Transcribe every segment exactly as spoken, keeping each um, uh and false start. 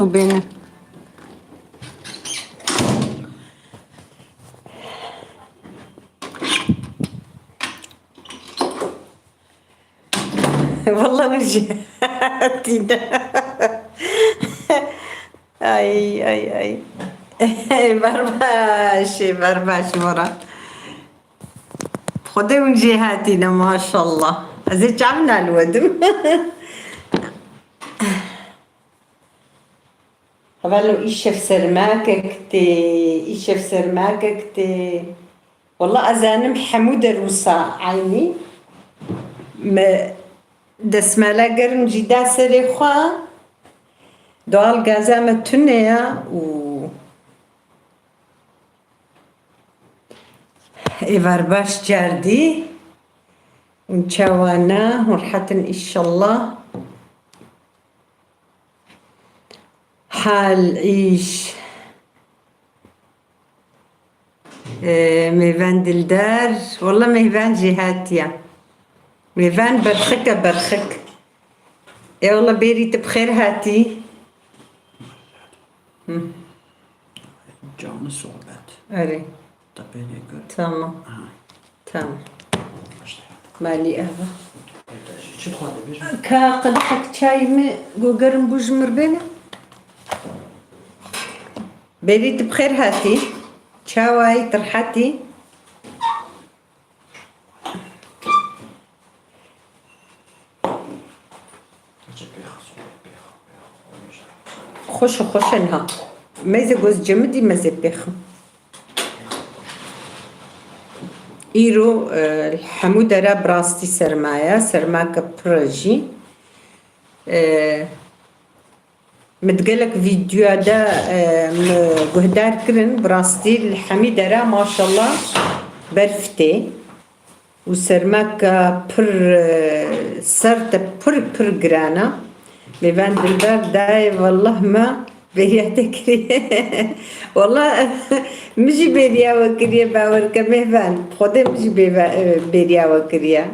Bêne. Wallah min jî hatîne. Ay, ay, ay. Berbaş, berbaş Murat. Xwedê hûn jê hatîne, maşallah. Ez ê çav nalwedim. Hevalno, îşev sermakek tê, îşev sermakek tê. Wallah, ez zanim hemû der wisa eynî. Me desmala germ jî da serê xwe. Doğal gaza me tune ya û êvar baş cardî. Hûn çawa ne? Hûn rehet in înşallah. Hal, îş. Ee, mêvan dildar. Wallah mêvan jî hatiye. Mêvan berxik e, berxik. Ê wallah bêrî tu bi xêr hatî. Hı. Canlı sohbet. Erê. Te pê nêkir. Tamam. Aha. Tamam. Başla. Malî eva. Çi dixwazî bêjî? Ka qedehek çayê min go germ bû ji mir bêne. Bêrî tu bi xêr hatî. Çawayî, tu rehetî? Xweş e, xweş e niha. Meyze goz cemidî mezê pêxim. Îro, e, hemû dera bi rastî serma ye, sermake pir e jî. E, Min di gelek vîdyoya de, e, min guhdar kirin, bi rastî li hemî dera maşallah berf tê û sermaka pir, e, ser te pir, pir giran e. Mêvan Dilber dayê, wallah me bêriya te kiriye. Wallah min jî bêriya we kiriye, bawer ke Mêvan. Xwedê min jî bêva-, e, bêriya we kiriye.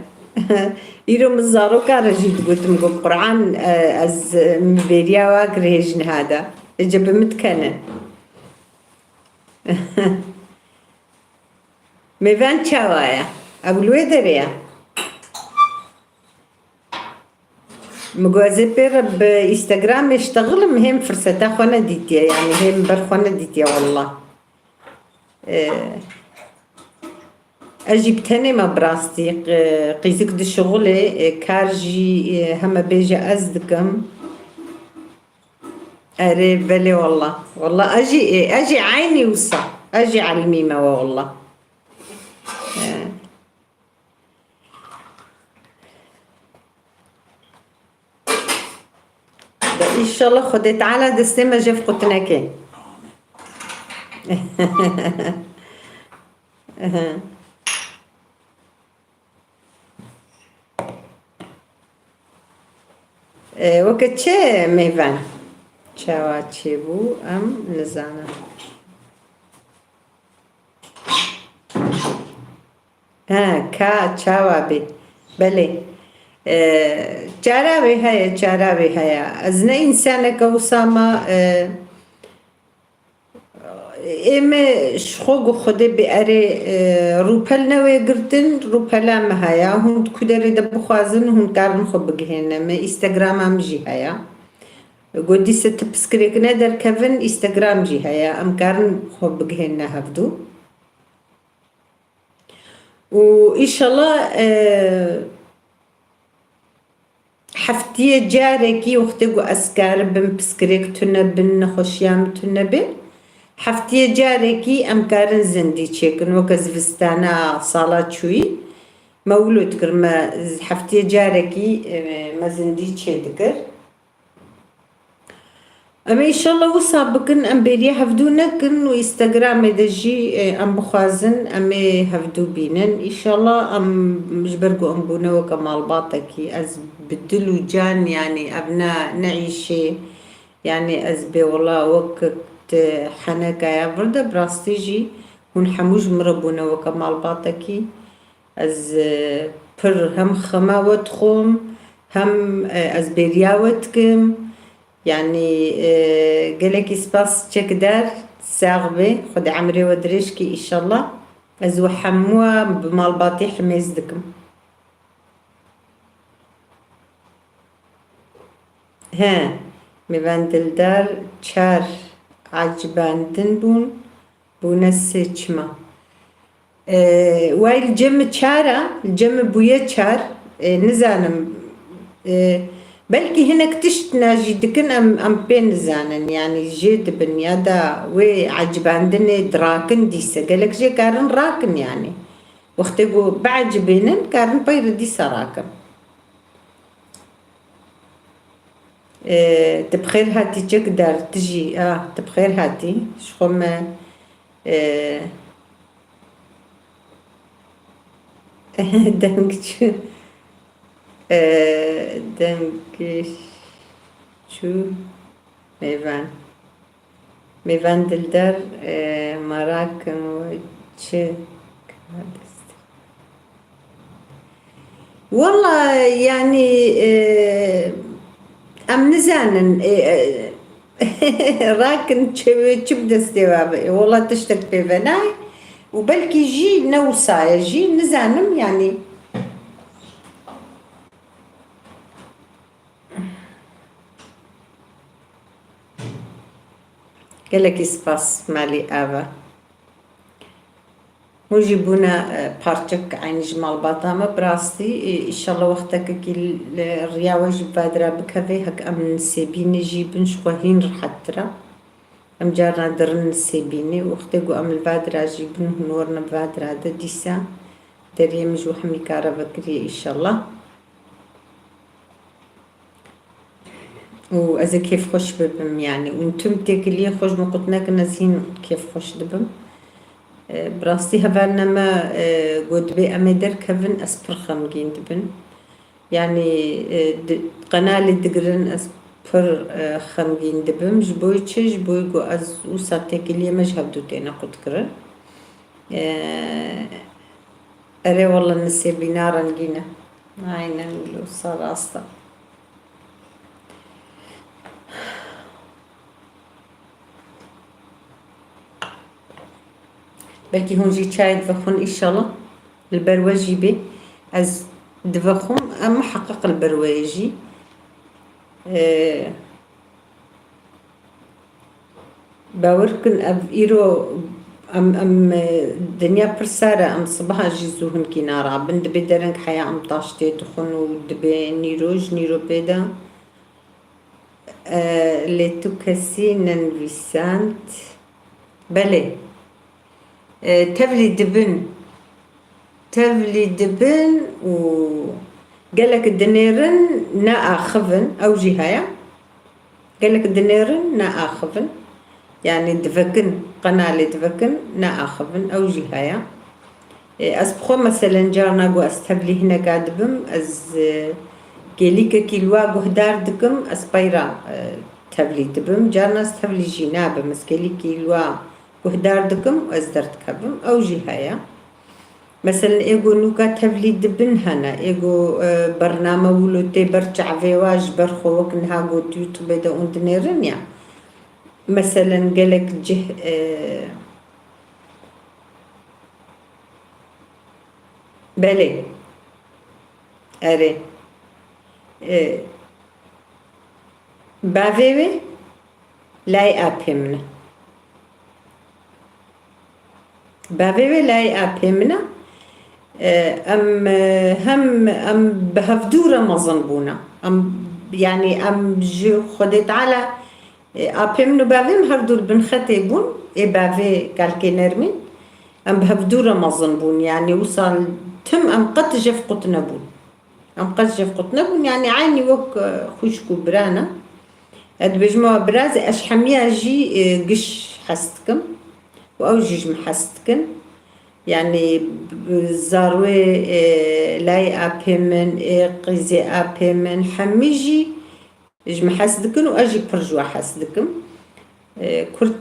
Îro min zarokan re jî digotim, got, Quran, e, ez, e, min bêriya we kir hê ji niha de. Êce bi min dikene. Mêvan çawa ye? Ew li wê derê ye? Min got, ez ê pê re bi Instagramê ştexilim, hêm firseta xwe nedîtiye, yanî hêm ber xwe nedîtiye, wallah. E, ez jî bi tenê me bi rastî, e, qîzik dişixulê, e, kar jî, e, heme bêje ez dikim. Erê, belê wallah. Wallah ez jî, e, ez jî eynî wisa. Ez jî elimî me we wallah. E. De înşallah Xwedê Teala destê me jev qut neke. E, weke çi Mêvan? Çawa çêbû em nizanin. He, ka çawa bê? Belê. E, çara wê heye, çara wê heye. Ez ne însaneke wisa me, e, ê me ji xwe gu Xwedê bê erê, e, rûpel ne wê girtin, rûpela me heye. Hûn di ku derê de bixwazin, hûn karin xwe bigihêne. Me Instagrama min jî heye. Got dîse ti piskirêk ne derkevin, Instagram jî heye. Em karin xwe bigihêne hevdû. Û înşallah, e, heftiyê carekî wextê ku ez karibim piskirêk tune bin, nexweşiya min tune be, heftiyê carekî em karin zindî çêkin. Weke zivistana sala çûyî me wilo dikir, me heftiyê carekî, e, me zindî çêdikir. Em ê înşallah wisa bikin, em bêriya hevdû nekin û Instagramê de jî, e, em bixwazin, em ê hevdû bînin. Înşallah em ji ber ku em bûne weke malbatekî, ez bi dil û can, yanî ev ne, ne îşê, yanî ez bê wela wek ti heneka ya vir de, bi rastî jî hûn hemû ji min re bûne weke malbatekî. Ez, e, pir hem xema we dixwim, hem, e, ez bêriya we dikim. Yanî, e, gelekî spas çekdar, sax bê, Xwedê emrê we dirêj kî înşallah. Ez we hemû bi malbatî himêz dikim. He, mêvan dildar çar ecibandin bûn, bûne sê çima? E, way li cem çar e, li cem bûye çar, e, nizanim. E, belkî hinek tişt na jî dikin em, em pê nizanin, yanî jê dibin ya da wê ecibandinê dirakin dîse. Gelek jê karin rakin yanî. Wextê ku biecibênin, karin peyre dîsa rakin. E, tu bi xêr hatî çekdar, tu jî, a, tu bi xêr hatî. Ji xwe me, e, deng çû, e, deng çû mêvan. Mêvan dildar, e, merakim û çi kar dest. Walla, yanî, e, em nizanin, e, e, rakin çi, çi bi destê we be. Walla tiştek pê ve nayê. Û belkî jî ne wisa ye jî, nizanim, yanî. Gelekî spas malî ava. Hûn jî bûne, e, parçek eynî ji malbata me. Bi rastî, e, înşallah wextekekî li riya we jî bi vadira bikeve, hek em nisêbînê jî bin ji xwe hîn rihettir e. Em carna dirin nisêbînê û wextê ku em li vadira jî bin hûn werine bi vadira de dîsa deriyê min ji we hemî kare vekiriye înşallah. Û ez ê kêfxweş bibim, yanî, û tim têkiliyê xwe ji min qut nekin, ez hîn kêfxweş dibim. E, bi rastî hevalina me, e, got, dibê em ê derkevin, ez pir xemgîn dibim. Yanî, e, di, qenalê digirin, ez pir, e, xemgîn dibim. Ji bo çi? Ji bo ku ez wisa têkiliyê me ji hevdû têne qutkirin. E, Erê wele nisêbîna rengîn e. Aynen wisa rast e. Belkî hûn jî çayê divexwin înşallah. Li ber we jî bê. Ez divexwim, em miheqeq li ber we yê jî. Ee, Bawer kin, ev îro em, em, e, dinya pir sar e, em sibeha jî zû hinkî narabin. Dibê dereng heya em taş tê dixwin û dibê nîro ji nîro pê de, e, lê tu kesî nenivîsand. Belê. E, tevlî dibin. Tevlî dibin û gelek dinêrin neaxivin, ew jî heye. Gelek dinêrin neaxivin. Yanî divekin, qenalê divekin, neaxivin, ew jî heye. E, ez bi xwe meselen carna ku ez tevlî hineka dibim, ez, e, kêlîkekî li wa guhdar dikim, ez peyra, e, tevlî dibim. Carna ez tevlî jî nabim, ez kêlîkî li wa guhdar dikim û ez derdikevim. Ew jî heye. Meselen, ê ku nûka tevlî dibin hene, ê ku, e, bername wilo tê ber çavê wa ji ber xwe wek niha got YouTube de hûn dinêrin ya. Meselen, gelek cih, e, belê. Erê. E, bavê wê layê apê min e. Bavê wê layê apê min e. E, em, e, hem, em bi hevdû re mezin bûne. Em, yanî em ji Xwedê Teala, e, apê min û bavê min her du li bin xetê bûn. Ê bavê kalkê nermîn. Em bi hevdû re mezin bûn. Yanî wisa tim em qet jev qut nebûn. Em qet jev qut nebûn, yanî eynî wek, e, xwişk û bira ne. Ez dibêjim ew birazê, ez ji hemiya jî, e, giş hez dikim û ew jî ji min hez dikin. Yanî, b-, zarwê, e, layê apê min, ê qîzê apê min, hemî jî ji min hez dikin û ez jî pir ji we hez dikim. E, Kurd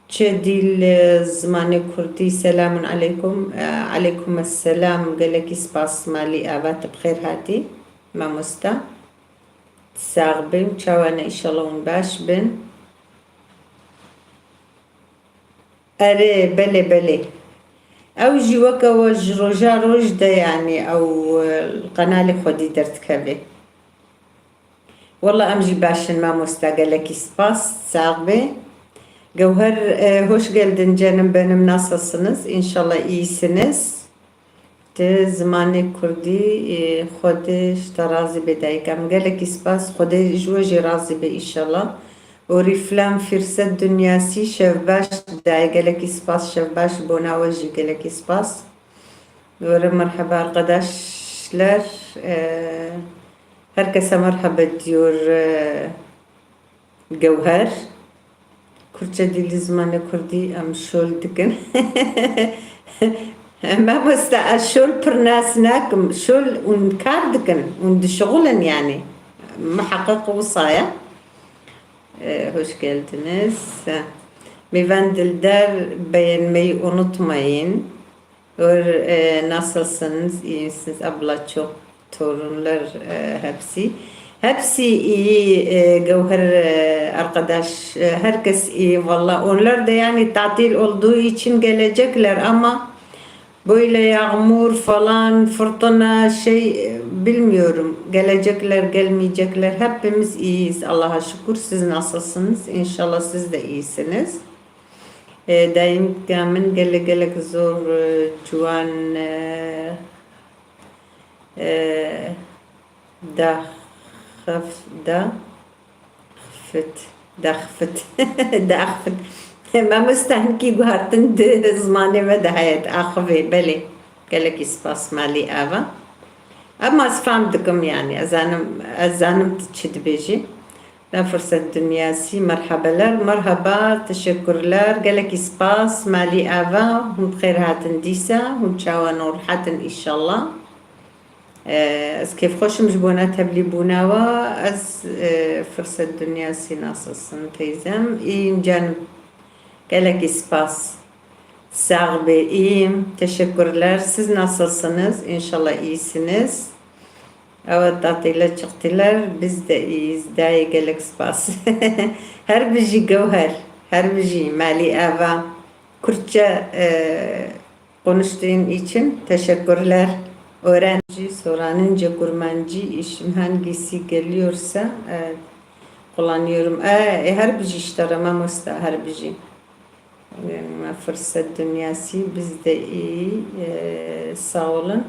Çi dîl, e, zimanê kurdî. Selamun aleykum. E, aleykum esselam. Gelekî spas Malî Ava, tu bi xêr hatî, mamosta. Sax bin, çawa ne, înşallah hûn baş bin. Erê, belê, belê. Ew jî weke we ji roja roj de, yanî ew, e, qenalê xwedî derdikeve. Wela em jî baş in mamosta, gelekî spas, sax be. Gevher, e, hoş geldin canım benim, nasılsınız? İnşallah iyisiniz. Ti zimanê kurdî, e, Xwedê ji te razî be dayika min. Gelekî spas, Xwedê ji we jî razî be înşallah. Orîflam Fîrset Dinyasî, şevbaş dayê, gelekî spas, şevbaş bona we jî gelekî spas. Were merheba arkadaşlar. E, herkese merhaba diyor, e, Gewher. Kürtçe dili zimanê kurdî em şol dikin. Mamoste, ez şol pir nas nakim. Şol hûn kar dikin, hûn dişixulin yani. Muhakkak wisa ye. E, hoş geldiniz. Mêvan Dildar, beğenmeyi unutmayın. Ör, e, nasılsınız? İyi misiniz? Abla çok torunlar, e, hepsi. Hepsi iyi, e, Gevher, e, arkadaş, e, herkes iyi valla. Onlar da yani tatil olduğu için gelecekler ama böyle yağmur falan, fırtına, şey, e, bilmiyorum. Gelecekler, gelmeyecekler. Hepimiz iyiyiz Allah'a şükür. Siz nasılsınız? İnşallah siz de iyisiniz. E, dayînka min gelek gelek zor, e, ciwan, e, e, daxif-, daxifit, daxifit, daxifit. Mamoste hinkî guhartin di zimanê me de heye, axivê, belê. Gelekî spas malî ava. Ama ez fam dikim yani, ez zanim, ez zanim tu çi dibêjî. Ben Fırsat Dünyası, merhabeler, merhaba, teşekkürler, gelekî spas, malî ava, hûn bi xêr hatin dîsa, hûn çawa ne, rihat in înşallah. Ee, ez kêfxweş im ji bona tevlîbûna we, ez, e, Fırsat Dünyası, nasılsın teyzem? İyiyim canım, gelekî spas. Sağ be, iyiyim. Teşekkürler. Siz nasılsınız? İnşallah iyisiniz. Evet, tatile çıktılar. Biz de iyiyiz. Dayê gelek spas. Her bijî Gewher. Her bijî Malî Ava. Kürtçe, e, konuştuğun için teşekkürler. Öğrenci, soranınca Kurmancı işim hangisi geliyorsa, e, kullanıyorum. E, e, her bijî işte, mamosta, her bijî. Me Fırsat Dünyası, biz de iyi, e, sağ olun.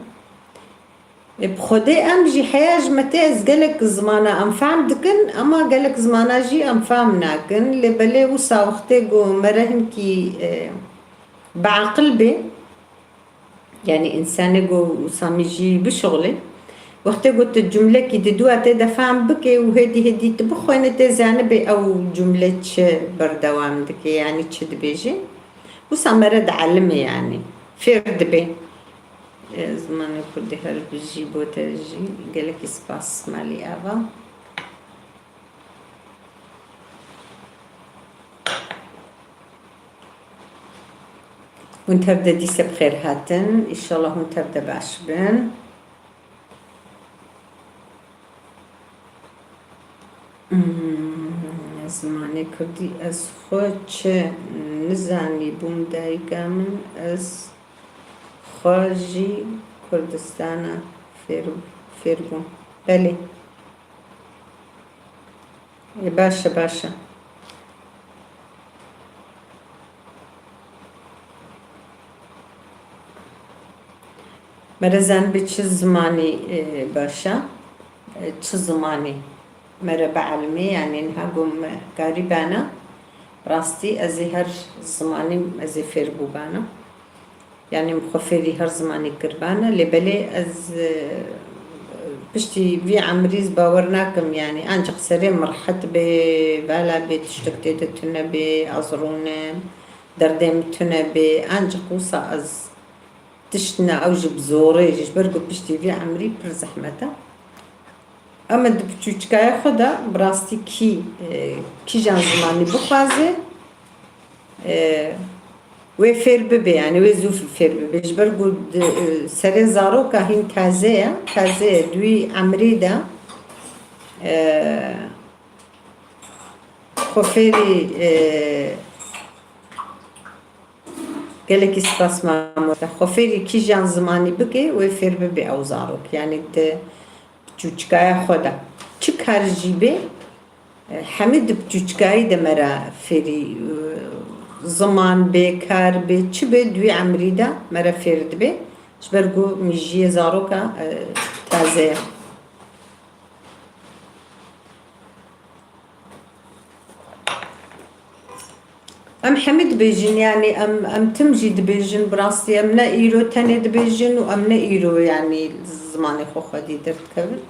E, bi Xwedê em jî heya ji me tê, ez gelek zimana em fehm dikin, ama gelek zimana jî em fehm nakin. Lê belê wisa wextê ku me re hinkî, e, biaqil bê, yani însanê ku wisa min jî bişuxulê, wextê ku tu cumlekî di dua tê de fehm bikê û hêdî hêdî tu bixwêne, tê zanibê ew cumle çi berdewam dike, yani çi dibêje. Wisa me re dielime yani. Fêr dibe. E, zimanê kurdî her bijî bo te jî. Gelekî spas Malî Ava. Hûn tev de dîse bi xêr hatin. Înşallah hûn tev de baş bin. Hmm, zimanê kurdî ez xwe çi nizanî bûm dayika min, ez xwe jî Kurdistana fêr, fêr bûm. Belê. Ê, baş e, baş e. Mere zanibê çi zimanî, e, baş e? E, çi zimanî mere bielmê? Yani niha ku me karî bana, rastî ez ê her zimanî ez ê fêr bûbana. Yani min xwe fêrî her zimanî kiribana, lê belê ez, e, piştî vî emrî ez bawer nakim, yani ancaq serê min rehet bê, vala bê, tiştek tê de tune bê, ez rûnim, derdê min tune bê, ancaq wisa ez tişt ne, ew jî bi zorê jî, ji ber ku piştî vî emrî pir zehmet e. Em di piçûçikaya xwe de bi rastî kî, e, kîjan zimanî bixwaze, e, wê fêr bibe, yani wê zû fêr bibe. Ji ber ku di, e, serê zaroka hîn taze ye, taze ye, di wî emrê de, E, xwe fêrî, e, gelekî spas mamoste. Xwe fêrî kîjan zimanî bike, wê fêr bibe ew zarok. Yanî di çûçikaya xwe de. Çi kar jî bê, e, hemî di çûçikayî de me re fêrî, e, ziman bê, kar bê, çi bê di wî emrî de me re fêr dibe. Ji ber ku mijiyê zaroka, e, taze ye. Em hemî dibêjin, yanî em, em tim jî dibêjin, bi rastî em ne îro tenê dibêjin û em ne îro, yanî zimanê xwe xwedî derdikevin.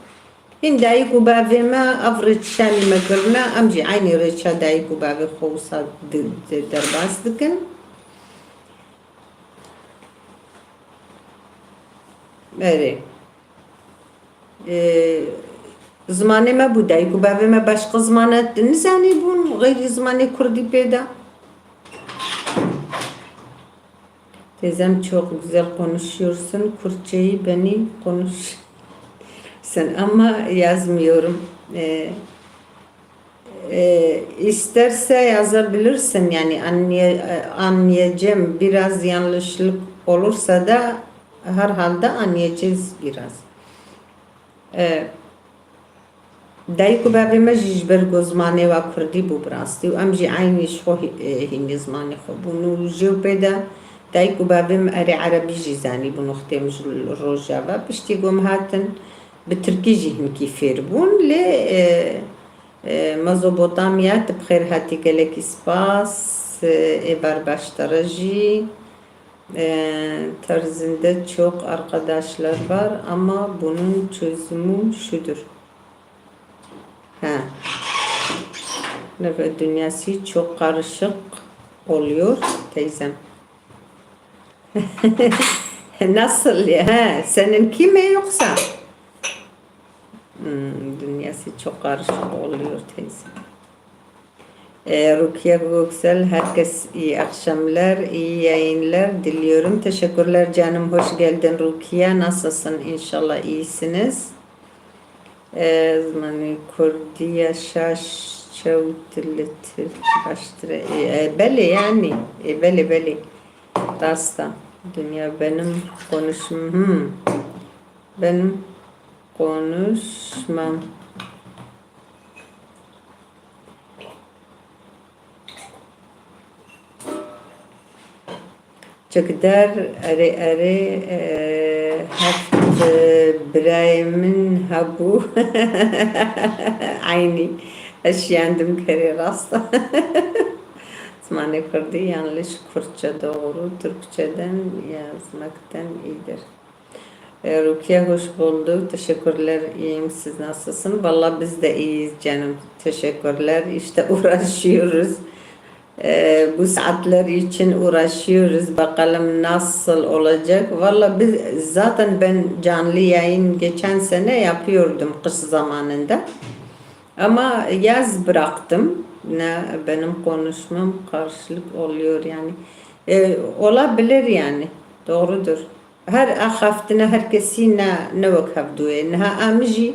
Hîn dayik û bavê me ev rêçîşanî me kirine, em jî eynî rêça dayik û bavê xwe wisa di, di, derbas dikin. Erê. Ê, zimanê me bû, dayik û bavê me başqa zimane nizanîbûn, xeyrî zimanê kurdî pê de. Teyzem çok güzel konuşuyorsun, Kürtçeyi beni konuşsun ama yazmıyorum. Ee, e, isterse yazabilirsin, yani anlay-, e, anlayacağım. Biraz yanlışlık olursa da herhalde anlayacağız biraz. E, Dayik û bavê me jî ji ber ku zimanê wa kurdî bû bi rastî û em jî eynî ji xwe hî-, e, hînî zimanê xwe bûn û jê û pê de dayik û bavê me erê erebî jî zanîbûn wextê min ji Rojava. Piştî ku em hatin bi tirkî jî hinkî fêr bûn lê, e, e, Mezopotamya, tu bi xêr hatî, gelekî spas, e, êvar baş te re jî. E, terzinde çok arkadaşlar var ama bunun çözümü şudur. Ha. Neve dünyası çok karışık oluyor teyzem. Nasıl ya? Ha, seninki mi yoksa? Hmm, dünyası çok karışık oluyor teyzem. E, Rukiye Göksel, herkes iyi akşamlar, iyi yayınlar diliyorum. Teşekkürler canım, hoş geldin Rukiye. Nasılsın? İnşallah iyisiniz. E, zimanê kurdî ya şaş çewt li Tirk baştir e. E, e, belê yani. E, belê, belê. Rasta. Dünya benim konuşm-, hmm. Benim konuşmam. Çekdar, erê, erê, e, heft, e, birayê min hebû. Eynî. Ez şiyandim kerê rast. Zimanê kurdî yanlış Kürtçe doğru, Türkçeden yazmaktan iyidir. E, Rukiye, hoş bulduk. Teşekkürler. İyiyim. Siz nasılsın? Valla biz de iyiyiz canım. Teşekkürler. İşte uğraşıyoruz. E, bu saatler için uğraşıyoruz. Bakalım nasıl olacak. Valla biz zaten, ben canlı yayın geçen sene yapıyordum kış zamanında. Ama yaz bıraktım. Ne benim konuşmam karşılık oluyor yani. E, olabilir yani. Doğrudur. Her axaftina her kesî ne, ne wek hevdû ye. Niha a min jî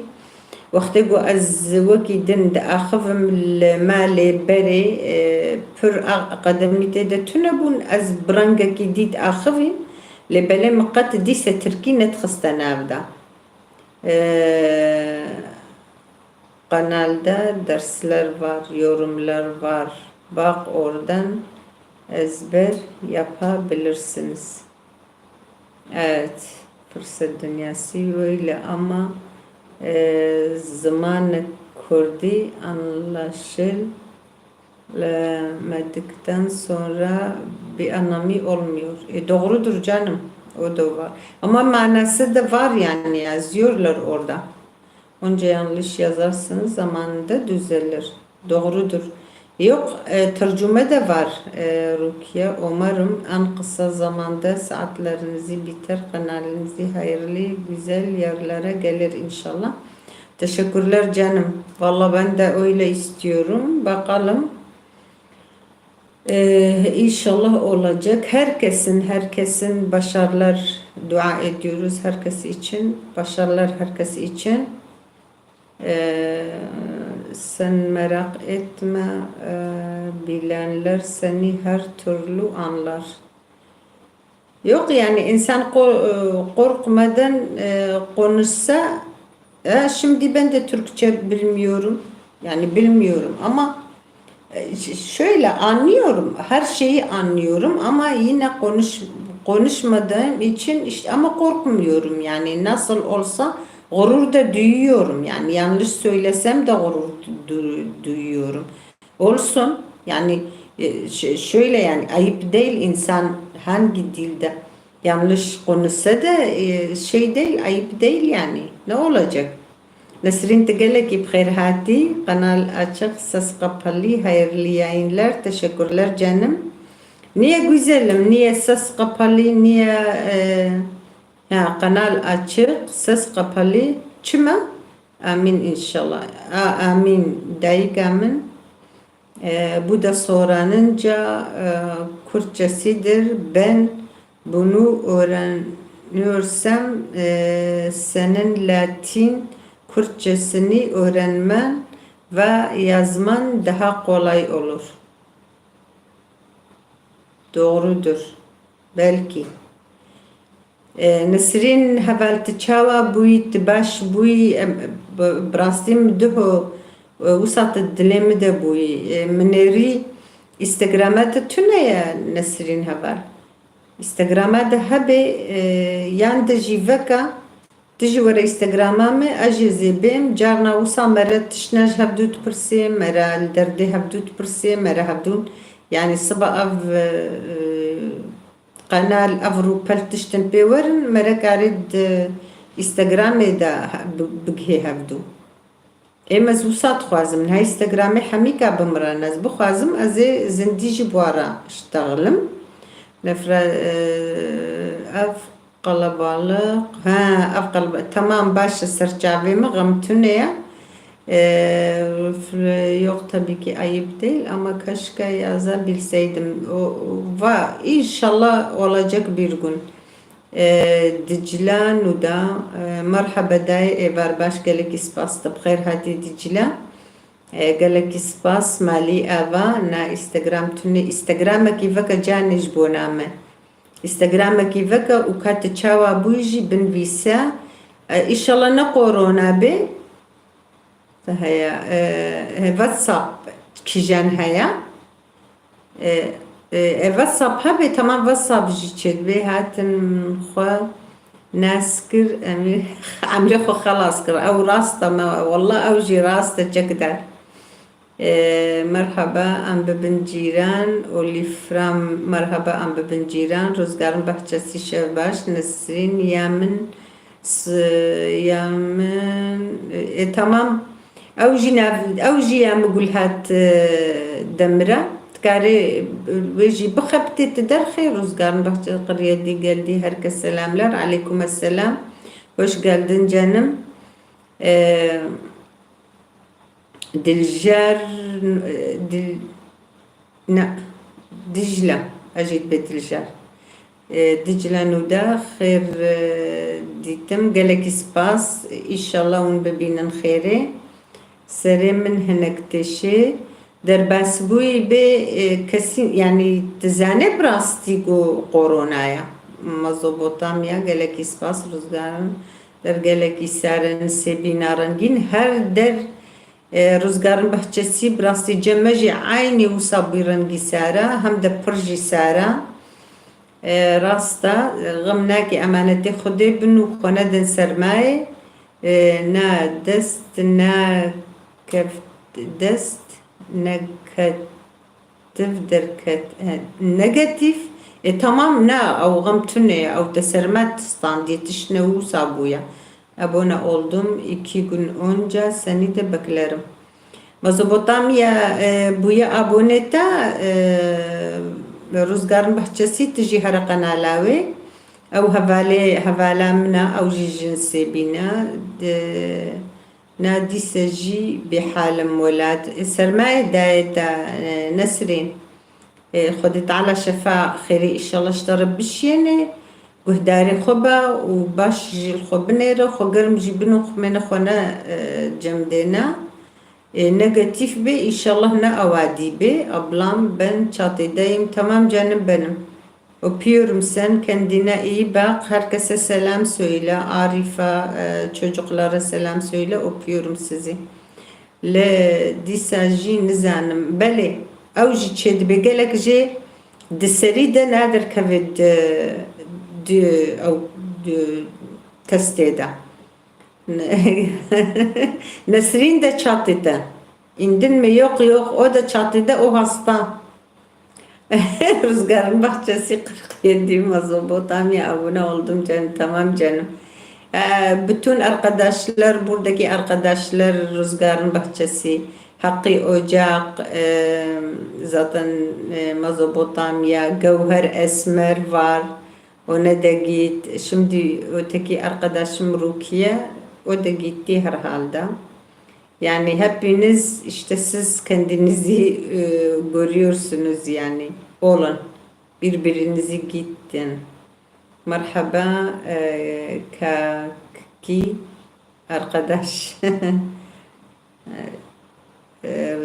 wextê ku ez wekî din diaxivim li malê berê, e, pir a-, akademî tê de tune bûn. Ez bi rengekî dî diaxivîm, lê belê min qet dîse tirkî nedixiste nav de. E, Kanalda dersler var, yorumlar var. Bak oradan ezber yapabilirsiniz. Evet, fırsat dünyası öyle ama, e, zamanı kurdi anlaşıl Lemedikten sonra bir anlamı olmuyor. E, doğrudur canım. O da var. Ama manası da var yani, yazıyorlar orada. Onca yanlış yazarsınız, zamanında düzelir. Doğrudur. Yok, e, tercüme de var, e, Rukiye. Umarım en kısa zamanda saatlerinizi biter, kanalınızı hayırlı, güzel yerlere gelir inşallah. Teşekkürler canım. Valla ben de öyle istiyorum. Bakalım. Ee, inşallah olacak. Herkesin, herkesin başarılar dua ediyoruz. Herkes için başarılar, herkes için. Ee, sen merak etme, e, bilenler seni her türlü anlar. Yok, yani insan ko-, e, korkmadan, e, konuşsa, e, şimdi ben de Türkçe bilmiyorum. Yani bilmiyorum ama, e, ş-, şöyle anlıyorum, her şeyi anlıyorum ama yine konuş-, konuşmadığım için işte, ama korkmuyorum yani, nasıl olsa gurur da duyuyorum yani, yanlış söylesem de gurur du-, duyuyorum. Olsun. Yani, e, ş-, şöyle yani, ayıp değil, insan hangi dilde yanlış konuşsa da, e, şey değil, ayıp değil yani. Ne olacak? Nesrin, tu gelekî bi xêr hatî. Kanal açık, ses kapalı. Hayırlı yayınlar. Teşekkürler canım. Niye güzelim? Niye ses kapalı? Niye, e, ha, kanal açık, ses kapalı? Çima? Amin inşallah. A, amin. Dayika min, e, bu da soranınca, e, Kürtçesidir. Ben bunu öğreniyorsam, e, senin Latin Kürtçesini öğrenmen ve yazman daha kolay olur. Doğrudur. Belki. E, Nesrîn heval, tu çawa bûyî, tu baş bûyî? Em, bi, bi rastî min diho, e, wisa tu dilê min de bûyî. E, min nêrî Instagrama te tune ye Nesrîn heval. Instagrama de hebê, e, yan de jî veka, tu jî were Instagrama me, ez jê zê bêm. Carna wisa mere tiştne ji hevdû dipirsê, mere li derdê hevdû dipirsê, mere hevdûn, yani siba ev, e, Qenal, ev rûpel tiştin pê werin, mere karê di Instagramê de bi-, bigihê hevdû. Ê, ez wisa dixwazim, niha Instagramê hemîka bimire, ez bixwazim, ez ê zindî jî bi wa re ştexlim. Nefre, e, ev qelebalix, ha, ev qelebalix, temam, baş e, serçavê min xem tune ye. Ee, f-, yok, tabii ki ayıp değil ama keşke yazabilseydim. O, va, inşallah olacak bir gün. Ee, Dicle Nuda, e, merhaba dayê êvar, baş, gelekî spas, te bi xêr hatî Dicle. Ee, gelekî spas, malî ava, na Instagram tune, Instagramekî veke canê ji bona me. Instagramekî veke û ka tu çawa bûyî jî binivîse. Ee, inşallah ne korona be. Heye, e, e, WhatsApp kîjan heye? E, e, e, WhatsApp hebe, tamam, WhatsApp jî çêdibe, hatin xwe nas kir, em-, emrê xwe xelas kir. Ew rast e, me, wallah ew jî rast e, çek der. E, merhaba, em bibin cîran, Olîfram, merhaba, em bibin cîran, Rûzgarin Behçesî, şev baş, Nesrîn, ya min, S-, ya min, e, tamam. Ew jî nav, ew jî ya min Gulhat, e, Demir e. Dikarê, e, wê jî bixebitê tu derxê, Rûzgarin Behçe, Qiriyedî Geldî, herkes selamlar. Aleykum esselam. Hoş geldin canım. E, Diljer, e, Dil-, ne, Dicle, ez jî dibê Diljer. E, Dicle Nuda, xêr, e, dîtim. Gelekî spas. Înşallah hûn bibînin xêrê. Serê min hinek têşê. Derbasbûyî bê, e, kesî, yanî tu zanê bi rastî ku korona ye. Mezopotamya, gelekî spas, Rûzgarin. Dev gelekî sar in, sêbîna rengîn. Her der, e, Rûzgarin Behçesî, bi rastî cem me jî eynî wisa bûyî, rengî sar e, hem de pir jî sar e. E, rast e, xem nake, emanetê Xwedê bin û xwe nedin sermayê. E, ne dest, ne keft dest, ne ket Tiv derket, e, negatif. E, tamam, ne, ew xem tune ye, ew te sermet standî, tişt ne wisa bûye. Abone oldum, iki gün önce, seni de beklerim. Mezopotamya, e, bûye abone te, e, Rûzgarin Behçesî, tu jî here qenala wê. Ew hevalê, hevala min e, ew jî jin sêbîn e. De, Na dîse jî bêhal im welat. E, sermayê dayê te, e, Nesrîn. E, Xwedê Teala şefa xêrê înşallah ji te re bişiyêne. guhdarê xwe be û baş ji li xwe binêre, xwe germ jî bin û xumêne xwe ne, e, cem dêne. E, negatîf bê, îşallah ne awadî bê. Ablam, ben çatêdeyim. Tamam canım benim. Öpüyorum sen, kendine iyi bak. Herkese selam söyle. Arif'e, e, çocuklara selam söyle. Öpüyorum sizi. Lê dîsa jî nizanim. Belê, ew jî çêdibe. Gelek jê di serî de naderkeve di, di, ew, di testê de. Nesrîn de çatî te. Îndin mi? Yok, yok, o da çatî de, o hasta. Rüzgarın bahçesi kırk yedi Mezopotamya, abone oldum canım, tamam canım. Ee, bütün arkadaşlar, buradaki arkadaşlar, Rüzgarın bahçesi, Hakkı Ocak, e, zaten, e, Mezopotamya, Gevher Esmer var, o ne de git. Şimdi öteki arkadaşım Rukiye, o da gitti herhalde. Yani hepiniz işte siz kendinizi, e, görüyorsunuz yani. Olun. Birbirinizi gittin. Merhaba, e, kaki arkadaş. E,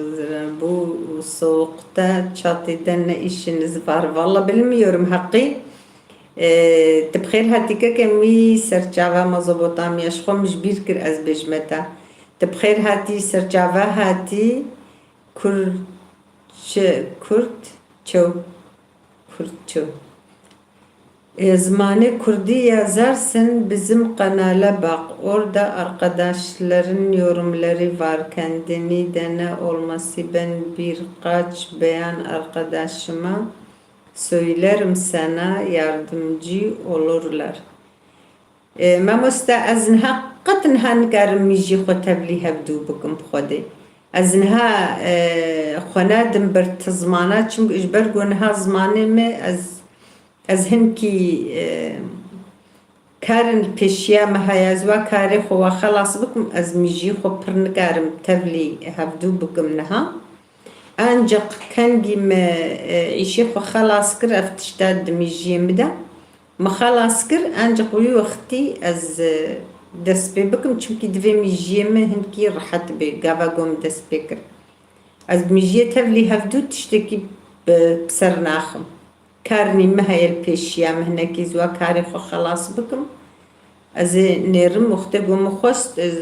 bu soğukta çatıda ne işiniz var? Valla bilmiyorum hakkı. E, tu bi xêr hatî keke min serçava Mezopotamya, ji xwe min ji bîr kir ez bêjime te. Tu bi xêr hatî, serçava hatî, Kurtçe, Kurtçe, Kurtçe. E, zimanê Kurdî yazarsan bizim kanala bak. Orada arkadaşların yorumları var. Kendini dene olması ben birkaç beyan arkadaşıma söylerim sana yardımcı olurlar. E, mamoste, ez niha qet niha nikarim mijî xwe tevlî hevdû bikim bi Xwedê. Ez niha, e, xwe nadim ber ti zimana, çimkî ji ber ku niha zimanê me ez, ez hinkî, e, karin pêşiya me heye, ez wa karê xwe wa xelas bikim, ez mijî xwe pir nikarim tevlî hevdû bikim niha. Ancaq kengî me, e, îşê xwe xelas kir, ev tişta di mijiyê min de. Me xelas kir, ancaq wî wextî ez, e, dest pê bikim, çimkî divê mijiyê min hinkî rehet bê, gava ku min dest pê kir. Ez bi mijiyê tevlî hevdû tiştekî bi, bi ser naxim. Karnî min heye li pêşiya min, hinekî ez wa karê xwe xelas bikim. Ez ê nêrim wextê ku min xwest, ez,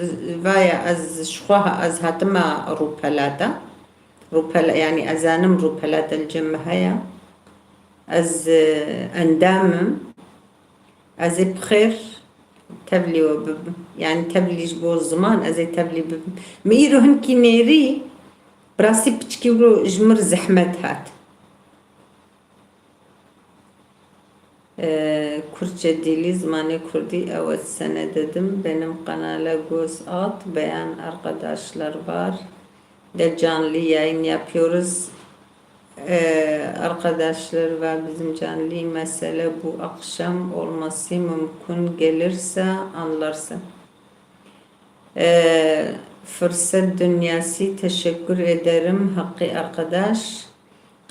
vaya ez ji xwe ha-, ez hatime rûpelata. Rûpela, yanî ez zanim rûpelata li cem min heye. Ez, e, endam im. Ez ê bi xêr tevlî we bibim. Yanî tevlî ji bo ziman, ez ê tevlî bibim. Min îro hinkî nêrî, bi rastî piçkî wilo ji min re zehmet hat. Ee, Kürtçe dili, zimanê Kurdî, evet, senededim. Benim kanala göz at, beğen arkadaşlar var. De canlı yayın yapıyoruz. Ee, arkadaşlar var bizim canlı mesele bu akşam olması mümkün gelirse anlarsın. Ee, Fırsat Dünyası, teşekkür ederim. Hakkı arkadaş.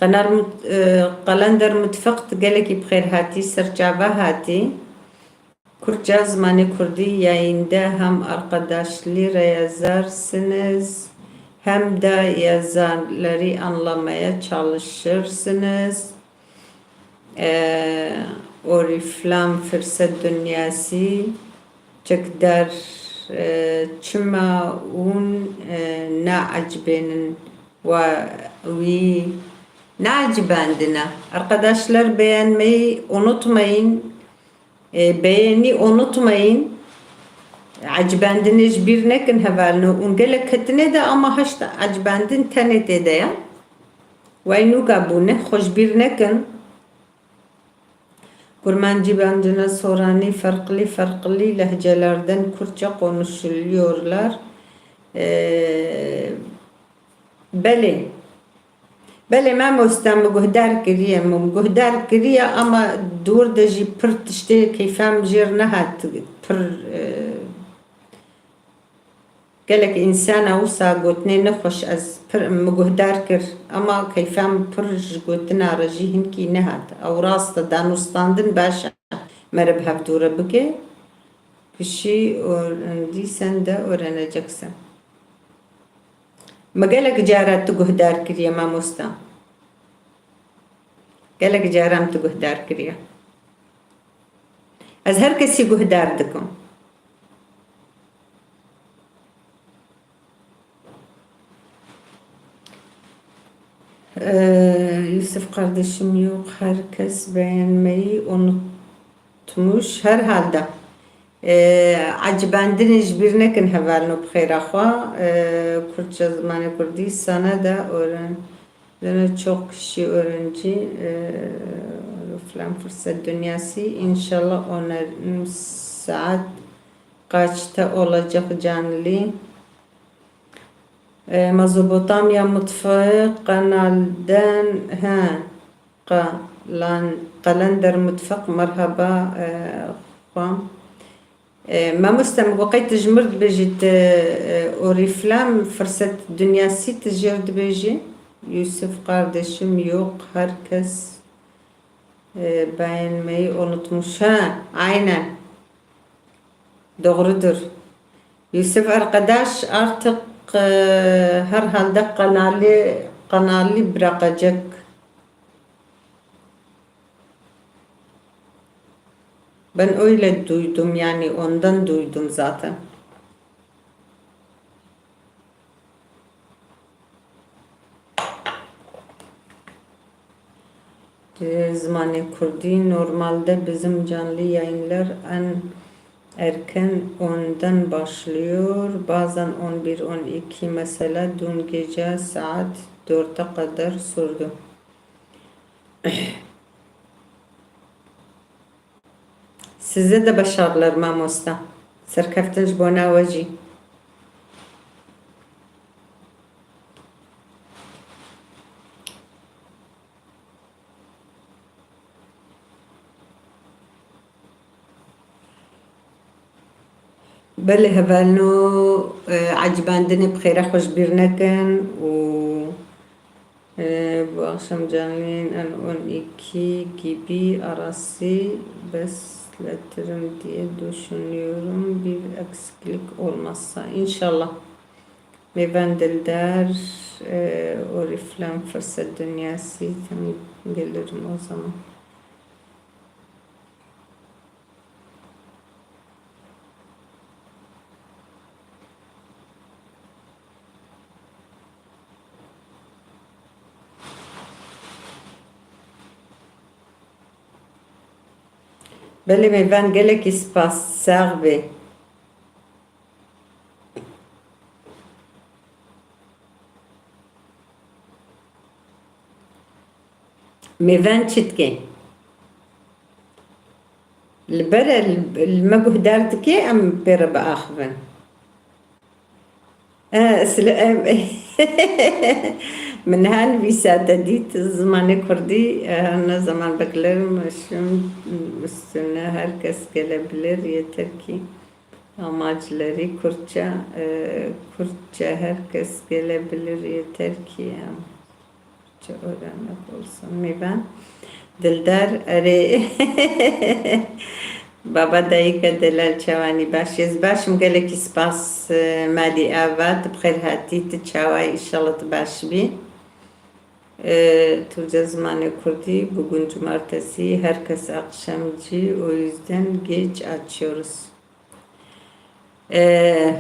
Qenar Mut-, e, Qelender Mutfeq, gelekî bi xêr hatî, serçava hatî. Kürtçe, zimanê Kurdî yayında hem arkadaşlara yazarsınız, hem de yazarları anlamaya çalışırsınız. E, Oriflam, Fırsat Dünyası, çekdar, e, çima un, e, ne acibênin wa wî ne acibandine. Arkadaşlar, beğenmeyi unutmayın. E, beğeni unutmayın. Ecibendinê ji bîr nekin hevalno. Ûn gelek ketine de ama haşt ecibendin tenê tê de ya. Wey nûka bûne, xwe ji bîr nekin. Kurmancî bendine Soranî farklı farklı lehçelerden Kürtçe konuşuluyorlar. E, belê. Belê, mamoste, min guhdar kiriye, min guhdar kiriye, ama di wir de jî pir tiştê keyfa min jêr nehat, pir, e, gelek însana wisa gotinê nexweş ez pir min guhdar kir, ama keyfa min pir ji gotina re jî hinkî nehat. Ew rast e, danûstandin baş e. mere bi hevdû re bike, pişî û dîsen de öğreneceksin. Me gelek cara tu guhdar kiriye mamosta. Gelek cara em tu guhdar kiriye. Ez her kesî guhdar dikim. Ee, Yusuf kardeşim yok, herkes beğenmeyi unutmuş herhalde. Ee, ecibandinê ji bîr nekin hevalno bi xêra xwe. Ee, Kurdça, zimanê Kurdî, sana da öğren. Dene çok kişi öğrenci, e, falan fırsat dünyası. İnşallah onar saat kaçta olacak canlı? E, Mezopotamya Mutfağı kanaldan, he, Kalan, Kalender Mutfak, merhaba, e, xwam. E, mamoste, min got qey tu ji mir dibêjî, tu, e, Oriflam, Fırsat Dünyası tu jêr dibêjî? Yusuf kardeşim yok, herkes, e, beğenmeyi unutmuş. Ha, aynen. Doğrudur. Yusuf arkadaş artık, e, herhalde kanalı, kanalı bırakacak. Ben öyle duydum, yani ondan duydum zaten. Ee, Zimanê Kurdî, normalde bizim canlı yayınlar en erken ondan başlıyor. Bazen on bir, on iki, mesela dün gece saat dörde kadar sürdü. Size de başarılar mamosta. Serkeftin ji bona we jî. Belê hevalno, e, ecibandinê bi xêra xwe ji bîr nekin û, e, bu akşam canlıyın en on iki gibi arası besletirim diye düşünüyorum. Bir eksiklik olmazsa. İnşallah. Mêvan Dildar, e, Oriflam Fırsat Dünyası, tamam, gelirim o zaman. Belê mêvan, gelekî spas, sax bê. Mêvan çi dike? Li ber e, li, li me guhdar dike, em pê re biaxivin. E, sile-, e, min niha nivîsa te dît, zimanê kurdî, e, ne zaman beklerim, şim üstüne, herkes gelebilir, yeter ki amaçları Kürtçe, e, Kürtçe herkes gelebilir, yeter ki, em, Kürtçe öğrenmek olsun. Mêvan Dildar, erê. Baba dayika delal çawanî baş. Ez baş im, gelekî spas, e, Malî Ava, tu bi xêr hatî, tu çawa, înşallah tu baş bî. E, Türkçe zimanê Kurdî, bugün cumartesi, herkes akşamcı, o yüzden geç açıyoruz. E,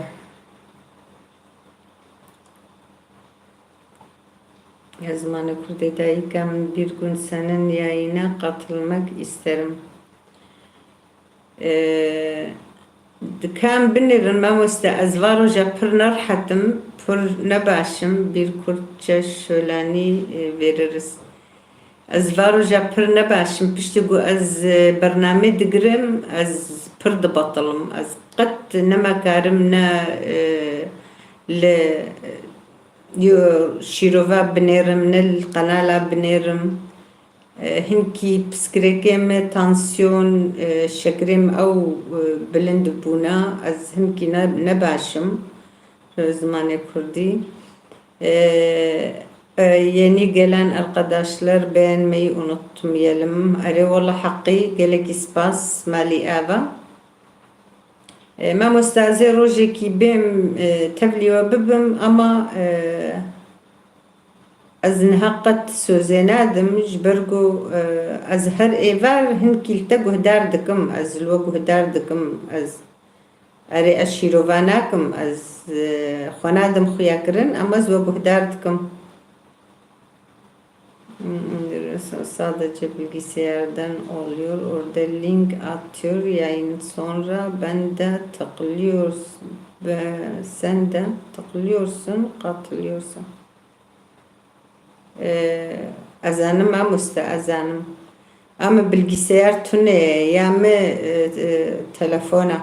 Ya zimanê Kurdî dayika min, bir gün senin yayına katılmak isterim. Ee, dikan binêrin mamoste, ez va roja pir nerehet im, pir nebaş im, bir Kürtçe şölenî, e, veririz. Ez va roja pir nebaş im, piştî ku ez, e, bername digirim, ez pir dibetilim. Ez qet ne me karim, ne, e, li, e, yo şîrova binêrim, ne li qenala binêrim. E, hinkî piskirêkê me tansiyon, e, şekerê me ew, e, bilind bûna, ez hinkî ne, nebaş im. Zimanê Kurdî. E, Ee, yeni gelen arkadaşlar beğenmeyi unutmayalım. Erê wela heqî, gelekî spas, malî ava. Ee, mamosta, ez ê rojekî bêm, e, tevlî we bibim, ama, e, ez niha qet sozê nadim, ji ber ku, e, ez her êvar hinkî li te guhdar dikim, ez li we guhdar dikim, ez Erê, ez şîrova nakim, ez, e, xwe nadim xuya kirin, ama ez we guhdar dikim. Hmm, sadece bilgisayardan oluyor, orada link atıyor, yayın sonra ben de tıklıyoruz, be-, sen de tıklıyorsun, katılıyorsun. Ee, ez zanim mamoste, ez zanim. Ama bilgisayar tune ye, ya me, e, e, telefona.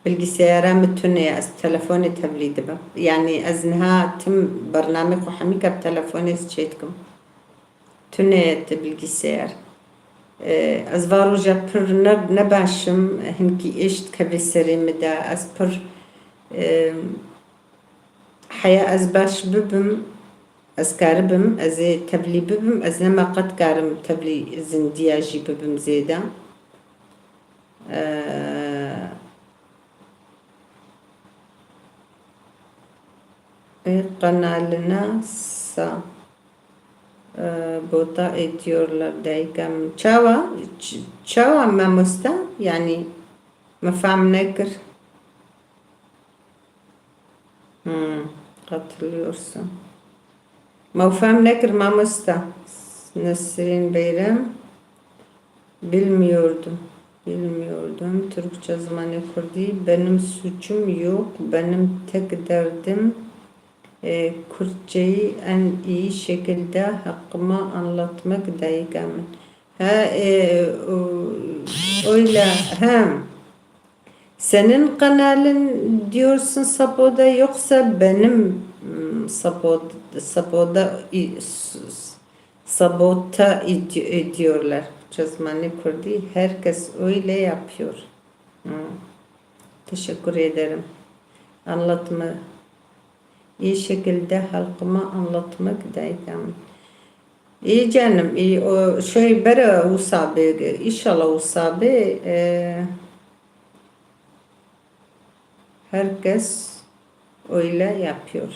Bilgisayara me tune ye, ez telefonê tevlî dibim. Yanî ez niha tim bernamê xwe hemîka bi telefonê ez çê dikim. Tune ye ti bilgisayar. Ee, ez va roja pir ne, ne baş im, hinkî êş dikeve serê min de. Ez pir, e, Heya ez baş bibim, ez karibim, ez ê tevlî bibim, ez nema qet karim tevlî zindiya jî bibim zêde. Ee, ê qenalina sa, e, bota ediyorlar dayika min. Çawa? Ç-, çawa mamosta? Yani me fam nekir. Hmm, katılıyorsun. Ma fam nekir mamosta. Nesrin Beyrem. Bilmiyordum. Bilmiyordum. Türkçe, zimanê kurdî. Benim suçum yok. Benim tek derdim, e, Kürtçeyi en iyi şekilde hakkıma anlatmak dayika min. Ha, e, o, öyle, ha. Senin kanalın diyorsun Sapoda, yoksa benim, mm, Sapod-, Sapoda, i-, s-, s-, sabota edi-, ediyorlar. Çözmani Kurdi, herkes öyle yapıyor. Hmm. Teşekkür ederim. Anlatma, iyi şekilde halkıma anlatmak dayıkam. İyi canım, iyi. O şey bere usabe, inşallah usabe, e, Herkes öyle yapıyor.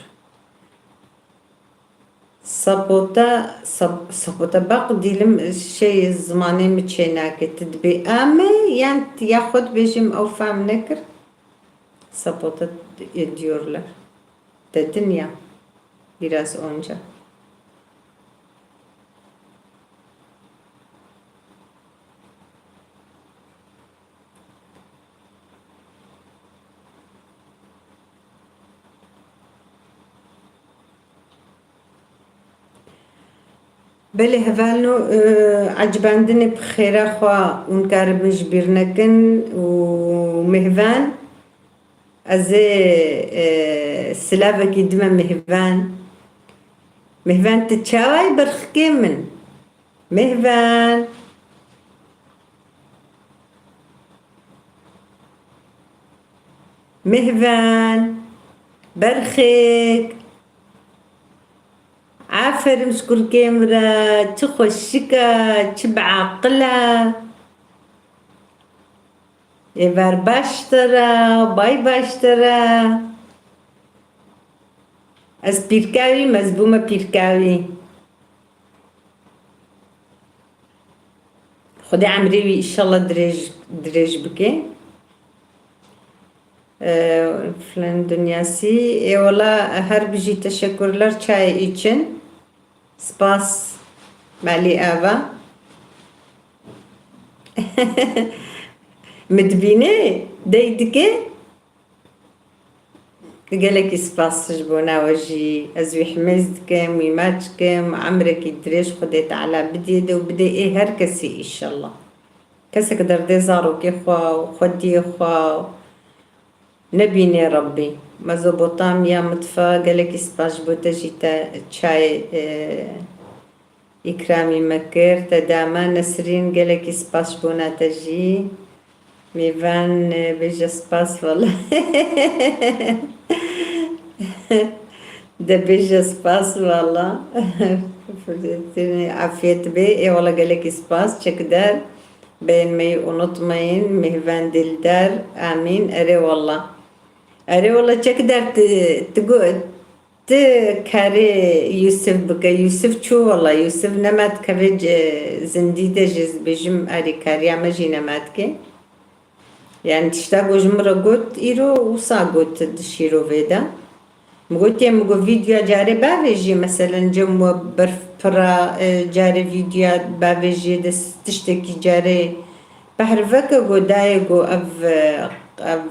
Sapota, sap-, sapota bak, dilim şey, zimanê mi çênake, tu dibê ame, yan t-, ya xwe dibêjim ew fam nekir. Sapota ediyorlar. Dedin ya, biraz önce. Belê hevalno, e, ecibandinê bi xêra xwe hûn karibin ji bîr nekin û mêvan, ez ê, e, silavekî dime mêvan. Mêvan, tu çawa yî berxikê min? Mêvan. Mêvan. Berxêk. Aferin ji kurkê min re. Çi xweşik e, çi bi aqil e. Êvar baş te re, bay baş te re. Ez pîrka wî, ez bûme pîrka wî. Xwedê emrê wî înşallah dirêj, dirêj bike. Ee, Filan Dünyası. Ê wela her bijî, teşekkürler çayê için. Spas. Malî ava. Min dibîne, dey dike. Gelekî spas ji bona we jî. Ez wî himêz dikim, wî maç dikim. Emrekî dirêj Xwedê Teala bidê de û bidê ê her kesî înşallah. Kesek derdê zarokê xwe û xwediyê xwe nebînê Rebbî. Mezopotamya mutfa, gelekî spas ji bo te jî, te çayê, e, îkramî me kir, te da me. Nesrîn, gelekî spas ji bona te jî. Mêvan, e, bêje spas wele. De bêje spas wala. Filistinê afiyet bê. Ê wala gelekî spas. Çekder. Beğenmeyi unutmayın. Mihven Dildar. Amin. Erê wala. Erê wala çekder ti, ti got. Ti karê Yusuf bike. Yusuf çû wala. Yusuf nema dikeve ce-, zindî de jî ez bêjim alîkariya me jî nema dike. Yani tişta ku ji min re got îro, wisa got di şîrovê de. Min gotiye, min got, "Vîdyoya carê bavêjî, meselen, cem we berf pir e, carê vîdyoya bavêjî, de s-, tiştekî carê behr veke." Got, "Dayê," got, "ev, ev,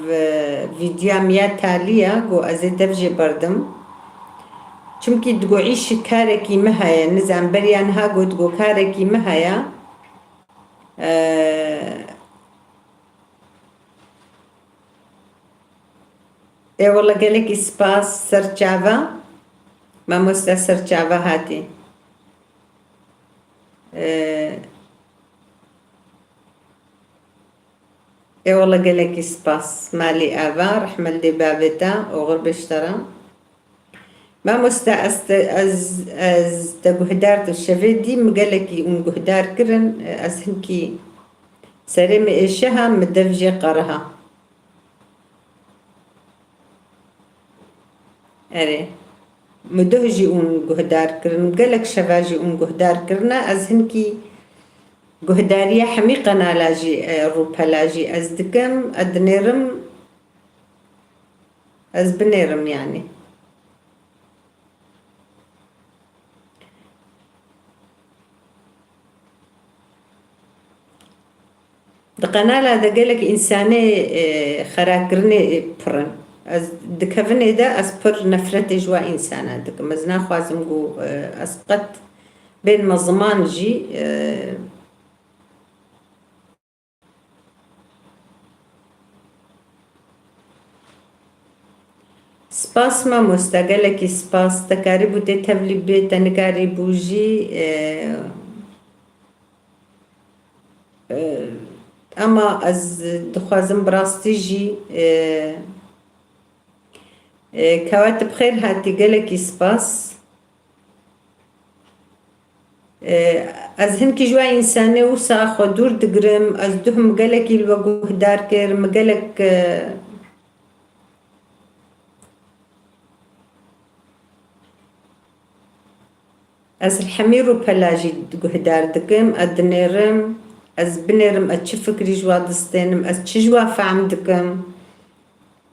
vîdyoya min ya talî ye," got, "ez ê dev jê berdim." Çimkî digot, "Îş karekî min heye, nizam beriya niha got, got karekî min heye." Ee, Ê wele gelekî spas, serçava. Mamoste serçava hatî. Ê, ê wele gelekî spas. Malî ava, rehmet lê bavê te, oxir bê ji te re. Mamoste, ez te, ez, ez te guhdar, tu şevê dî min gelekî hûn guhdar kirin, ez hinkî serê min êşe ha, min dev jê qeriha. Erê. Min duh jî hûn guhdar kirin, gelek şeva jî hûn guhdar kirine, ez hinkî guhdariya hemî qenala jî, e, rûpela jî ez dikim, ez dinêrim, ez binêrim yani. Di qenala de gelek însanê, e, xerakirinê, e, pir in. Ez di kevinê de ez pir nefretê ji wa însana dikim. Ez naxwazim ku, e, ez qet bênme ziman jî, e, Spas mamoste, gelekî spas. Te karîbû tê tevlî bê, te nikarîbû jî, e, e, ema ez dixwazim bi rastî jî, e, e, kewa tu bi xêr hatî, gelekî spas. Ez hinkî ji we însanê wisa xwe dûr digirim. Ez duh min gelekî li we guhdar kir, min gelek, e, ez li hemî rûpela jî guhdar dikim, ez dinêrim, ez binêrim, ez çi fikrî ji we distênim, ez çi ji we fehm dikim.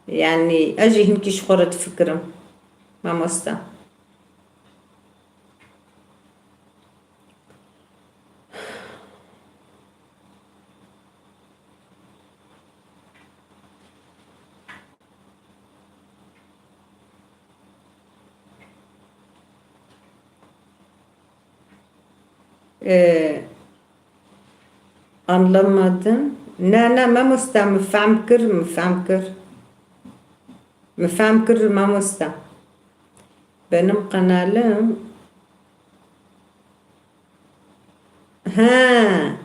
Yanî ez jî hinkî ji xwe re difikirim, mamoste. Ee, Anlamadım. Ne, ne, mamosta, min fehm kir, min fehm kir. Min fehm kir, mamosta. Benim kanalım. Ha.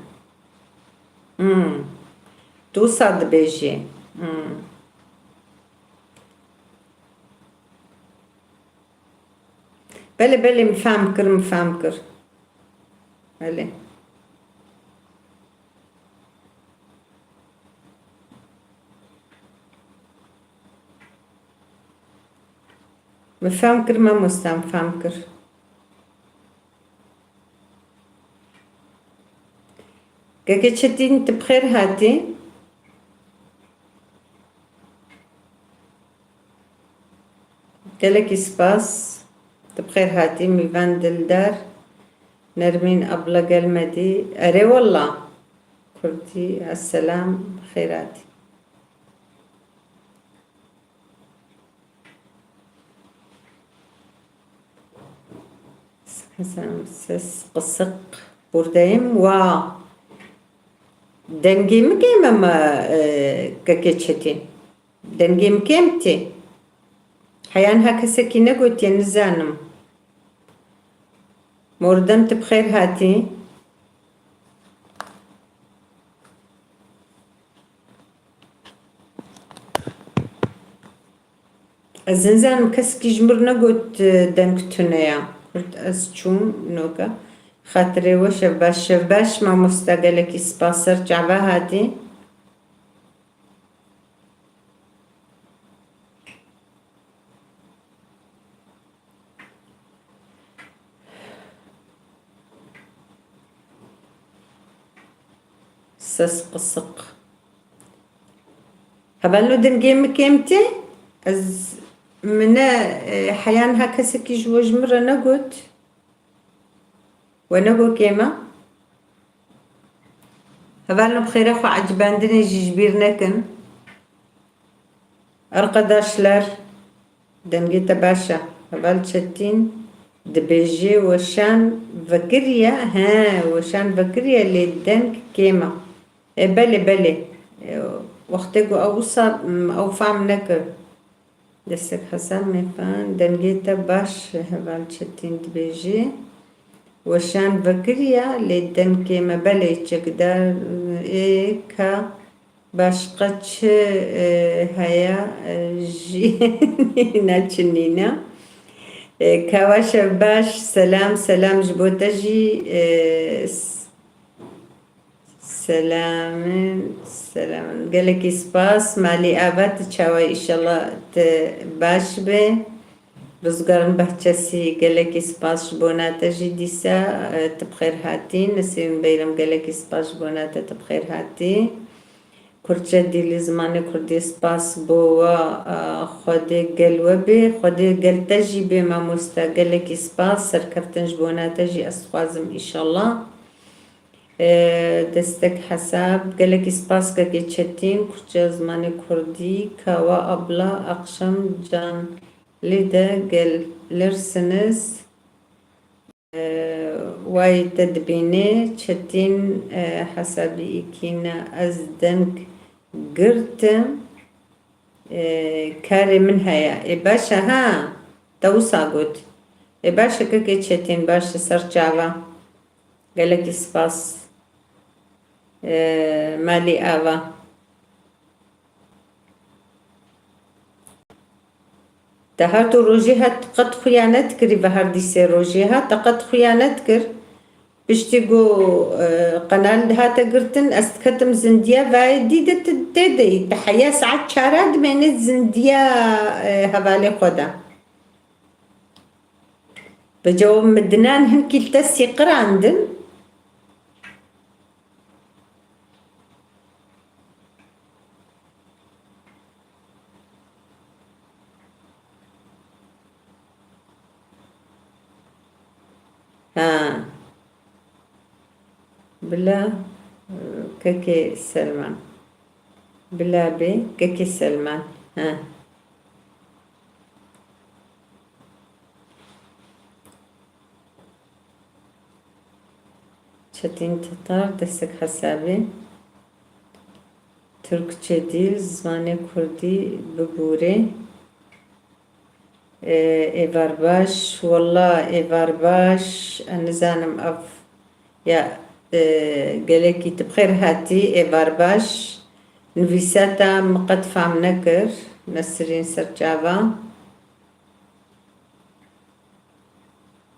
Hmm. Tu wisa dibêjî. Hmm. Belê, belê, min fehm kir, min fehm kir. Belê. Min fehm kir, mamosta, min fehm kir. Kekê Çetîn, tu bi xêr hatî. Gelekî spas. Tu bi xêr hatî, Mîvan Dildar. Nermîn abla gelmedî. Erê wela. Kurdî, esselam, bi xêr hatî. Hasan, ses kısık. Buradayım. Wa. Dengê min kêm e, e, Kekê Çetin. Dengê min kêm tê. Heya niha kesekî negotiye, nizanim. Mordem, tu bi xêr hatî. Ez nizanim kesekî ji mir negot, e, deng tune ya. Got ez çûm noka. Xatirê we şev baş, şev baş mamosta, gelekî spas ser çava hatî. Ses qisiq. Hevalno dengê min kêm tê? Ez, min ne, e, heya niha kesekî ji we ji min re negot. We negot kêm e? Hevalno bi xêra xwe ecibandinê jî ji bîr nekin. Arkadaşlar, dengê te baş e. Heval Çetîn dibêje weşan vekiriye. He, weşan vekiriye lê deng kêm e. E, belê, belê. E, wextê ku ew wisa, m, ew fam nekir. Destek Hesen Mêfan, dengê te baş, Heval Çetîn dibêje. Weşan vekiriya, lê deng kêm e, belê çekdar, ê, ka başqa çi, e, heye, e, jî neçinîne. E, ka weş e, baş, selam, selam ji bo te jî, e, s-, Selamin, selamin. Gelekî spas. Malî ava, tu çawa? Îşallah tu baş be. Rizgarin Bahçesi, gelekî spas ji bona te jî dîsa, e, tu bi xêr hatî. Nesîm Beyram, gelekî spas ji bona te, tu bi xêr hatî. Kurtçe dîlî, zimanê kurdî, spas bo we, e, Xwedê gel we bê, Xwedê gel te jî bê mamoste, gelekî spas, serkeftin ji bona te jî ez dixwazim, îşallah. E, destek hesab. Gelekî spas kekê Çetîn, Kurtçe zimanê kurdî, Kawa abla, akşam canlı de gelirsiniz. E, wayî te dibînê, Çetîn, e, hesabî îkîne ez deng girtim. E, karê min heye. Ê baş e ha, te wisa got. Ê baş e kekê Çetîn, baş e ser çava. Gelekî spas. E, malî ava. Te her du rojê hat qet xuya nedikirî, ve her dî sê rojê hat te qet xuya nedikir. Piştî ku, e, qenal dihate girtin, ez diketim zindiya vayê dî de tu tê de yî. Tu heya saet çara dimênî zindiya, e, hevalê xwe de. Bi cewab min dinan hinkî li te sîqirandin. Ha. Bila, e, kekê Selman. Bila bê, kekê Selman. Ha. Çetin Tatar, destek hesabê. Türkçe dîl, zimanê kurdî bibûrê. E, êvar baş, walla êvar baş, ez nizanim ev ya, e, gelekî tu bi xêr hatî, êvar baş. Nivîsa te min qet fam nekir, Nesrîn Serçava.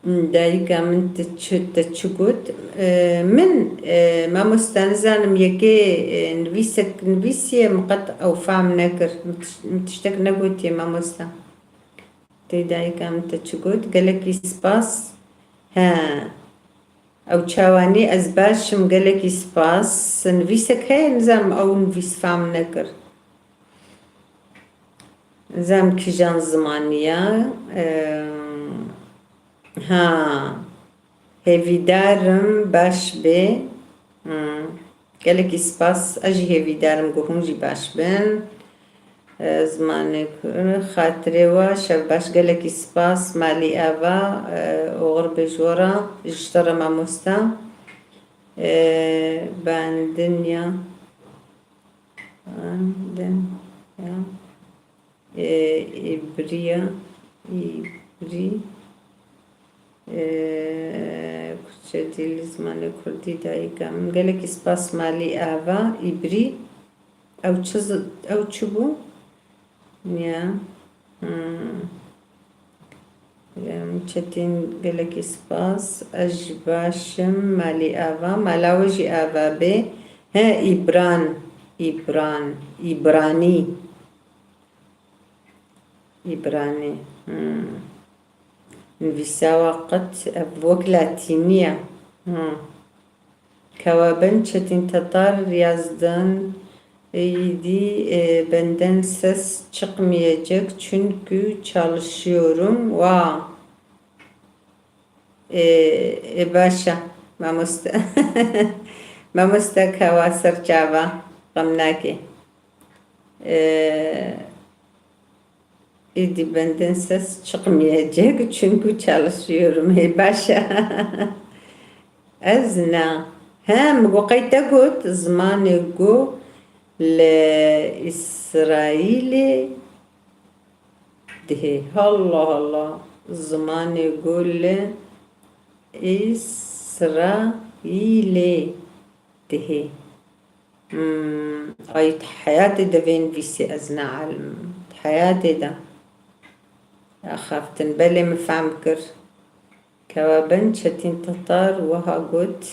Dayika min te çi, te çi got? E, min, e, mamoste, nizanim yekê, e, nivîsek nivîsiye, min qet ew fam nekir. Min tiş-, min tiştek negotiye, mamoste. Tê dayika min te çi got? Gelekî spas. He. Ew çawanî, ez baş im, gelekî spas. Nivîsek heye, nizanim ew nivîs fam nekir. Nizanim kîjan zimanî ya. Em, ha. Hêvîdar im baş bê. Hmm. Gelekî spas. Ez jî hêvîdar im ku hûn jî baş bin. E, zimanê ku-, xatirê we şev baş. Gelekî spas. Malî ava, e, oxir bê ji we re. Ji te re mamosta. E, bandin ya. Bandin ya. E, îbriya, îbrî, e, Kurtçe dîlî, zimanê kurdî dayika min. Gelekî spas Malî ava, îbrî. Ew çi zi-, ew çi bû? Ya. Hmm. Em, Çetîn, gelekî spas. Ez jî baş im. Malî ava. Mala we jî ava bê. He, Îbran. Îbran. Îbranî. Îbranî. Hmm. Nivîsa we qet ev wek latînî ye. Hmm. Kewabin Çetin Tatar yazdan, êdî, e, benden ses çıkmayacak çünkü çalışıyorum. Wa. E, e, baş e, mamoste. Mamoste, kewa ser çava, xem nake. E, Êdî benden ses çıkmayacak çünkü çalışıyorum. Hê baş e. Ez ne. He, min got qey te got, zimanê ku li Îsraîlê dihê. Allah Allah. Zimanê ku li Îsraîlê dihê. Hmm, ay, di heyatê de vê nivîsê ez neelim. Di heyatê de. Axaftin. Belê, min fehm kir. Kewabin Çetin Tatar wiha got.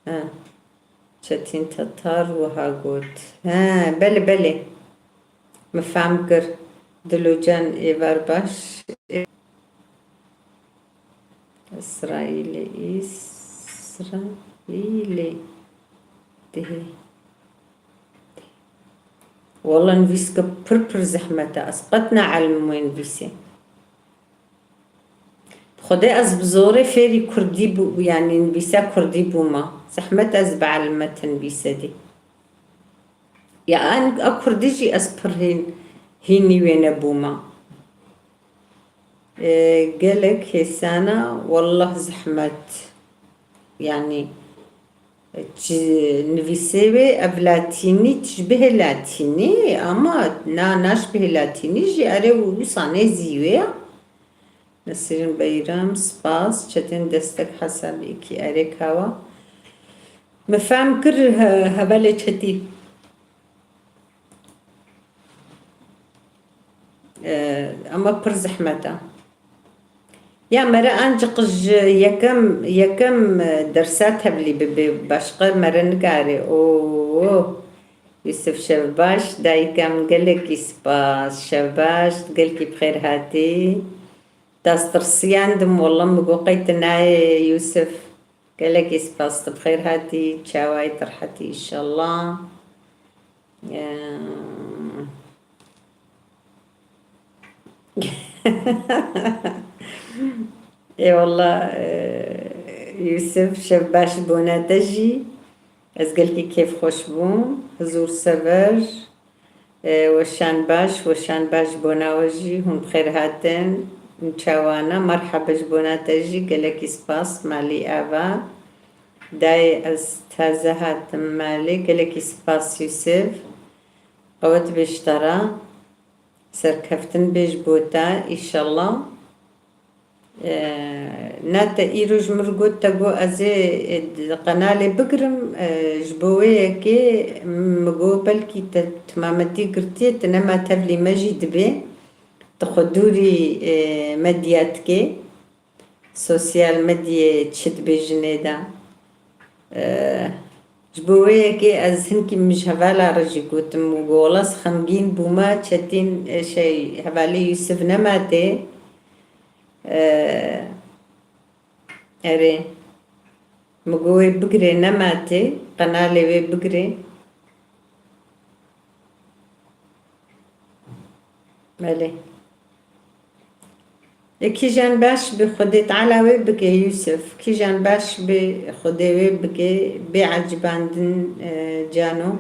He. Çetin Tatar wiha got. He, belê, belê. Min fehm kir. Dilocan êvar baş. Îsraîlê, Îsraîlê. Dihê. Walla nivîske pir pir zehmet e. Ez qet neelim wê nivîsê. Xwedê ez bi zorê fêrî kurdî bû, yanî nivîsa kurdî bûma. Zehmet ez bielime ti nivîse dî. Ya en, a kurdî jî ez pir hîn, hînî wê nebûma. E, gelek hêsana, wallah zehmet. Yanî, çi nivîsê wê, ev latînî, tişbihê latînî, ama na, naşbihê latînî jî erê û wisa nêzî wê ya. Nesrîn Beyram, spas. Çetin Destek Hasan, iki erê kawa. Min fehm kir, he-, hevalê Çetî. E, ama pir zehmet e. Ya mere ancik ji yekem, yekem, e, dersa tevlî bibe, başqa mere nikare. Oo, Yusuf, şev baş, dayika min, gelekî spas, şev baş, gelkî bi xêr hatî. Dest tirsiyandim, wallah, min got qey tu nayê, Yusuf. Gelekî spas, tu bi xêr hatî, çawayî, tu rehetî, înşallah. Eee, Ê wallah, e, Yusuf, şev baş bona te jî. Ez gelkî kêfxweş bûm. Hizûr Sever, e, weşan baş, weşan baş bona we jî. Hûn bi xêr hatin. Çawana, merhaba ji bona te jî. Gelekî spas, malî ava. Dayê, ez taze hatim malê. Gelekî spas Yusuf. Qewet bê ji te re. Serkeftin bê ji bo te, înşallah. E, na te îro ji min re got, te got ez ê, e, qenalê bigirim, e, ji bo wê yekê min got belkî te timametî girtiye, tu nema tevlî me jî dibê, tu xwe dûrî, e, medya dikê. Sosyal medyayê çi dibêjinê de. E, ji bo wê yekê ez hinkî min ji hevala re jî gotim û golas xemgîn bûme, Çetîn, e, şey, hevalê Yusuf nema tê. E, erê. Min got wê bigirê nema tê, qenalê wê bigirê. Belê. E, kîjan baş bi Xwedê Teala wê bike Yusuf. Kîjan baş bi Xwedê wê bike, bê ecibandin, e, cano.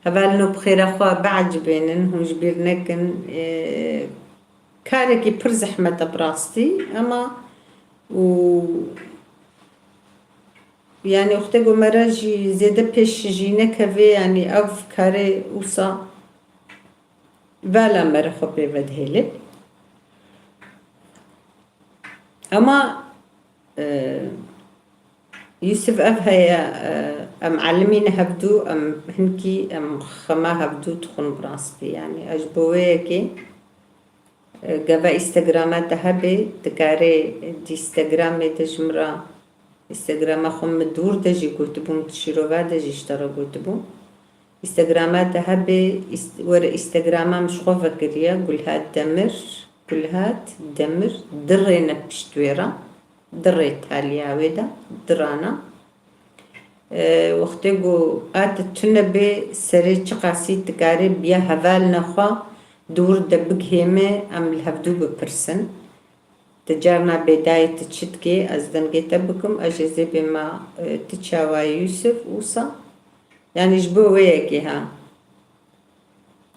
Hevalino bi xêra xwe biecibênin, hûn ji bîr nekin. E, karekî pir zehmet e bi rastî, ema û, yanî, wextê ku me re jî zêde pêş jî nekeve, yanî, ev karê wisa Vela me re xwe pê vedihêle. Ema, e, Yusuf ev heye, e, em elimîne hevdû, em hinkî, em xema hevdû dixwin bi rastî. Yanî, ez ji bo wê yekê, E, gava Instagrama te hebe, dikarê di Instagramê de ji min re, Instagrama xwe min dûr de jî gotibûm, di şîrova de jî ji te re gotibûm. Instagrama te hebe, ist-, were Instagrama min ji xwe vekiriye, Gulhat Demir, Gulhat Demir, di rê ne pişt wê re, di rê taliya wê de, di rana. E, wextê ku a te tune bê, serê çiqasî dikarê biya hevalna xwe dûr de bigihê me, em li hevdû bipirsin. Ti carna bêdayê ti çi dikê, ez dengê te bikim, ez jê zê bê ma, e, ti çawa yî Yûsif, wisa? Yanî ji bo wê yekê ha.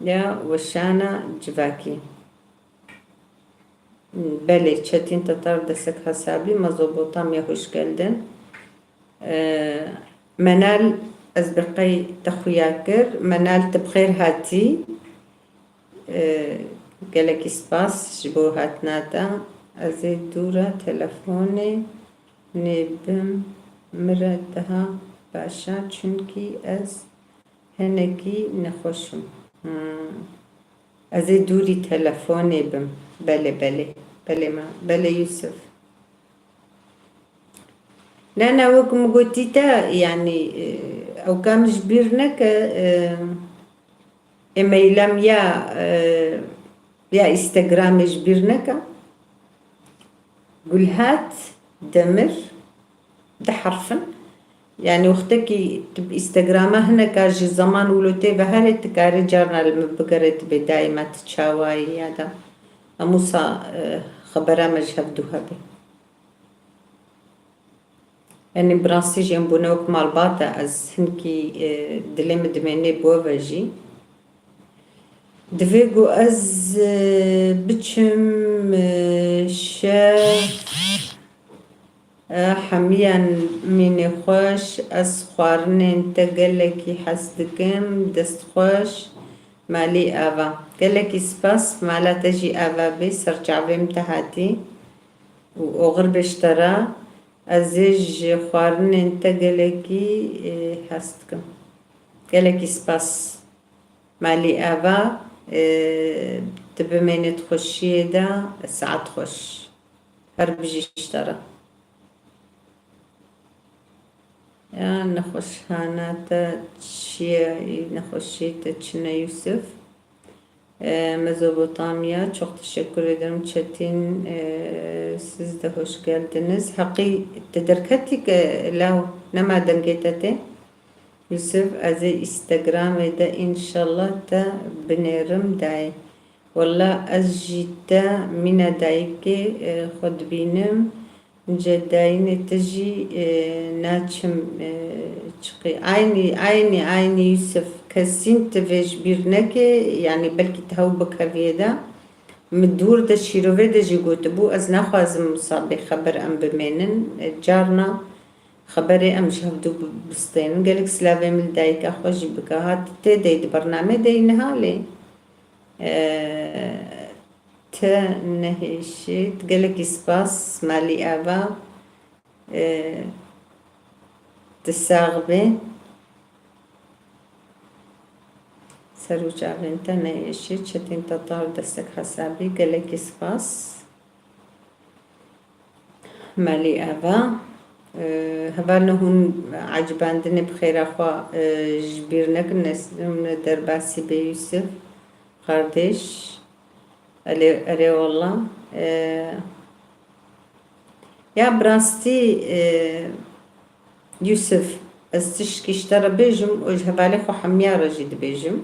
Ya weşana civakî. Belê, Çetin Tatar Desek Hasabî, Mezopotamya, hoş geldin. Ee, Menal, ez bi qey te xuya kir. Menal, tu bi xêr hatî. Ee, gelekî spas ji bo hatina te. Ez ê dûra telefonê nêbim, min re daha baş e, çunkî ez hinekî nexweş im. Hmm. Ez ê dûrî telefonê bim. Belê, belê. Belê ma. Belê Yûsif. Ne, ne, wek min gotî te, yanî, e, ew ka min ji bîr neke, e, e-maîla min ya, e, ya Instagramê ji bîr neke. Gulhat Demir, du herf in. Yanî wextekî tu bi Instagrama hineka ji zeman wilo tê ve herê, tu karê carna li min bigere, tu bê dayê me tu çawa yî ya da. Em wisa, e, xebera me ji hev du hebe. Yanî bi rastî jî em bûne wek malbat e, ez hinkî, e, dilê min dimênê bo ve jî. Divê ku ez, e, biçim, e, şev, e, hemiyan mînê xweş, ez xwarinên te gelekî hez dikim, dest xweş, malî ava. Gelekî spas, mala te jî ava bê, ser çavê min te hatî û oxir bê ji te re. Ez ê ji xwarinên te gelekî, e, hez dikim. Gelekî spas. Malî ava, e, tu bimênî di xweşiyê de, saet xweş. Her bijî ji te re. Ya nexweşxana te çi ye? Nexweşiyê te çi ne Yûsif? E, Mezopotamya, çok teşekkür ederim. Çetin, e, siz de hoş geldiniz. Heqî te derketî ke law nema dengê te tê. Yusuf, ez ê Instagramê de înşallah te binêrim dayê. Wela ez jî te mîna dayikê, e, xwe dibînim. Cedayînê te jî, e, naçim, e, çiqî. Aynî, aynî, aynî Yusuf. Kesîn tu vê ji bîr neke, yanî belkî tu hew bikeviyê de. Min dûr de şîrovê de jî gotibû, ez naxwazim wisa bêxeber em bimênin. E, carna xeberê em ji hevdû bi-, bistênin. Gelek silavê min li dayika xwe jî bike. Ha, tu tê dey di bernamê dey niha lê. E, Te nehêşît. Gelekî spas, Malî Eva. E, tu sax bî. Ser û çavên te nehêşît. Çetin Tatar destek hesabî. Gelekî spas. Malî Eva. E, hevalno hûn ecibandinê bi xêra xwe, e, ji bîr nekin. Ez hûn derbasî bê Yusuf. Kardeş. Erê, erê wela. E, ya bi rastî, e, Yusuf, ez tişkî ji te re bêjim û ji hevalê xwe hemiya re jî dibêjim.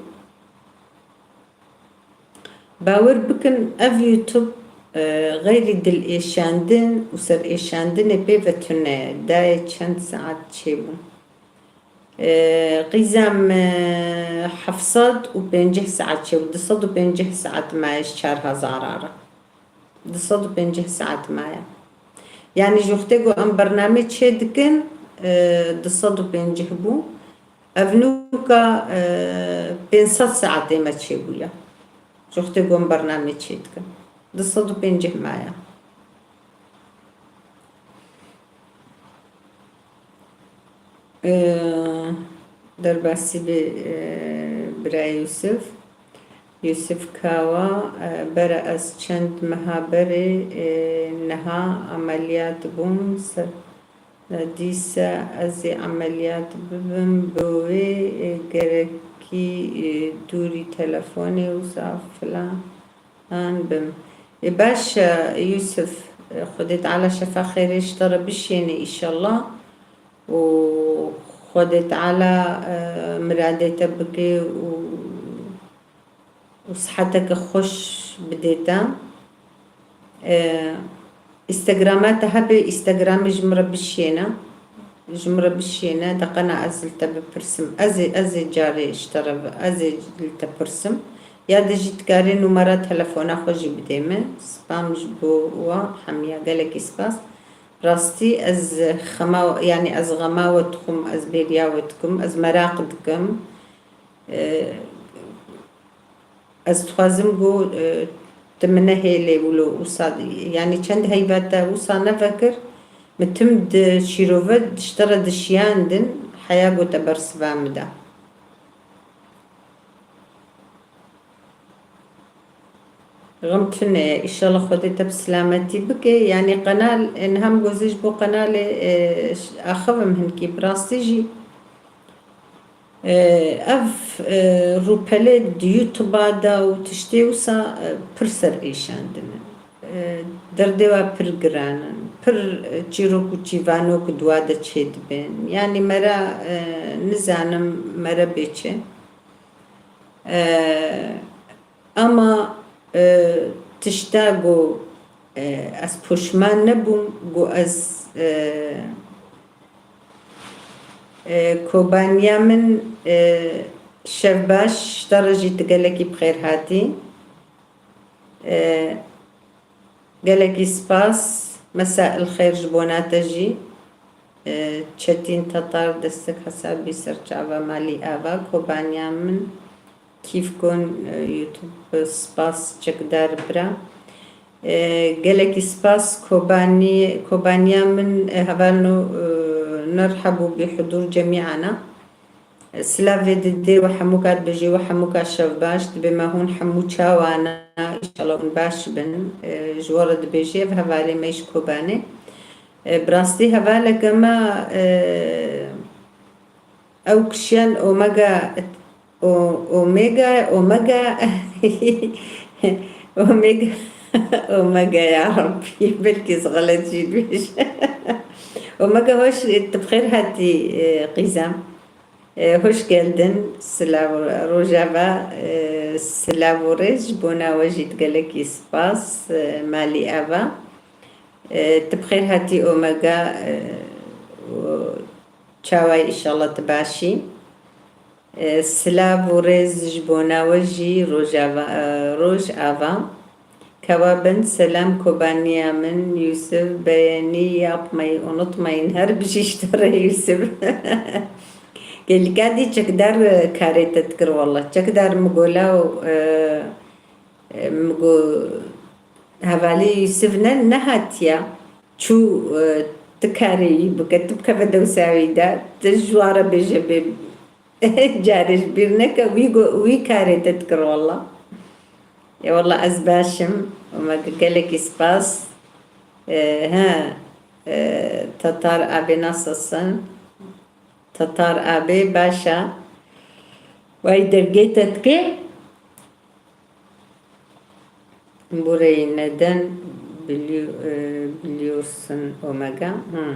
Bawer bikin, ev YouTube, e, xeyrî dil êşandin û ser êşandinê pê ve tune ye. Dayê çend saet çêbû? E, qîza me heft sed û pêncî saet çêbû, du sed û pêncî saet maye ji çar hezara re. Du sed û pêncî saet maye. Yanî ji wextê ku em bernamê çê dikin, e, du sed û pêncî bû. Ev nûka, e, pênc sed saetê me çêbûye. Ji wextê ku em bernamê çê dikin. Du sed û pêncî maye. Ee, derbasî bê, e, birayê Yusuf. Yusuf Kawa, e, bere ez çend meha berê, e, niha emeliyat bûm, se-, e, dîse ez ê emeliyat bibim, bi wê, e, gerekî, e, dûrî telefonê wisa filan bim. E, baş e, Yusuf, e, Xwedê Teala şefa xêrê ji te re bişêne îşallah. û Xwedê Teala, e, miradê te bike û, û siheteke xweş bidê te. E, Instagrama te hebe, Instagramê ji min re bişêne. Ji min re bişêne, de qena ez li te bipirsim. Ez ê, ez ê carê ji te re, ez ê li te pirsim. Ya de jî dikarê numara telefona xwe jî bidê min. Spam ji bo wa hemiya. Gelekî spas. Rastî ez xema, yanî ez xema we dixwim, ez bêriya we dikim, ez meraq dikim. E, ez dixwazim ku, e, tu min nehêlê wilo wisa, yanî çend heyva te wisa nevekir, min tim di şîrove ji te re dişiyandin, heya ku te bersiva min da. Ximt tune ye. Îşallah Xwedê te bi silametî bike. Yanî qenal, e, niha min got ji bo qenalê, e, ş-, axivim hinkî. Bi rastî jî, e, ev, e, rûpelê di YouTube-a de û tiştê wisa, e, pir ser êşandin in. E, derdê we pir giran in. Pir, e, çîrok û çîvanok di wa de çêdibin. Yanî mere, e, nizanim mere bê çi. E, Ama, e, tişta ku, e, ez poşman nebûm, ku ez, e, e, kobaniya min, e, şev baş, ji te re jî tu gelekî bi xêr hatî. E, Gelekî spas. Mesa il xêr ji bona te jî. E, Çetîn Tatar destek hesabî serçava malî ava. Kobaniya min kîf kon, e, YouTube spas çekdar bira. E, gelekî spas Kobanî-, Kobaniya min, e, hevalno, e, nerhebû bi hudur cemîana. Silavê didê we hemûka dibêjê we hemûka şev baş. Dibê me hûn hemû çawa ne, înşallah hûn baş bin. E, ji we re dibêjê ev hevalê me yî ji Kobanê. E, bi rastî hevaleke me, e, ew kişiyan omega, o-, omega, omega, omega, omega ya Rabbî, belkî ez xelet jî dibêjim. Omega hoş, tu bi xêr hatî, e, qîzem. E, hoş geldin. Silav Rojava, e, silav û rêz ji bona we jî gelekî spas, e, malî ava. E, tu bi xêr hatî Omega, e, û çawa yî, înşallah tu baş î. E, silav û rêz ji bona we jî Rojava, e, Rojava. Kawa bin, selam Kobaniya min, Yusuf, beğeni yapmayı unutmayın. Her bijî ji te re Yusuf. Gelîka dî çekdar, e, karê te dikir walla. Çekdar min got law, e, e, min got hevalê Yusuf ne, nehatiya. Çû, e, tu karê wî bike, tu bikeve dewsa wî de, tu ji wan re bêje bê. Carê ji bîr neke, wî go-, wî karê te dikir walla. Ya walla ez baş im. Omega gelekî spas. E, he, e, Tatar abi nasılsın? Tatar abi baş e. Vay dergê te dike. Burayı neden biliyo-, e, biliyorsun Omega? Hı.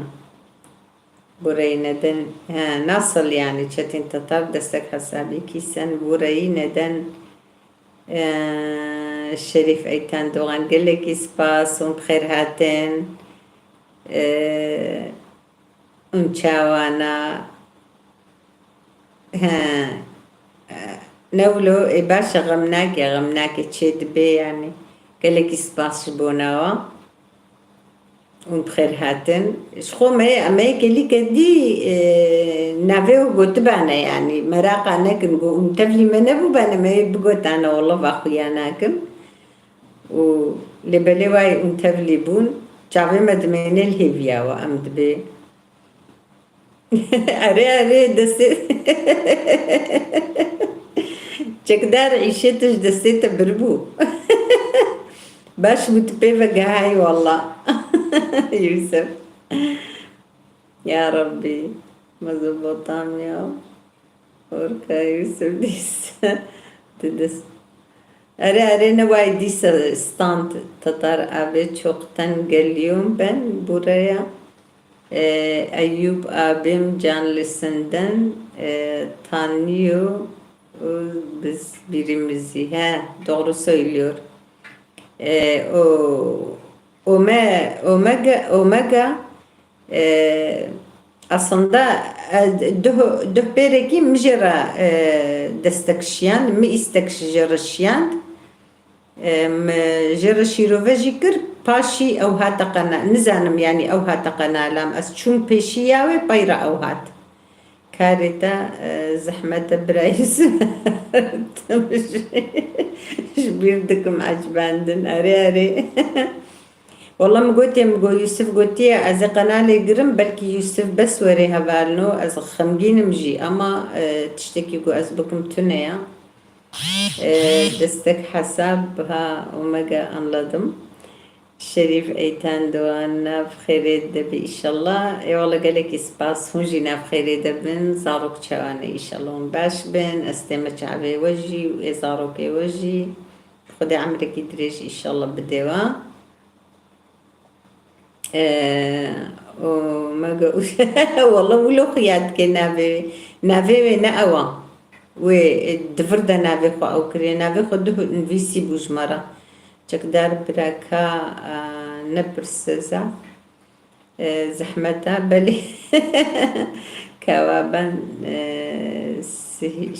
Burayı neden, he, nasıl yani Çetin Tatar destek hesabı ki sen burayı neden, e, Şerif Eytan Doğan gelekî spas û bi xêr hatin. E, û çawana, he, e, ne wilo, ê baş e, xem nake, xem nake çê dibe yani. Gelekî spas ji bona wa. Hûn bi xêr hatin. Ji xwe me, em ê gelî kedî, e, navê û gotibane, yanî meraqa nekin, got, hûn tevlî me nebûbane, me ê bigotane, walla va xuya nakim. Û lê belê wayê hûn tevlî bûn, çavê me dimêne li hêviya we, em dibê. Erê, erê, destê. Çekdar îşê tu ji destê te biribû. Baş bû tu pê vegehayî walla. Yusuf. Ya Rabbî. Mezopotamya. Orka Yusuf dîsa. Didis. Erê, erê, ne wayî dîsa stand Tatar abi çok ten geliyorum ben buraya. Ee, Eyüp abim canlısından, e, tanıyor. O biz birimizi. He, doğru söylüyor. Ee, o Ome-, Omega, Omega, e, aslında, e, duh, duh pêrekî min jê re, e, destek şiyand, min îstek ji re şiyand. E, min jê re şîrove jî kir, paşî ew hate qena-, nizanim, yanî ew hate qenala min. Ez çûm pêşiya wê, pey re ew hat. Karê te, e, zehmet e, bira Yusuf. Ji bîr dikim, ecibandin. Erê, erê. Walla min gotiye, min got, Yusuf gotiye, ez ê qenalê girim, belkî Yusuf bes were hevalno, ez xemgîn im jî, ama, e, tiştekî ku ez bikim tune ya. E, destek hesab, ha, Omega, anladım. Şerîf Eytan Doğan, nav xêrê de be, îşallah. Ê wala, gelekî spas, hûn jî nav xêrê de bin. Zarok çawa ne, îşallah hûn baş bin. Ez tême çavê we jî û ê zarokê we jî. Xwedê emrekî dirêj, îşallah, bide we. Ee, Omega, wala wilo xuya dike navê wê. Navê wê ne ew a. Wê, e, di vir de navê xwe ew kiriye. Navê xwe duh nivîsî bû ji me re. Çekdar bira ka, e, nepirse zaf. E, zehmet e, belê. Kawa ben, e, sihî-,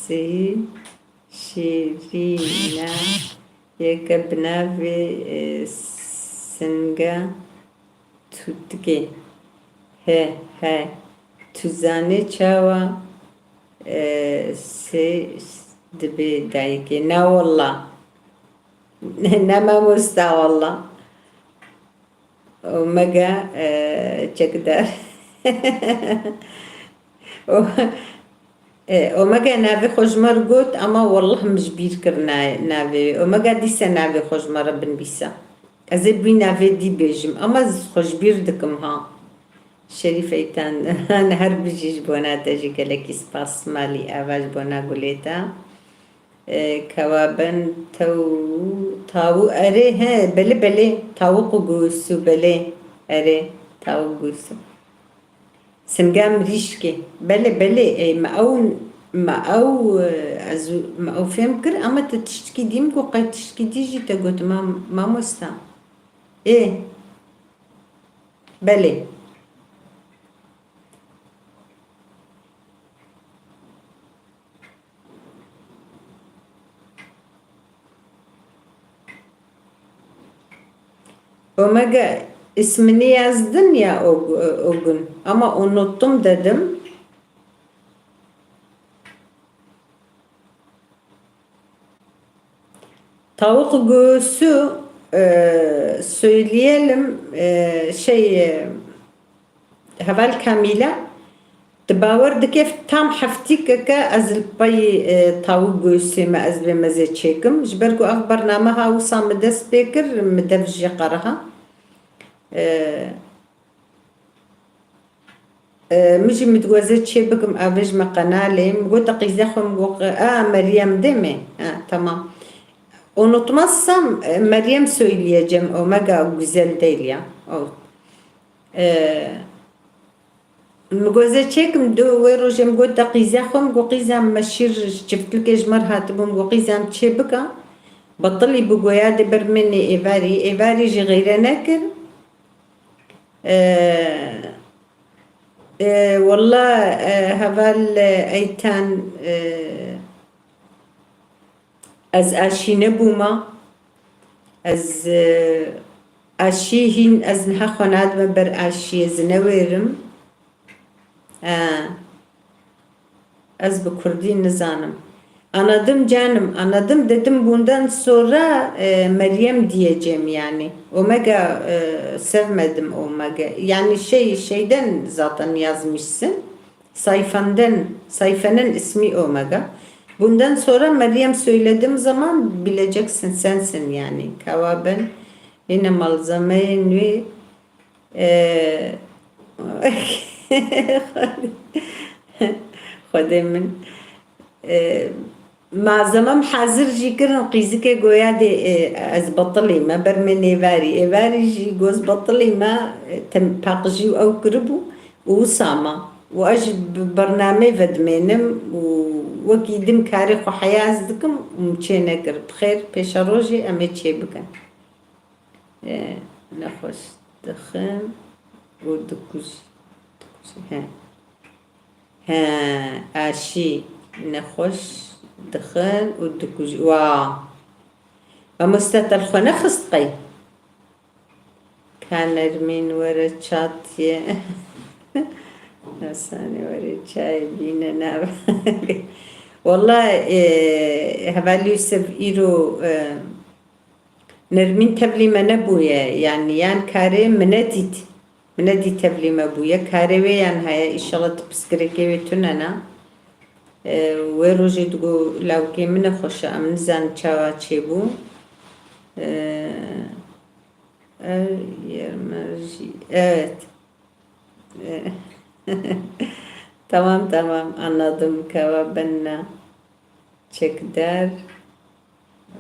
sihî-, Şêrîne yeke bi navê, e, Singe Tutikê. He, he. Tu zanî çawa, e, sê dibe dayikê? Na walla. Ne mamosta walla. Omega, e, çekdar. O, e, Omega navê xwe ji me re got, ama wallah min ji bîr kir na-, navê wê. Omega dîse navê xwe ji me re binivîse. Ez ê bi wî navê dî bêjim, ama ez xwe ji bîr dikim ha. Şerîf Eytan, her bijî, ji bona te jî gelekî spas, malî ava ji bona gulê te. E, Kawaben tew-, tawû, erê, he, belê, belê, tawûq û gûsû, belê, erê, tawûk gûsû. Singa mirîşkê, belê, belê, e, me ew, me ew, e, ez, me ew fêm kir, ama te tiştkî dî min got, qey tiştkî dî jî te got, mam-, mamosta. Ê, belê. Omega ismini yazdın ya o, o gün. Ama unuttum dedim. Tavuk göğsü, e, söyleyelim, e, şey, e, heval Kamîle, tu bawer dike tam heftîkeke ez li pey, e, tavuk göğsê me ez vê mezê çêkim. Ji ber ku ev bername ha wisa min dest pê kir, min dev jê qeriha. E, E, min jî min digot ez ê çê bikim, ev ê ji me qenalê. Min got, te qîza xwe, min got, a, Meryem değil mi? Ha, tamam. Unutmazsam, e, Meryem söyleyeceğim, Omega güzel değil ya. O. E, min got, ez ê çêkim, du wê rojê min got, te qîza xwe, min got, qîza me şîr çiftlikê ji me re hatibû, min got, qîza min çê bika. Betilî bi goya de ber min ê êvarî, êvarî jî xeyre nekir. E, e, walla, e, heval, e, Eytan, e, ez aşî nebûma. Ez, e, aşî hîn, ez niha xwe nadime ber aşiyê, ez newêrim. E, ez bi kurdî nizanim. Anladım canım, anladım dedim. Bundan sonra, e, Meryem diyeceğim yani. Omega, e, sevmedim Omega. Yani şey, şeyden zaten yazmışsın. Sayfanden, sayfenin ismi Omega. Bundan sonra Meryem söylediğim zaman bileceksin sensin yani. Kava ben yine malzemeyê nû, e, Xwedê min. E, malzemem hazir jî kirin, qîzikê goya dê, e, ez betilî me, ber min êvarî. Êvarî jî goz betilî me, e, tem-, paqijî û ew kiribû û wisa ma. Û ez ji bi-, bernameyê vedimênim û wekî din karê xwe heya ez dikim û min çê nekir. Bi xêr, pêşerojê em ê çê bikin. E, nexweş dixin û dikuj-, dikujî. He. He, aşî nexweş dixin û dikuj-, wa. Mamoste te li xwe nexist qey? Ka Nermîn were çatiye. Hasanê were çayê bîne nav. Walla, e, hevalî Yusuf îro, e, Nermîn tevlî me nebûye, yanî yan karê min nedît. Min nedît tevlî me bûye. Karê wê yan heye, îşallah tu pirsgirêkê wê tune ne. E, wê rojê digo lawikê min nexweş e, em nizanin çawa çêbû. E, ev yer me jî, evet. E, tamam, tamam, anladım. Kava benna çekder.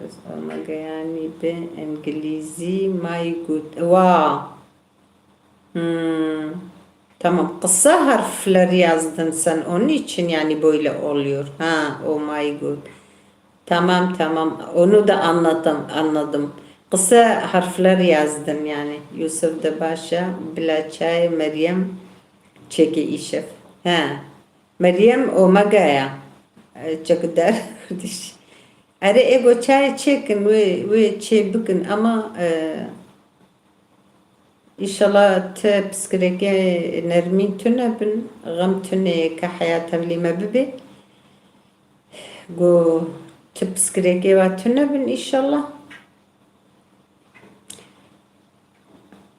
Ez Omega yani bi Engilîzî my good. Wa. Hmm. Tamam. Kısa harfler yazdın sen. Onun için yani böyle oluyor. Ha, oh my god. Tamam, tamam. Onu da anladım, anladım. Kısa harfler yazdın yani. Yusuf de başa, bila çay, Meryem, çeki işef. Ha. Meryem Omegaya. E, çekder Kurdiş. Erê, ê go çayê çêkin, wê, wê çê bikin, ama, e, îşallah ti piskirêkê Nermîn tune bin, xem tune ke heya tevlî me bibê. Go ti piskirêkê wa tune bin, îşallah.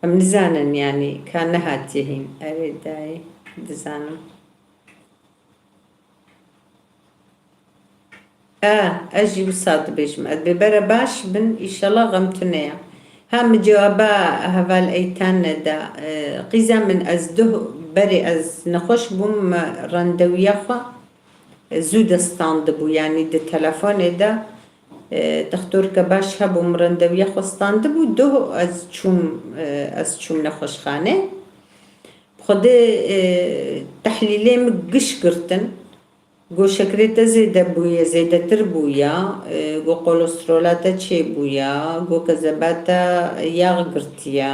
Em nizanin, yanî, ka nehatiye hîn. Erê, dayê, dizanim. E, ez jî wisa dibêjim. Ez bê bere baş bin, îşallah xem tune ya. Ha, min cewaba heval Eytan neda. E, qîza min ez duh berê ez nexweş bûm, me randewiya xwe, e, zû de standibû. Yanî di telefonê de, e, dextorke baş hebû, min randewiya xwe standibû. Duh ez çûm, e, ez çûm nexweşxane. Xwedê, e, tehlîlê min giş girtin. Go şekerê te zêde bûye, zêdetir bûye, e, go kolesterola te çêbûye, go kezeba te yağ girtiye,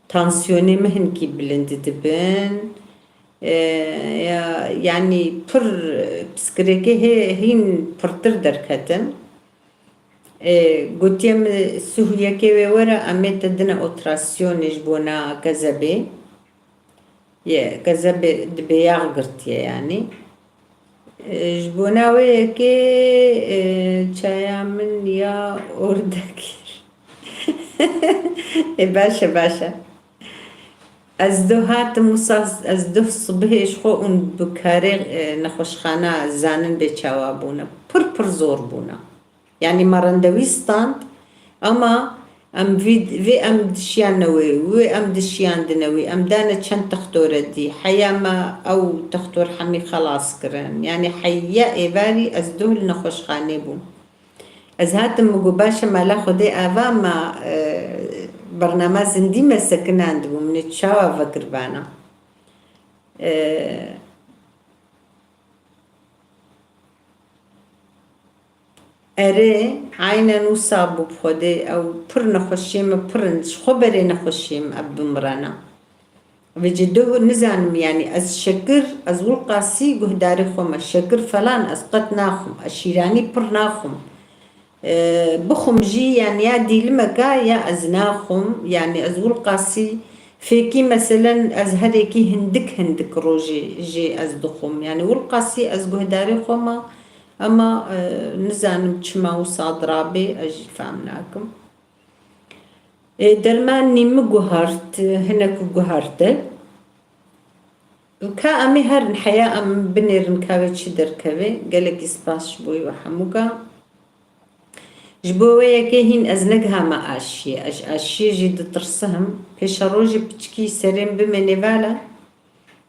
tansiyonê min hinkî bilind dibin. E, ya, yanî pir, e, piskirêkê hê-, hîn pirtir derketin. E, gotiye min sihuyekê wê were, em ê te dine operasyonê ji bona kezebê. Ye, kezebê dibê yağ girtiye yanî. E, ji bona wê yekê, e, çaya min ya orda kir. E, baş e, baş e. Ez duh hatim wisa, ez duh sibihê ji xwe û bi karê, e, nexweşxana zanin bê çawa bûne. Pir pir zor bûne. Yanî me randewî stand, ama em vî, vê em dişiyane wê, wê em dişiyandine wê, em dane çend textore dî. Heya me ew textor hemî xelas kirin. Yanî heya êvarî ez duh li nexweşxanê bûm. Ez hatim, min got, baş e, mala Xwedê ava me, e, bernama zindî me sekinandibû, min ê çawa vekiribana? E, Erê, aynen wisa bû bi Xwedê. Ew pir nexweşiyê me pir in. Ji xwe berê nexweşiyê me ev bimirena. Vêce duh nizanim, yanî ez şekir, ez wilqasî guhdarê xwe me, şekir falan ez qet naxwim. Ez şîranî pir naxwim. E, bixwim jî, yanî ya dîlimeka ya ez naxwim. Yanî ez wilqasî fêkî, meselen, ez herêkî hindik hindik rojê jê ez dixwim. Yanî wilqasî ez guhdarê xwe me. Ema, e, nizanim çima wisa dirabê, ez jî fehm nakim. E, dermanî min guhart, hinek guharte. Ka em ê herin heya em binêrin ka wê çi derkeve. Gelekî spas ji bo wî we hemûka. Ji bo wê yekê hîn ez negihame aşiyê. Ez ji aşiyê jî ditirsihim. Pêşerojê piçikî serê min bimê nêvala,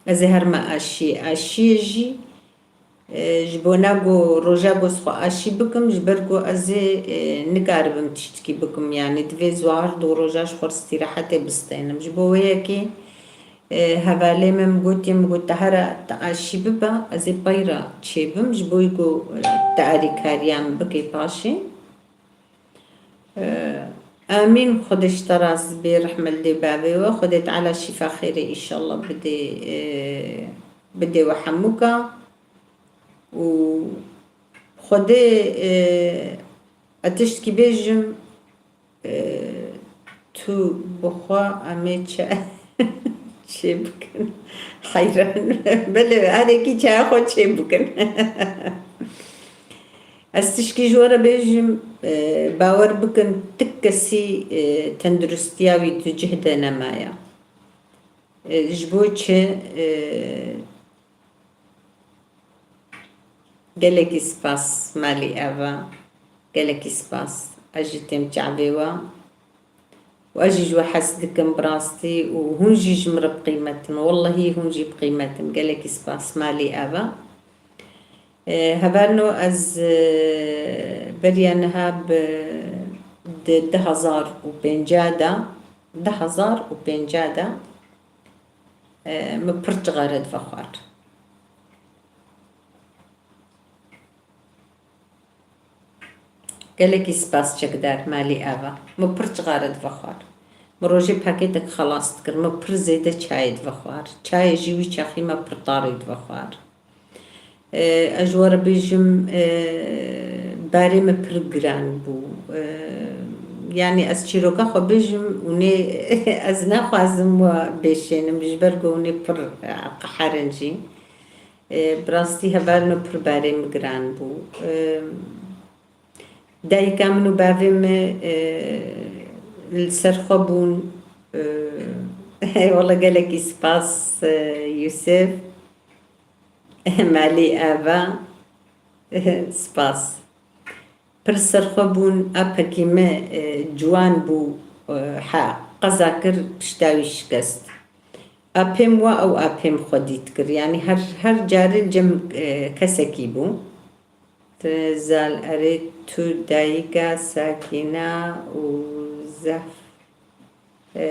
ez ê herime aşiyê. Aşiyê jî, e, ji bona ku roja ku ez xwe aşî bikim, ji ber ku ez ê, e, nikaribim tiştikî bikim. Yanî divê ez û her du roja ji xwe re îstîrehetê bistênim. Ji bo wê yekê, e, hevalê min min gotiye, min got, "Te here te aşî bibe, ez ê pey re çêbim, ji bo ku, e, te alîkariya min bikê paşê." E, amîn, Xwedê ji te razî bê, rehme li dê bavê we, Xwedê Teala şîfa xêrê înşallah bidê, e, bidê we hemûka. Û Xwedê, e, ez tiştkî bêjim, e, tu bi xwe em ê çi çê bikin? Heyran. Belê, her yekî çaya xwe çê bikin. Ez tişkî ji we re bêjim, e, bawer bikin, ti kesî, e, tenduristiya wî di cih de nemaye. E, ji bo çi, e, Gelekî spas malî Eva. Gelekî spas. Ez jî têm çavê we. Û ez jî ji we hez dikim bi rastî û hûn jî ji min re bi qîmet in. Wellehî hûn jî bi qîmet in. Gelekî spas malî Eva. E, hevalno ez, e, beriya niha bi di du hezar û pênca de, du hezar û pênca de, e, min pir cixare dive xwar. Gelekî spas çekdar malî Eva. Min pir cixare dive xwar. Min rojê pakêtek xelas dikir. Min pir zêde çayê dive xwar. Çayê jî wî çaxî me pir tarî dive xwar. E, ez ji we re bêjim, e, barê min pir giran bû. E, yanî ez çîroka xwe bêjim û nê ez naxwazim we bêşênim ji ber ku hûn ê pir, e, qeherin jî. E, bi rastî hevalno pir barê min giran bû. E, dayika min û bavê min, e, li ser xwe bûn. E, eyvallah, gelekî spas, e, Yusuf. Malî Eva. Spas. Pir serxwe bûn, apekî me, e, ciwan bû, e, ha, qeza kir, pişta wî şikest. Apêm wa ew apêm xwedî dikir. Yanî her, her carê cem, e, kesekî bû. Te zal erê tu dayika Sakîna û Zehf, e,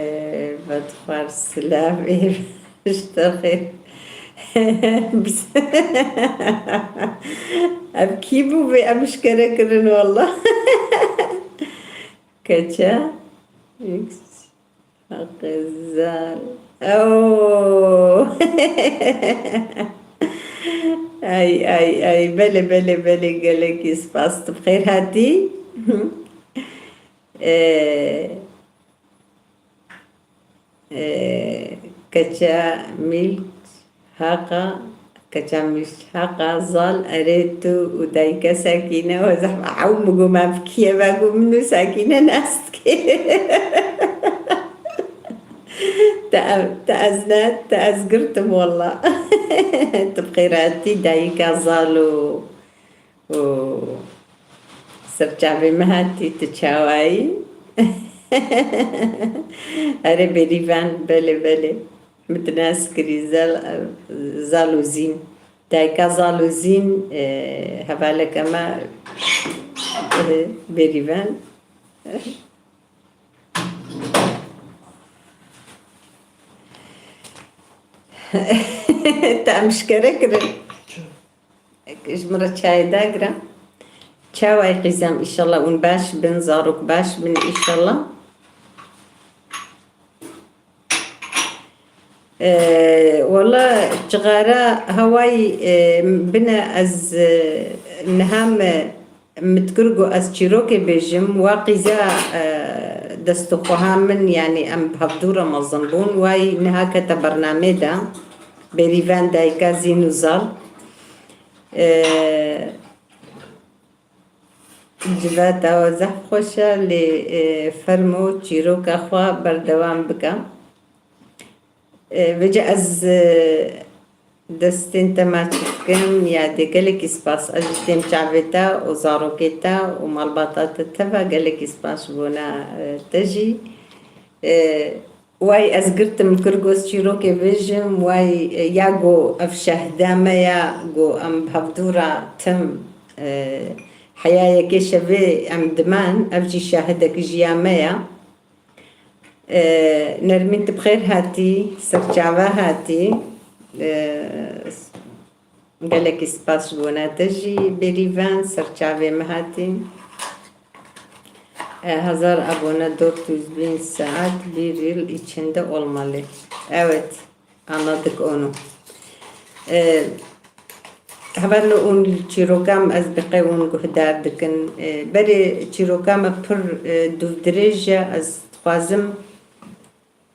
vedxwar silavê ji te xêr. Ev kî bû vê em şkere kirin walla. Keça. Haqizal. Oo. Ay, ay, ay. Belê, belê, belê. Gelekî spas. Tu bi xêr hatî. Ee, ee, keça mîl. Haqa, keça min haqa zal, erê tu û dayika Sakîne we zehf ew min got, me fikî ye, me got, min û Sakîne nas dike. Te ev, te ez ne, te ez girtim walla. Tu bi xêr hatî dayika zal û, û serçavê min hatî, tu çawayî? Erê Bêrîvan, belê, belê. Min tu nas kirî, zal, zal û zîn. Dayika zal û zîn, e, hevaleke me, e, Bêrîvan. Te em şkere kirin. Ji min re çayê dagire. Çawayê qîzem, înşallah hûn baş bin, zarok baş bin înşallah. Ee, wala cixara hewayî, e, bine ez, e, niha me min dikir ku ez çîrokê bêjim, wa qîza, e, destûxweha min, yanî em bi hevdû re mezin bûn, wayî niha kete bernamê de, Bêrîvan dayika Zîn û Zal. E, Civata we zehf xweş e, lê, e, fermo çîroka xwe berdewam bike. E, vêca ez, e, Destên te maçî dikim, yadê gelekî spas. Ez jî têm çavê te û zarokê te û malbata te teva gelekî spas ji bona, e, te jî. E, Way ez girtim, kir goz çîrokê bêjim, way, e, ya go ev şehda me ya, go em bi hevdû re tim, e, heya yekê şevê em diman, ev jî şahidek ji ya me ya. E, Nermîn, tu bi xêr hatî, serçava hatî. E, Gelekî spas ji bona te jî, Berivan, serçavê me hatî. E, hazar abone, dört yüz bin saat bir yıl içinde olmalı. Evet, anladık onu. E, Hevalno, hûn çîroka min ez bi qey hûn guhdar dikin. E, berê çîroka me pir, e, dûvdirêj e, ez dixwazim,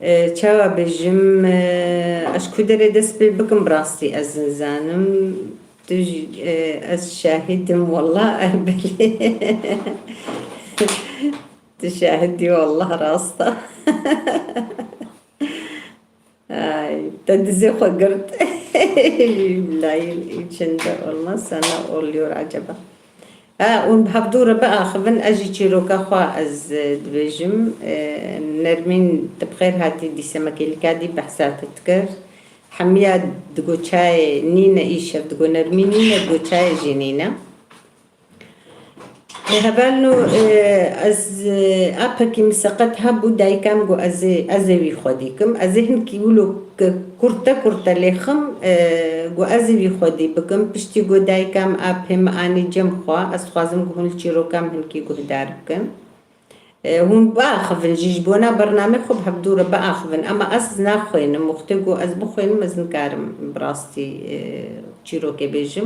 e, çawa bêjim, e, ez ji ku derê dest pê bikim, bi rastî ez nizanim. Tu jî, e, ez şahid im, wallah, erbelê. Tu şahid î, wallah, rast e. Ay, te dizê xwe girt. Layî içinde olmaz, sana oluyor acaba? Ha, hûn bi hevdû re biaxivin, ez jî çîroka xwe ez, e, dibêjim. E, Nermîn, tu bi xêr hatî, dîsemekê lika dî behsa te dikir. Hemiya digo çayê nîne, îşev digo Nermîn nîne, digo çayê jî nîne. E, hevalno, e, ez, e, apekî min seqet hebû, dayika min got ez ê, ez ê wî xwedî kim. Ez ê hinkî wilo ke kurte kurte lêxim, e, got ez ê wî xwedî bikim. Piştî got dayika min apê min anî cem xwe, ez dixwazim ku hûn li çîroka min hinkî guhdar bikin. E, hûn biaxivin jî, ji bona bernamê xwe bi hevdû re biaxivin. Ema ez naxwênim, wextê ku ez bixwênim, ez nikarim bi rastî, e, çîrokê bêjim.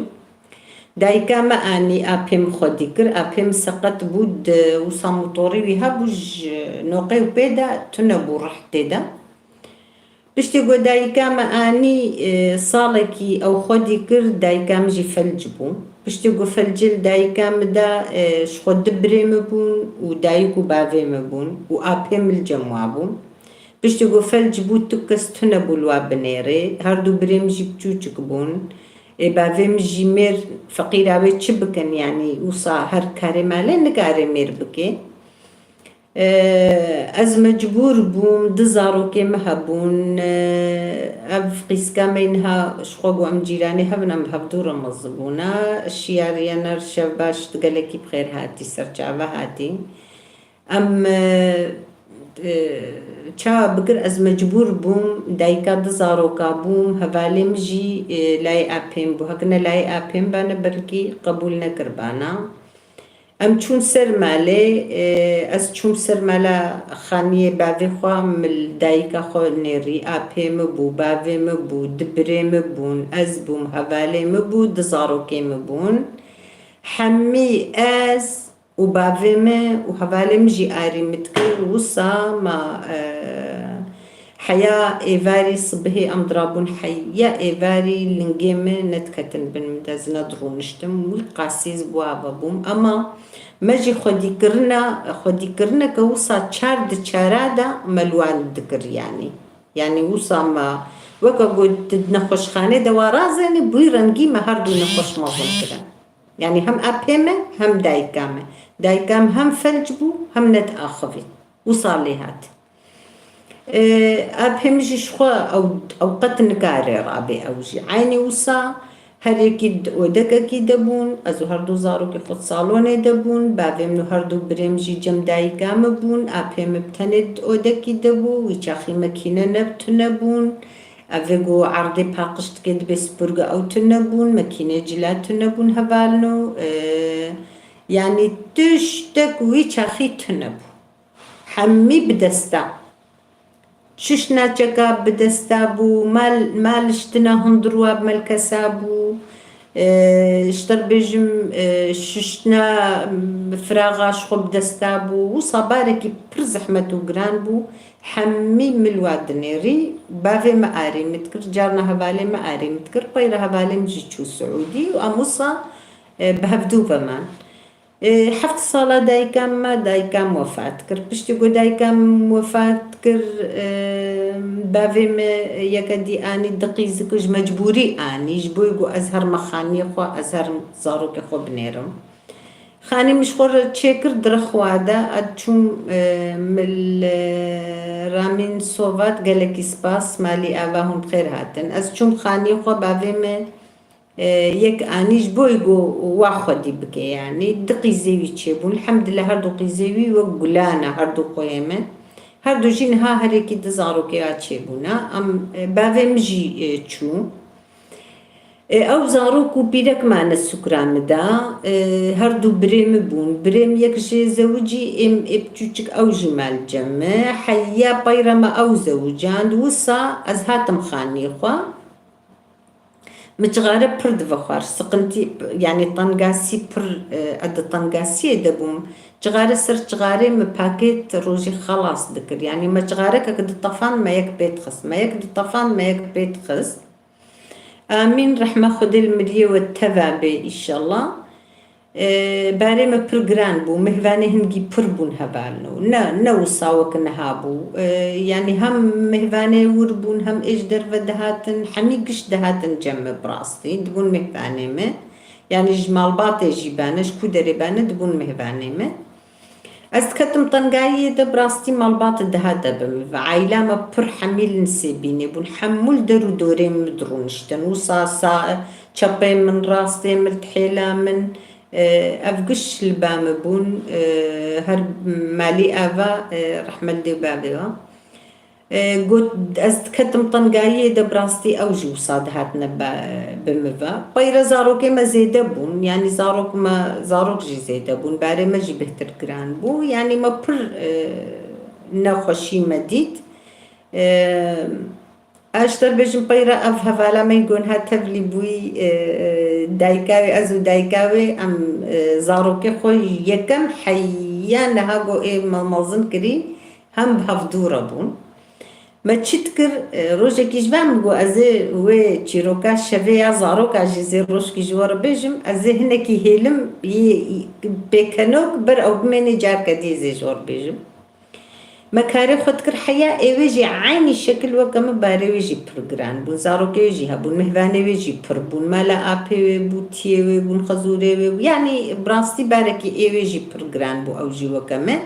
Dayika me anî apê min xwedî kir, apê min seqet bû, di wisa motorî wî hebû, ji noqê û pê de tune bû, rih tê de. Piştî ku dayika me anî, e, salekî ew xwedî kir, dayika min jî felc bû. Piştî ku felcê li dayika min de, e, ji xwe du birê min bûn û dayik û bavê min bûn û apê min li cem wa bû. Piştî ku felc bû, tu kes tune bû li wa binêrê. Her du birê min jî biçûçik bûn. Ê bavê min jî mêr, feqîra wê çi bikin, yanî wisa her karê malê nikare mêr bike. E, ez mecbûr bûm, du zarokê min hebûn. E, ev qîska me niha ji xwe got em cîranê hebin, em bi hevdû re mezin bûne. Şiyar Yener, şev baş, tu gelekî bi xêr hatî, serçava hatî. Em, e, e, çawa bikir, ez mecbûr bûm, dayika du zaroka bûm, hevalê min jî, e, layê apê min bû. Hekine layê apê min bane, belkî qebûl nekiribana. Em çûn ser malê, e, ez çûm ser mala xaniyê bavê xwe, min li dayika xwe nêrî, apê min bû, bavê min bû, du birê min bûn, ez bûm, hevalê min bû, du zarokê min bûn. Hemî ez û bavê min û hevalê min jî arî min dikir. Wisa ma, e, heya êvarî sibihê em dirabûn, heya êvarî lingê min nediketin bin min de, ez nedirûniştim. Wî qasî ez bi wa ve bûm. Ema me jî xwedîkirina, xwedîkirineke wisa çar di çara de me li wan dikir, yanî. Yanî wisa me weke got di nexweşxanê de wa razenî, bi wî rengî me her du nexweş mezin kirin. Yanî hem apê me hem dayika me. Dayika me hem felc bû hem nediaxivî. Wisa lê hat. Ê, apê min jî ji xwe ew, ew qet nikare rabê ew jî. Eynî wisa her yekî di odekekî de bûn, ez û her du zarokê xwe di salonê de bûn, bavê min û her du birê min jî cem dayika min bûn, apê min bi tenê di odekî de bû, wî çaxî mekîne ne tune bûn. Evê ku erdê paqij dike dibê spurge ew tune bûn, mekînê cila tune bûn hevalno. E, yanî tiştek wî çaxî tune bû. Hemî bi desta. Çiştna çeka bi desta bû, mal, mal ştina hundir wa bi melkesa bû. E, ji te re bêjim, e, şiştina, m, firaxa ji xwe bi desta bû. Wisa barekî pir zehmet û giran bû. Hemî min li wa dinêrî, bavê min arê min dikir, carna hevalê min arê min dikir, peyre hevalê min jî çû Siûdî û em wisa, e, bi hevdû ve man. Ê, heft sala dayika me, dayika min wefat kir. Piştî ku dayika min wefat kir, ê, bavê min yeke dî anî diqîzik û ji mecbûrî anî, ji bo ku ez herme xaniyê xwe, ez herim zarokê xwe binêrim. Xanî min ji xwe re çêkir, direxwa de, ez çûm, ê, min li Ramîn Sovat, gelekî spas, malî ava hûn bi xêr hatin. Ez çûm xaniyê xwe, bavê min e, yek anî ji bo ku wa xwedî bike, yanî di qîzê wî çêbûn. Elhemdulillah, her du qîzê wî wek gulan e, her du xweyê me. Her du jî niha her yekî di zarokê ya çêbûne. Em, e, bavê min jî, e, çû. E, ew zarok û pîrek mane sukra min de. E, her du birê min bûn. Birê min yek jê zewicî, êm ê piçûçik ew jî mal cem me. Heya peyra me ew zewicand. Wisa ez hatim xaniyê xwe. Min cixare pir dive xwar, siqintî, yanî tengasî pir, e, ez di tengasiyê de bûm. Cixare ser cixarê min pakêt rojî xelas dikir. Yanî me cixarekek ditefand, me yek pê dixist. Me yek ditefand, me yek pê dixist. Amîn, rehma Xwedê li miriyê we teva bê, îşallah. E, barê me pir giran bû, mêvanê hingî pir bûn hevalno. Ne, ne wisa wek niha bû. E, yanî hem mêvanê wir bûn, hem ê ji derve dihatin, hemî giş dihatin cem me bi rastî. Dibûn mêvanê me. Yanî ji malbatê jî bane, ji ku derê bane, dibûn mêvanê me. Ez diketim tengayiyê de, bi rastî malbat dihate bi min ve. Aîla me pir hemî li Nisêbînê bûn. Hemû li der û dorê min dirûniştin. Wisa sa, çepê min, rastê min, li dihêla min, e, ev giş li ba min bûn. E, her malî ava, e, rehmet dê û bavê wa. E, got, ez diketim tengayiyê de, bi rastî ew jî wisa dihatine be-, bi min ve. Peyre zarokê me zêde bûn, yanî zarok me, zarok jî zêde bûn, barê me jî bêhtir giran bû. Yanî me pir, e, nexweşî me dît. E, ez ji te bêjim, peyre ev hevala me ku niha tevlî bûyî, e, dayika wê, ez û dayika wê, em, e, zarokê xwe yekem heya niha ku ê me mezin kirî, hem bi hevdû re bûn. Me çi dikir, e, rojekî ji van min got, ez ê wê çîroka şevê ya zaroka jî zê rojkî ji we re bêjim, ez ê hinekî hêlim yê pêkenok ber ew bimênê carke dî zê ji we re bêjim. Me karê xwe dikir heya, ê wê jî eynî şekil weke min, barê wê jî pir giran bûn, zarokê wê jî hebûn, mêvanê wê jî pir bûn, mala apê wê bû, tiyê wê bûn, xezûrê wê bû, yanî bi rastî barekî ê wê jî pir giran bû, ew jî weke min.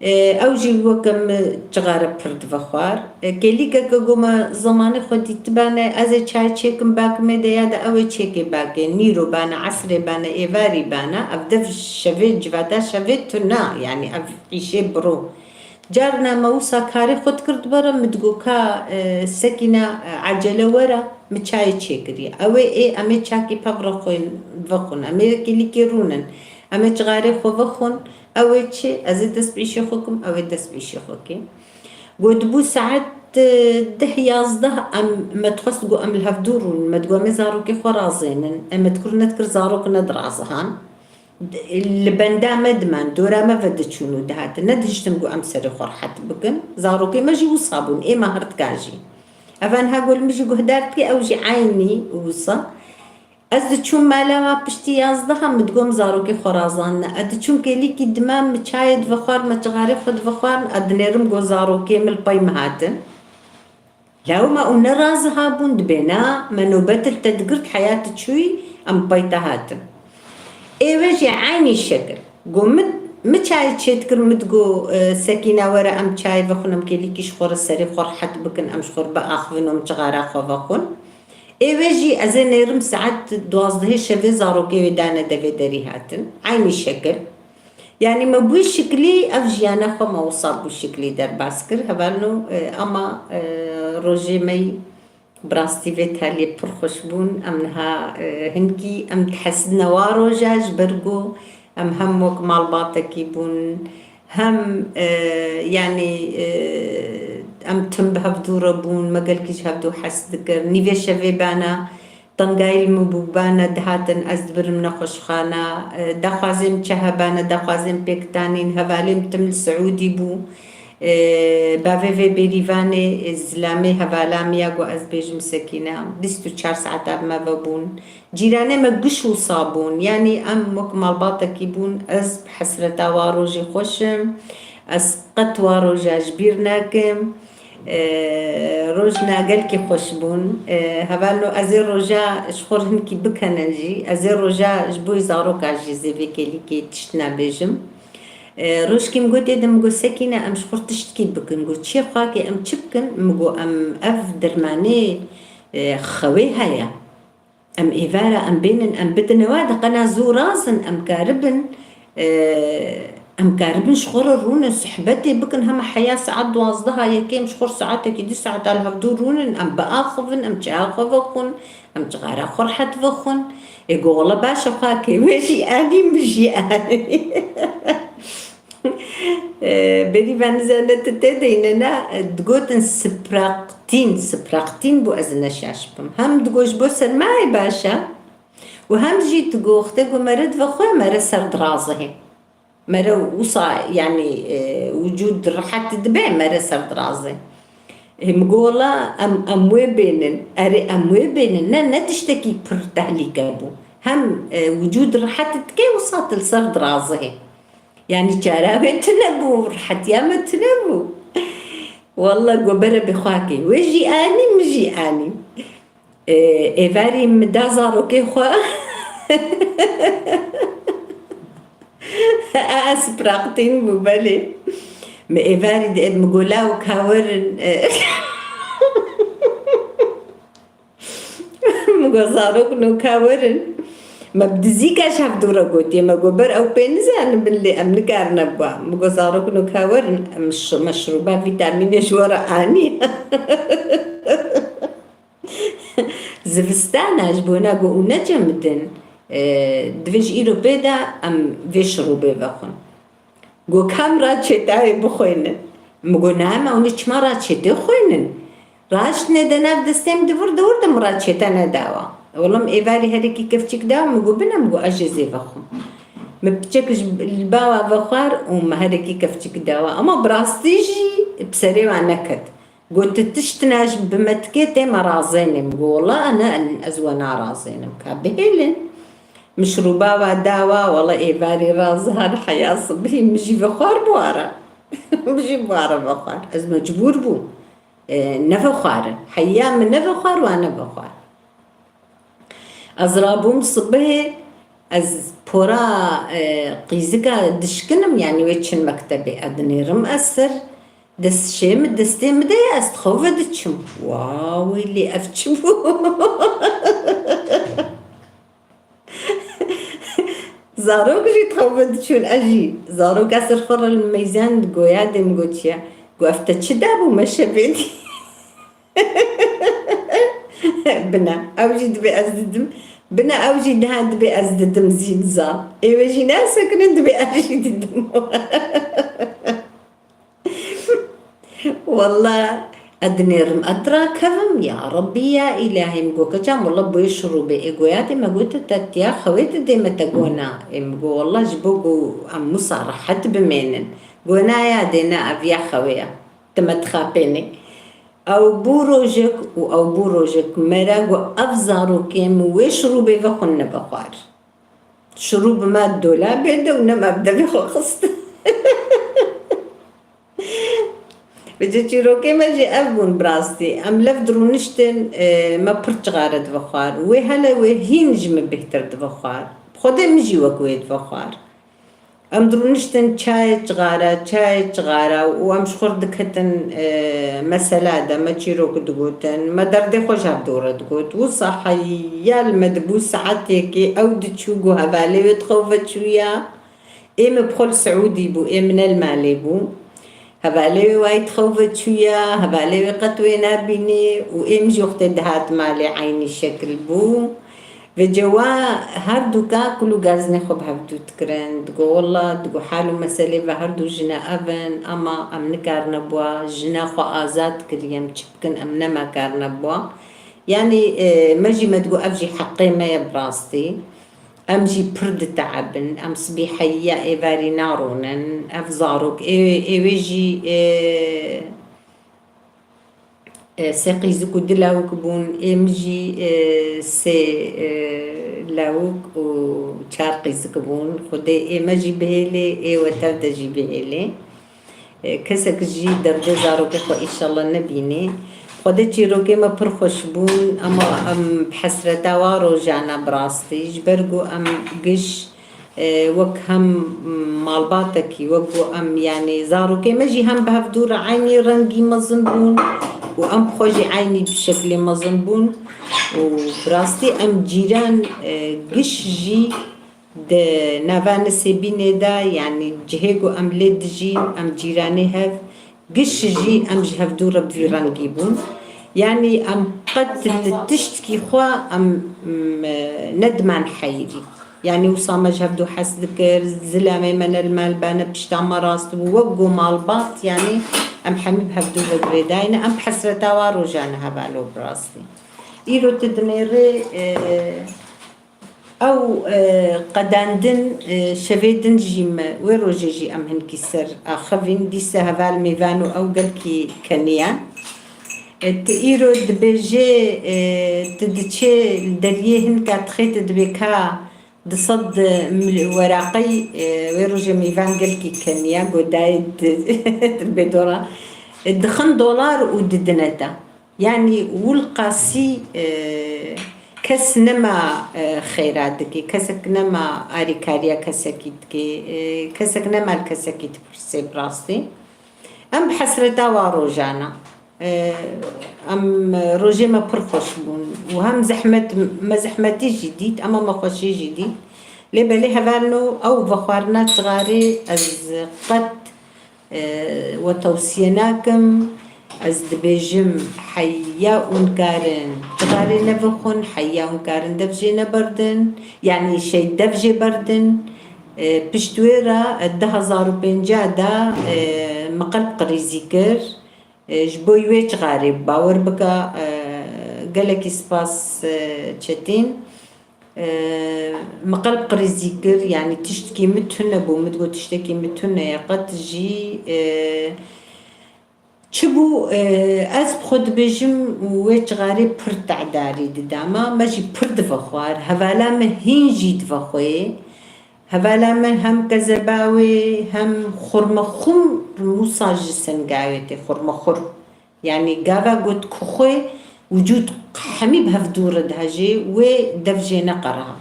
E, ew jî weke min cixare pir dive xwar. E, kêlîkeke ku me zemanê xwe dîtibane, ez ê çay çêkim bakimê de ya de ew ê çêkê bakê. Nîro bane, esrê bane, êvarî bane. Ev dev şevê, civata şevê tune, yanî ev îşê biro. Carna me wisa karê xwe dikir dibere, min digot ka, e, Sekîna, e, ecele were, min çayê çêkiriye. Ew ê, ê, em ê çakî pevre xwe vexwin, em ê kêlîkê rûnin, em ê cixarê xwe vexwin. Ew ê çi? Ez ê dest bi îşê xwe kim, ew ê dest bi îşê xwe kê. Got, bû saet, e, deh yazdeh, em, me dixwest, got, em li hevdû rûn, me digot, em ê zarokê xwe razênin. Em me dikir nedikir zarok nedirazihan. Li benda me diman, dora me ve diçûn û dihatin. Nedihiştin, got, em serê xwe rehet bikin. Zarokê me jî wisa bûn, ê me hirtika jî. Eva niha got, li min jî guhdar dike, ew jî eynî wisa. Ez diçûm mala wan piştî yazdehan, min digot, em zarokê xwe razandine. Ez diçûm kêlîkî diman, min çayê divexwar, me cixarê xwe divexwar, ez dinêrim, got, zarokê min li pey min hatin. Lewma û ne raziha bûn, dibê na, me nobet li te digirt, heya tu çûyî, em pey te hatin. Ê wê jî eynî şekil. Got, min, min çayê çêdikir, min digot, e, Sekîna were em çayê vexwin, em kêlîkî ji xwe re serê xwe rehet bikin, em ji xwe re biaxivin û em cixara xwe vexwin. Ê wê jî ez ê nêrim saet duwazdehê şevê zarokê wê dane devê derî hatin. Eynî şekil. Yanî me bû şiklî ev jiyana xwe me wisa bû şiklî derbas kir. Hevalno, e, ama, e, rojê me yî bi rastî vê taliyê pir xweş bûn. Em niha, e, hinkî em dihesidine wa roja ji ber ku em hem wek malbatekî bûn, hem, e, yanî, e, em tim bi hevdû re bûn, me gelkî ji hevdû hez dikir. Nîvê şevê bana, tengayî li min bû, bana dihatin, ez dibirim nexweşxana, e, daxwazê min çi hebane, daxwazê min pêk tanîn, hevalê min tim li Siûdî bû. Ee, bavê vê bêrîvanê, e, zilamê hevala min ya ku ez bêjim Sekîne, bîst û çar saeta bi me ve bûn. Cîranê me giş wisa bûn. Yanî em wek malbatekî bûn. Ez bi hesreta wa rojê xweş im. Ez qet wa roja ji bîr nakim. Ee, rojna gelkî xweş bûn. Ee, hevalno ez ê roja ji xwe re hinkî bikenin jî. Ez ê roja ji bo zaroka jî zê vê kêlîkê tişt nabêjim. E, rojkî min got, êdî min got, Sekîne, em ji xwe tiştkî bikin. Got, çi xakê, em çi bikin? Min got, em ev dermanê, e, xewê heye. Em êvara em bênin, em bidine wa de qena zû razin, em karibin, e, em karibin ji xwe re rûnin, sohbetê bikin, hema heya saet duwazdeh a yekê em ji xwe re saetekî du saeta li hevdû rûnin, em biaxivin, em çaya xwe vexwin, em cixara xwe rehet vexwin. Ê got, wele baş e xakê, wê jî anî, min jî anî. Ee, bêrîvanê zane tu tê de yîne ne, digotin spraqtîn, spraqtîn bû, ez ne şaş bim. Hem digot ji bo sermayê baş e û hem jî digot, wextê ku mere divexwe, mere ser dirazihê. Mere wisa, yanî, e, wicûd rehet dibe, mere ser dirazê. Ê, min got, wela em, em wê bênin. Erê, em wê bênin. Ne, ne tiştekî pir tehlîke bû. Hem, e, wicûd rehet dike, wisa tu li ser dirazê. Yanî çara wê tune bû, rehetiya me tune bû. Walla got, bere bê xakê. Wê jî anî, min jî anî. Ê, êvarî min da zarokê xwe. A, spraqtîn bû, belê. Min êvarî de, min got, law ka werin, e, min got, zarokno ka werin. Me bi dizîka ji hevdû re gotiye, me got, ber ew pê nizanin bin lê em nikarine biwa. Min got, zarokno ka werin, em ş-, meşrûba vîtamînê ji we re anî. Zivistana ji bona ku û necemidin, e, divê ji îro pê de em vê şirûbê vexwin. Got, kam raçetayê bixwînin? Min got, na, em ewnê çima raçetê xwînin? Raştine de nav destê min di vir de wir de min raçete nedawa. Wela min êvarî herekî kevçik da, min got, bine, min got, ez jê zê vexwim. Min piçek ji li bawa vexwar û min herekî kevçik dawa. Ama bi rastî jî bi serê wan neket. Got, tu tiştina ji bi me dikê tê me razênê. Min got, wela ne, ez we narazênim. Ka bihêlin. Min şirûba wa da wa, wela êvarî razihar heya sibhî min jî vexwar bi wa re. Min jî bi wa re vexwar. Ez mecbûr bûm. E, nevexwarin. Heya min nevexwar, wa nevexwar. Ez rabûm sibihê, ez pora, e, qîzika dişkinim, yanî wê çin mektebê, ez dinêrim esir, destşê min destê min de ye, ez dixew ve diçim. Wa wêlê, ev çi bû? Zarok jî dixew ve diçûn, ez jî. Zarok esir xwe re li meyzan goya dê min got çi ye? Got, ev te çi dabû me şevê dî? Bine, ew jî dibê ez didim. Bine, ew jî niha dibê ez didim zîn zal. Ê wê jî nasekinin, dibê ez jî didim. Walla, ez dinêrim, ez dirakevim, ya Rebbî, ya Îlahî, min got, keça min, walla, bo yê şirûbê. Ê goya dê me gote te tiya xewê didê me te gona. Ê min got, walla, ji bo ku em wisa rehet bimênin. Gona ya dê ne, ev ya xewê ya. Ti me dixapênê. Ew bû rojek û ew bû rojek. Mere got, ev zarokê min wê şirûbê vexwin nebe xwar. Şirû bi me dolabê de û nema bi devê xwe xist. Vêce çîrokê me jî ev bûn bi rastî. Em lev dirûniştin, e, me pir cixare divexwar. Wê hele wê hîn ji min bêhtir divexwar. Bi Xwedê min jî wek wê divexwar. Em dirûniştin çayê cixara, çayê cixara û em ji xwe re diketin, e, mesela de me çîrok digotin, me derdê xwe ji hevdû re digot. Wisa heya li me dibû saet yekê ew diçû ku hevalê wê dixew ve çûya. Ê min bi xwe li Siûdî bû, ê min ne li malê bû. Hevalê wê wayî dixew ve çûya, hevalê wê qet wê nabînî û ê min jî wextê dihat malê eynî şekil bû. Vêce wa her du ka kul û gazinê xwe bi hevdû dikirin. Digo, wela, digo, hal û meselê ve her du jina ev in, ama em nikarine biwa, jina xwe azad kiriye, em çi bikin, em nema karine biwa. Yanî, e, me jî me digo, ev jî heqê me ye bi rastî. Em jî pir diteebin, em sibî heyiya êvarî naronin, ev zarok, ê, ê wê jî, ê, ê, sê qîzik û du lawik bûn, ê min jî, ê, sê, ê, lawik û çar qîzik bûn. Xwedê ê me jî bihêlê, ê wetev de jî bihêlê. E, kesek jî derdê zarokê xwe îşallah nebînê. Xwedê çîrokê me pir xweş bûn, ema em bi hesreta wa rojane bi rastî, ji ber ku em giş, e, wek hem malbatekî, wek ku em, yanî zarokê me jî hem bi hevdû re eynî rengî mezin bûn û em bi xwe jî eynî bi şeklê mezin bûn û bi rastî em cîran, e, giş jî Di nava Nisêbînê de, yanî cihê ku em lê dijîn, em cîranê hev, giş jî em ji hevdû re bi vî rengî bûn. Yanî em qet li tiştkî xwe em, m, nediman heyirî. Yanî wisa me ji hevdû hez dikir, zilamê me ne li me li bane pişta me rast bû, wek ku malbat, yanî em hemî bi hevdû ve girêdayî ne, em bi hesreta wa rojane hevalno bi rastî. Îro tu dinêrê, e, Ew, e, qedendin, e, şevê din jî me, wê rojê jî em hinkî ser axivîn, dîse heval mêvan û ew gelkî keniyan. E, tu îro dibêjê, e, tu diçê li deriyê hinka dixê tu dibê ka du sed mil-, weraqey, e, wê rojê mêvan gelkî keniya, godayê di-, dibê dolar. E, dixin dolar û didine te. Yanî wilqasî, e, kes nema, e, xêra dike, kesek nema arîkariya kesekî dike, e, kesek nema li kesekî dipirse bi rastî. Em bi hesreta wa rojana. E, em, rojê me pir xweş bûn û hem zehmet, me zehmetî jî dît, ema me xweşî jî dît. Lê belê hevalno ew vexwarina çixarê ez qet E, we tewsiye nakim, ez dibêjim, heya hûn karin çixarê nevixwin, heya hûn karin dev jê neberdin, yanî şey dev jê berdin. E, pişt wê re, e, du hezar û pêncî de, e, me qelb qirîzî kir. E, ji bo wê çixarê bawer bike, e, gelekî spas, e, Çetîn. E, me qelb qirîzî kir, yanî tiştekî min tune bû, min digot tiştekî min tune ye, qet jî, e, çi bû, e, ez bi xwe dibêjim wê çixarê pir tedarî dida me, me jî pir divexwar, hevala me hîn jî divexwê, hevala me hem kezeba wê, hem xurmexum wisa ji singa wê tê, xurmexur. Yanî gava got ku xwe wicûd hemî bi hevdû re dihejê, wê dev jê neqeriha.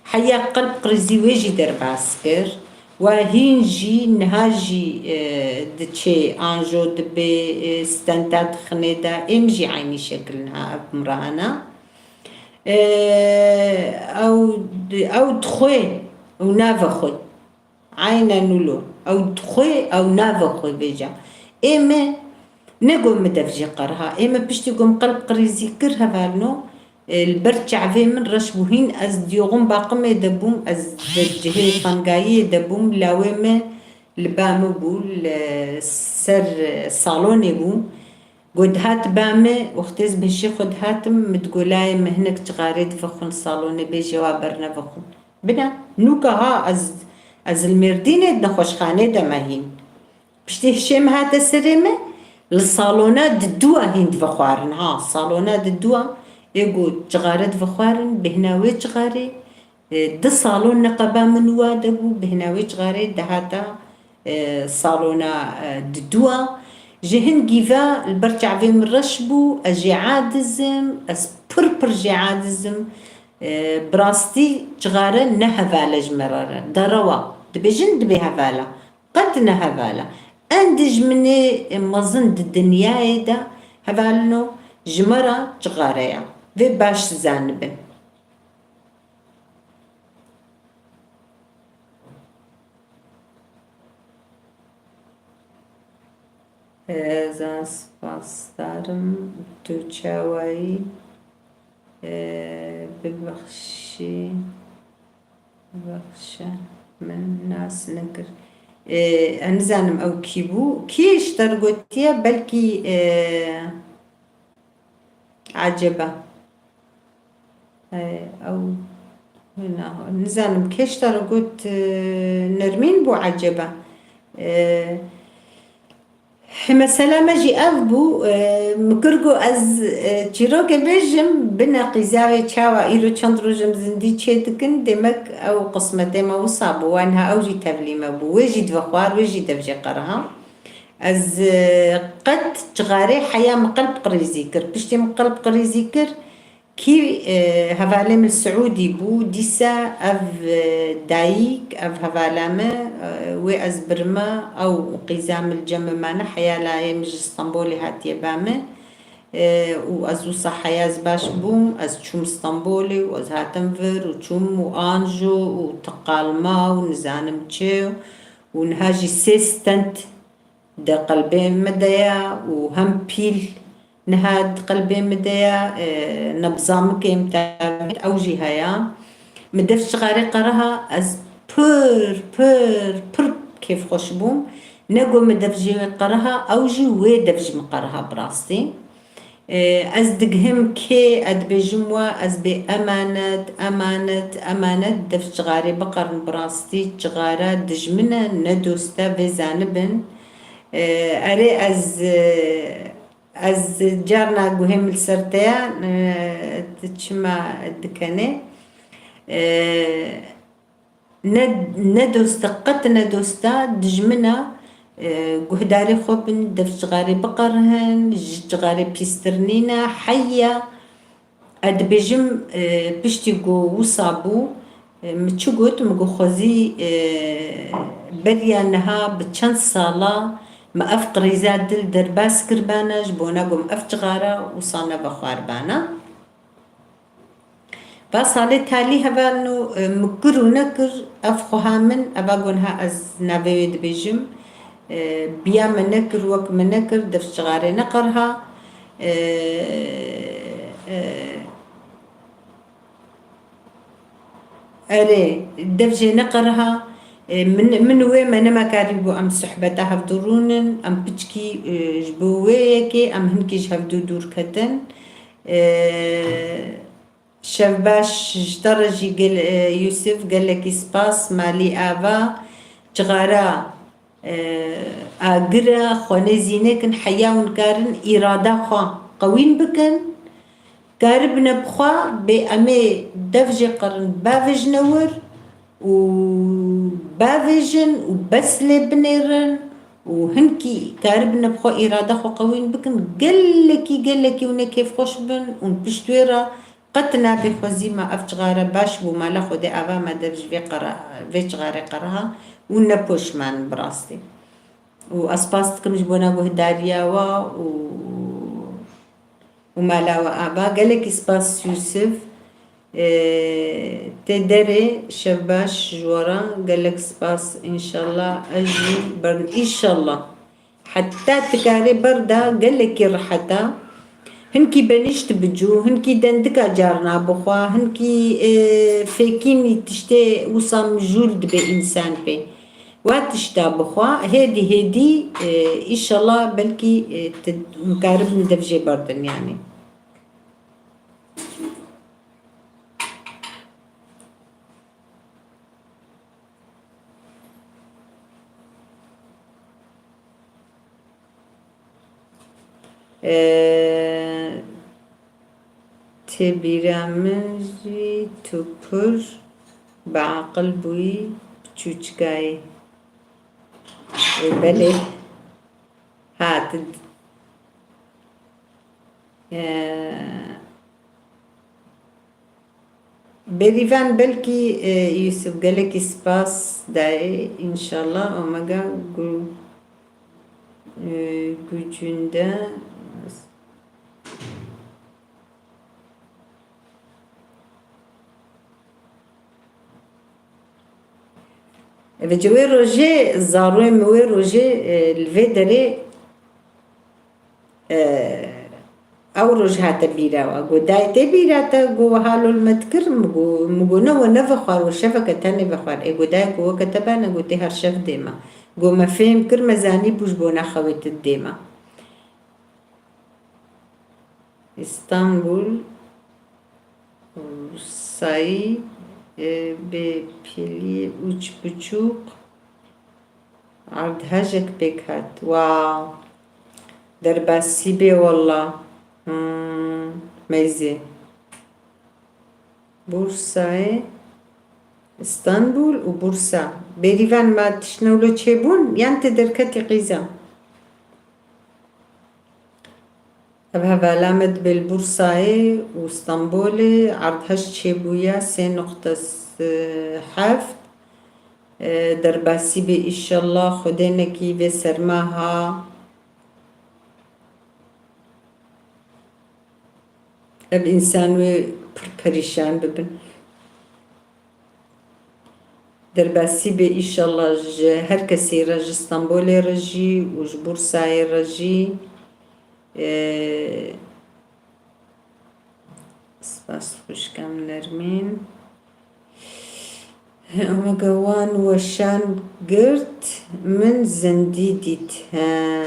Heya qelb qirîzî wê jî derbas kir. Wa hîn jî niha jî, e, diçê anjo dibe, e, stenta dixinê de, êm jî eynî şekil niha ev mirahana. E, ew, ew dixwe û navexwe. Aynen wilo. Ew dixwe, ew navexwe vêca. Ê me, ne got min dev jê qeriha. Ê me piştî ku min qelb qirîzî kir hevalno, e, li ber çavê min reş bû. Hîn ez diyoxin baqimê de bûm, ez di cihê fangayiyê de bûm, lawê me li ba min bû, li ser, e, salonê bû. Got dihat ba min, wextê ez bi hişê xwe dihatim, min digot layê min hinek çixarê divexwin salonê, bêje wa bernevexwin. Bine, nûka ha ez, ez li Mêrdînê di nexweşxanê de me hîn. Piştî hişê min hate serê min, li salona diduwa hîn divexwarin. Ha, salona diduwa, ê got, cixare divexwarin, bêhna wê cixarê, e, di salon neqeba min wa de bû, bêhna wê cixarê dihata, e, salona, e, diduwa. Ji hingî ve li ber çavê min reş bû, ez jê adizim, ez pir pir jê adizim. E, bi rastî cixare ne heval e ji me re re. Derewa. Dibêjin dibê heval e. Qet ne heval e. En dijminê mezin di dinyayê de hevalino ji me re cixare ye. Vê baş zanibin. Hêzan spasdar im. Tu çawa yî? Ee, bibexşî, bibexşe, min nas nekir. Ee, ez nizanim ew kî bû. Kî ji te re gotiye? Belkî, ee, eceba. Ee, ew Nizanim, kê ji te re got, e, Nermîn bû eceba. E, He, mesela me jî ev bû, e, min kir ku ez, e, çîrokê bêjim, bine qîza wê çawa îro çend roj em zindî çê dikin, demek ew qismetê me wisa bû, wa niha ew jî tevlî me bû. Wê jî dibe xwar, wê jî dev jê qeriha. Ez, e, qet cixarê heya min qelb qirîzî kir. Piştî min qelb qirîzî kir, Kî, e, hevalê min Siûdî bû, dîsa ev, e, dayik, ev hevala min, e, wê ez birime, ew qîza min li cem min mane, heya layê min ji Stenbolê hatiye ba min. E, û ez wisa heya ez baş bûm, ez çûm Stenbolê û ez hatim vir û çûm û Anjo û Tiqalma û nizanim çi û niha jî sê stent di qelbê min de ye û hem pîl niha di qelbê min de ye, e, nebzamikê min tevît, ew jî heye. Min dev ji cixarê qeriha, ez pir, pir, pir kêfxweş bûm. Ne ku min dev ji wê qeriha, ew jî wê dev ji min qeriha bi rastî. E, ez digihim kê, ez dibêjim we, ez bê emanet, emanet, emanet, dev ji cixarê biqerin bi rastî, cixara dijmin e, ne dost e, vê zanibin. E, erê ez, e, Ez carna guhê min li ser te ye, e, tu çima dikenê? E, ne, ne dost e, qet ne dost e, dijmin e, e, guhdarê xwe bin, dev cixarê biqerihin, ji cixarê pîstir nîne, heya. Ez dibêjim, e, piştî ku wisa bû, e, min çi got? Min got, xwezî, e, beriya niha bi çend sala min ev qirêza dil derbas kiribana, ji bona ku min ev cixara wisa nevexwaribana. Va salê talî hevalno, e, min kir û nekir, ev xweha min, eva ku niha ez navê wê dibêjim, e, biya min nekir, wek min nekir, dev cixarê neqeriha. E, e, Erê, dev jê neqeriha. E, min, min û wê me nema karîbû em sohbeta hevdu rûnin, em piçkî, e, ji bo wê yekê em hinkî ji hevdu dûr ketin. E, şev baş ji te re jî gel-, e, Yûsif, gelekî spas, malî ava, cixara, e, agir e, xwe nêzî nekin, heya hûn karin îrada xwe qewîn bikin. Karibine bi xwe bê em ê dev jê qerin bavêjine wir û bavêjin û bes lê binêrin û hinkî karibine bi xwe îrada xwe qewîn bikin, gelekî, gelekî hûn ê kêfxweş bin û pişt wê re qet nabê xwezî me ev cixare baş bû, mala Xwedê ava me dev ji vê qere-, vê cixarê qeriha û ne poşman bi rastî. Û ez spas dikim ji bona guhdariya we û û mala we ava. Gelekî spas Yûsif. Ê, tê derê şev baş ji we re. Gelek spas. Înşallah ez jî ber-, înşallah. Heta tu karê berda gelekî rehet e. Hinkî benîşt bicû, hinkî dendika carna bixwe, hinkî, ê, fêkînî tiştê wisa mijûl dibe însan pê. Wa tişta bixwe, hêdî hêdî, e, îşallah belkî, e, tu, em karibin dev jê berdin, yanî. E, Tê bîra min jî tu pir bi aqil bûyî, piçûçikayê. Ê, belê. Ha, tu d-, e, Berîvan belkî, e, Yûsif, gelekî spas dayê, înşallah. Omega gu-, e, gucünde. Eve ci wê rojê, zarûyê min wê rojê, e, li vê derê, e, ew roj hate bîra we. Got, dayê tê bîra te? Got, we halo li me dikir? Min got, min got, ne, we nevexwar, we şeveke tenê vexwar. Ê, got, dayê ku weke te bane, got, tê her şev dêma. Got, me fêm kir, me zanî bû ji bona xewê tu dêma. Îstanbul, Sayî, Bê pîlî uç buçûk erdhejek pêk hat. Wow. Derbasî bê walla. Hmm, meyzê. Bursayê, Îstanbul û Bursa. Bêrîvan me tiştnewlo çêbûn yan tê derketî qîza? Ev hevala me dibê li Bursayê û Stenbolê erdhej çêbûye, sê nuqte heft. E, derbasî bê, îşellah Xwedê nekî vê serma ha ev însan wê pir perîşan bibin. Derbasî bê, îşallah ji her kesî re, ji Stenbolê re jî û ji Bursayê re jî. Ee, spas xwişkam Nermîn. Weke wan weşan girt, min zindî dît. He.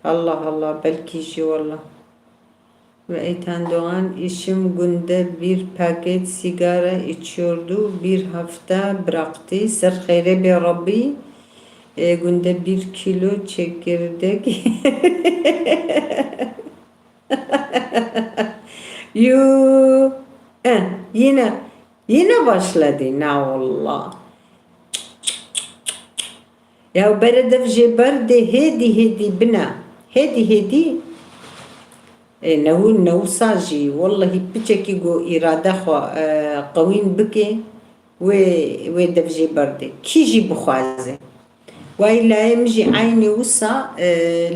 Allah Allah, belkî jî walla. Ve Eytan Doğan, eşim günde bir paket sigara içiyordu, bir hafta bıraktı. Ser xeyrê bê Rabbî, e, günde bir kilo çekirdek. Yo, eh, yine, yine başladı. Na wallah. Ya bere dev jê berdê, hêdî hêdî bine. Hêdî hêdî, e, newin newsa jî, wellehî piçekî ku îrade xwe, e, qewîn bike, wê, wê dev jê berdê. Kî jî bixwaze. Wayî layê min jî eynî wisa, e,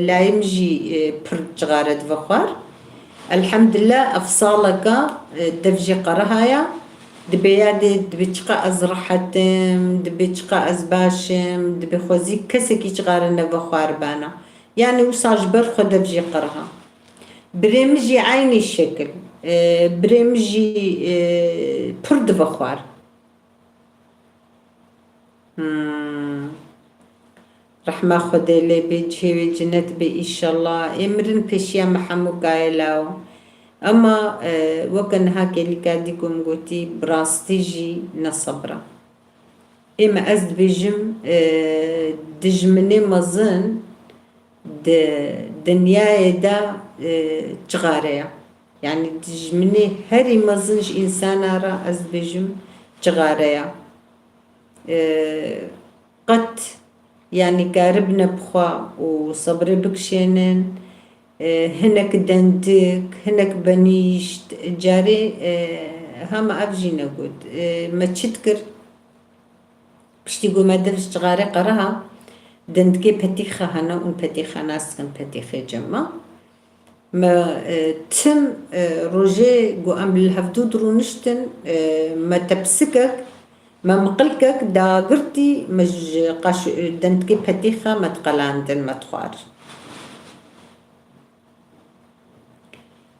layê min jî, e, pir cixare dibe xwar. Elhemdulillah, ev saleka, e, dev jê qeriha ya. Dibê yadê, dibê çiqa ez rehet im, dibê çiqa ez baş im, dibê xwezî kesekî cixare neve xwaribana. Yanî wisa ji ber xwe dev jê qeriha. Birê min jî eynî şekil. E, birê min jî, e, pir dibe xwar. Hmm. Rehma Xwedê lê bê, cihê wê cinet bê, îşallah. Ê mirin pêşiya me hemû kayê law. Ema, e, weke niha kêlîka dî ku min gotî, bi rastî jî ne sebir e. Ê me ez dibêjim, e, dijminê mezin di dinyayê de, e, cixare ye. Yanî dijminê herî mezin ji însana re ez dibêjim cixare ye. E, qet, yanî karibine bi xwe û sebrê bikişênin, e, hinek dendik, hinek benîşt, carê, e, hema ev jî negot. E, me çi dikir? Piştî ku me dev ji cixarê qeriha, dendikê petîxa hene, ûn petîxa nas dikin, petîxê cema. Me, e, tim, e, rojê ku em li hevdû dirûniştin, e, me tepsikek, me miqilkek dagirtî, me ji qaş-, dendikê petîxa me diqelandin, me dixwar.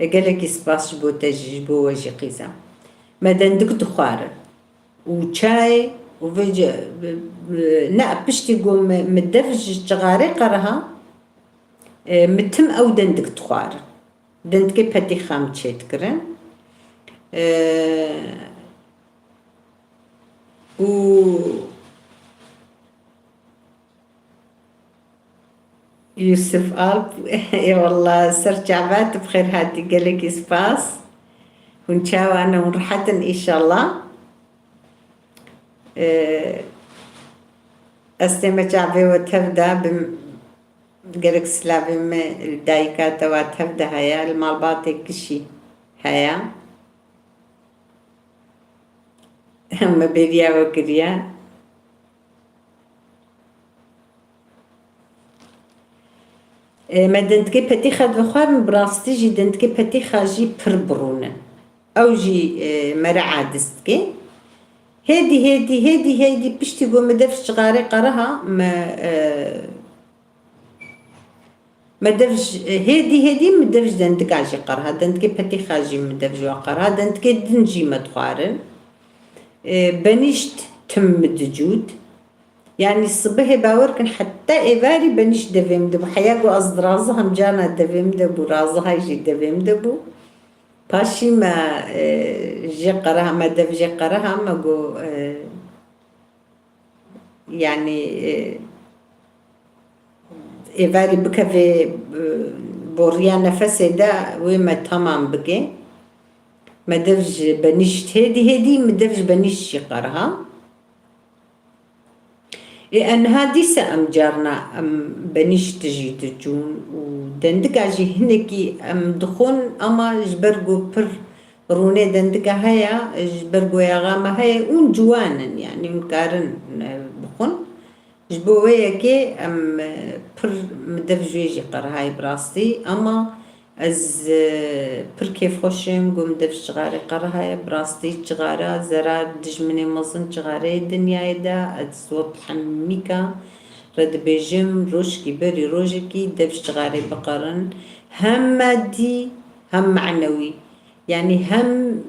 E, gelekî spas ji bo te jî, ji bo we jî qîza. Me dendik dixwarin. Û çayê û vê ce-, bi-, bi-, ne, piştî ku mi, mi dev ji cixarê qeriha, e, mi tim ew dendik dixwarin. Dendikê petîxa mi çêdikirin. E, û Yusuf Alp, ê wallah, ser çava tu bi xêr hatî, gelekî spas. Hûn çawa ne, hûn rehet in înşallah. Ee, ez tême çavê we tev de bim, gerek silavê me li dayika te wa tev de heye, li malbatê kişî heye. Me bêriya we kiriye. E, me dendikê petîxa divexwarin, bi rastî jî dendikê petîxa jî pir birûn in. Ew jî, e, me re aciz dike. Hêdî, hêdî, hêdî, hêdî piştî ku me dev ji cixarê qeriha, me, e, me dev ji, hêdî, hêdî me dev ji dendika jî qeriha, dendikê petîxa jî me dev ji we qeriha, dendikê din jî me dixwarin. E, benîşt tim me dicût. Yanî sibihê bawer kin heta êvarî benîşt devê min de bû. Heya ku ez dirazihim cana devê min de bû, razihay jî devê min de bû. Paşî me, e, Jê qereha me, dev jê qereha me got, e, yanî, e, êvarî bikeve, e, boriya nefesê de wê me tamam bike. Me dev ji benîşt hêdî hêdî, me dev ji benîşt jî qereha. Ê, enha dîsa em carna em benîşt jî dicûn û dendika jî hinekî em dixwin, ama ji ber ku pir rûnê dendika heye, ji ber ku yaxa me heye, ûn ciwan in, yanî hûn karin, e, bixwin. Ji bo wê yekê em, e, pir, min dev ji wê jî qerihayî bi rastî, ama ez, e, pir kêfxweş im, ku min dev ji cixarê qerihaye, bi rastî cixara zera dijminê mezin cixareyê dinyayê de, ez we bi hemîka re dibêjim, rojkî berî rojekî dev ji cixarê biqerin, hem madî hem manewî. Yanî hem,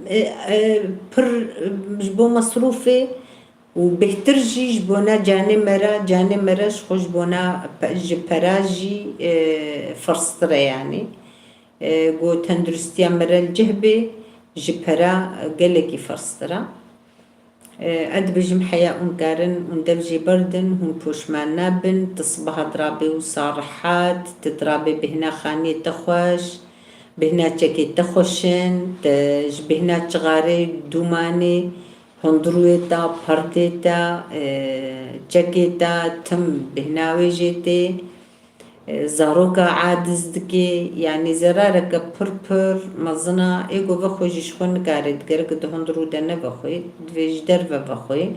e, e, pir, e, ji bo mesrûfê û bêhtir jî ji bona canê me re, canê me re ji xwe ji bona pe-, ji pera jî, e, ferstir e yanî. E, ku tenduristiya me re li cih bê, ji pera gelekî ferstir e. E, ez dibêjim heya hûn karin, hûn dev jê berdin, hûn poşman nabin, tu sibaha dirabê wisa rehat, tu dirabê bêhna xaniyê te xweş, bêhna çekê te xweş in, tu ji bêhna çixarê, dûmanê, hundirûyê te, perdê te, e, çekê te, tim bêhna wê jê tê. E, zaroka aciz dike, yanî zerareke pir pir mezin a, ê ku vexwe jî ji xwe nikare, digerek di hundirû de nevexwe, divê ji derve vexwe.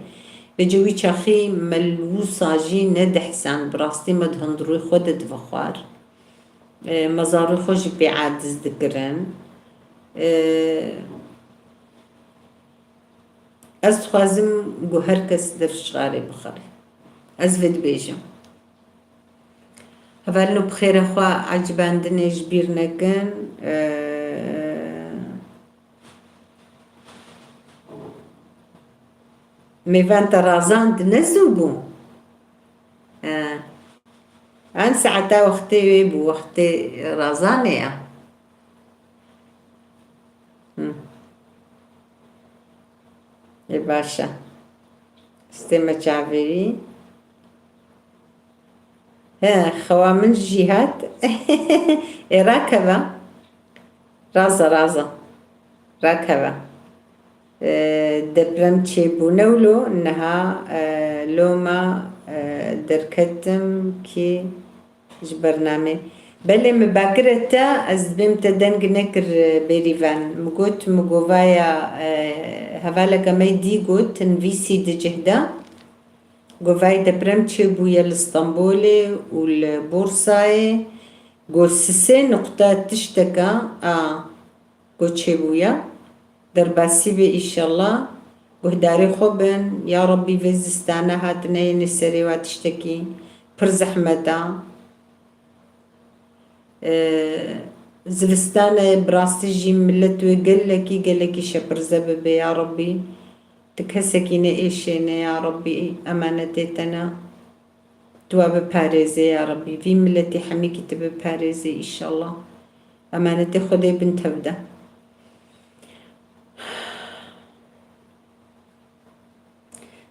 Vêce wî çaxî me li wisa jî nedihsand, bi rastî me di hundirûyê xwe de divexwar. E, me zarokê xwe jî pê aciz dikirin. E, Ez dixwazim ku her kes dev ji çixarê bixere. Ez vê dibêjim. Hevalino bi xêra xwe ecibandinê ji bîr nekin. Ee, mêvan te razand ne zû bû. Ee, en saeta wextê wê bû, wextê razanê ya. Hı. Ê baş e. Stê me çavêrî. He, xewa min jî hat. Ê rakeve. Raza, raza. Rakeve. E, deprem çêbûne wilo niha, e, loma, e, derketim kî Ji bernamê. Belê, min bakire te, ez dibêm te deng nekir, e, Bêrîvan. Min got, min govaya, e, hevaleke me dî got, nivîsî di cih de. Govayê deprem çêbûye li Stenbolê û li Borsayê. Got sisê nuqte tişteke, a, Ku çêbûye, derbasî bê îşellah. Guhdarê xwe bin, ya Rebbî vê zistane hatine yênê serê wa tiştekî pir zehmet a. Ee, zivistane bi rastî jî millet wê gelekî, gelekî şepirze bibe ya Rebbî. Ti kesekî neêşêne ya Rebbî, emanetê te ne. Tu wa biparêzê ya Rebbî. Vî miletî hemîkî tu biparêzê îşellah. Emanetê Xwedê bin tev de.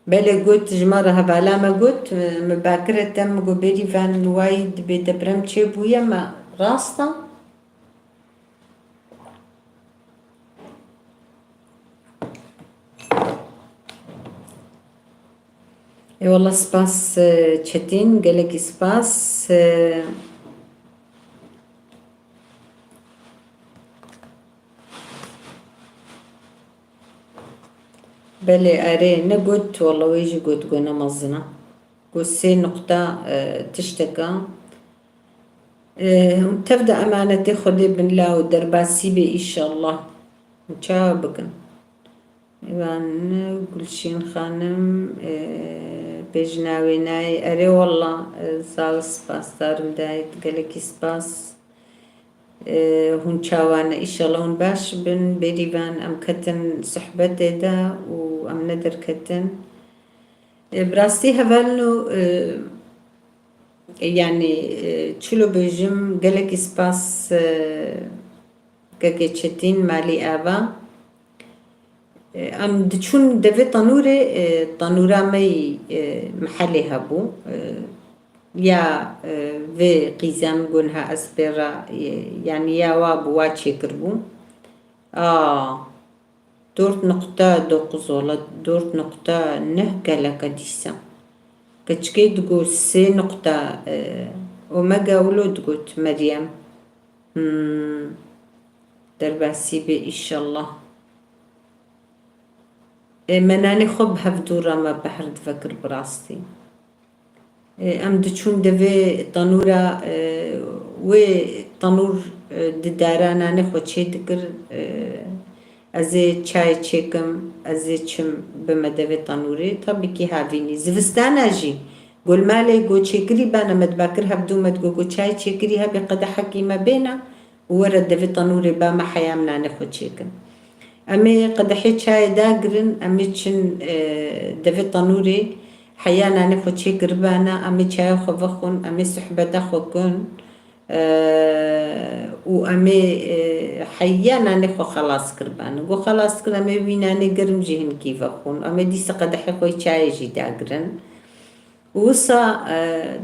Belê got, ji me re hevala me got, min bakire te, min got, Bêrîvan, wayî dibê deprem çêbûye, me rast e. Ê wele spas, e, Çetîn, gelekî spas. E, belê, erê, ne got, wele wê jî got, got ne mezin e. Got sê nuqta, e, tiştek e. E, hûn tev de emanetê Xwedê bin law, derbasî bê îşellah. Hûn çawa bikin? Van Gulşîn xanim, e, pêjina wê nayê. Erê wela, e, zaf spasdar im dayê, gelekî spas. E, hûn çawa ne? Îşellah hûn baş bin. Bêrîvan em ketin sohbetê de û em nederketin. E, bi rastî hevalno, e, yanî, e, çilo bêjim, gelekî spas, e, kekê Çetîn, malî ava. Em diçûn devê tenûrê, e, tenûra me yî, e, mihelê hebû. E, ya, e, vê qîzem got niha ez pê re, e, yanî ya wa bi wa çêkiribû. A, dört nokta dokuz ola, dört nokta neh gelek e dîsa. Keçikê digot sê nokta, e, omega wilo digot Meryem. Hmm. Derbasî bê îşallah. E, me nanê xwe bi hevdû re me behr divekir bi rastî. E, em diçûn devê tenûra, e, wê tenûr, e, didara nanê xwe çê dikir, e, ez ê çayê çêkim, ez ê çim bime devê tenûrê. Tabî kî havînî. Zivistana jî gol malê go çêkirî bana me dibakir hevdû me digo go çayê çêkirî hebî qedehekî me bêna. Û were devê tenûrê ba me heya em nanê xwe çêkin. Em ê qedehê çayê dagirin, em ê çin, e, devê tenûrê heya nanê xwe çêkiribana, em ê çaya xwe vexwin, em ê sohbeta xwe kin, e, û em ê, e, heya nanê xwe xelas kiribana. Go xelas kir, em ê wî nanê germ jî hinkî vexwin, em ê dîsa qedehê xwe yê çayê jî dagirin. Wisa, e,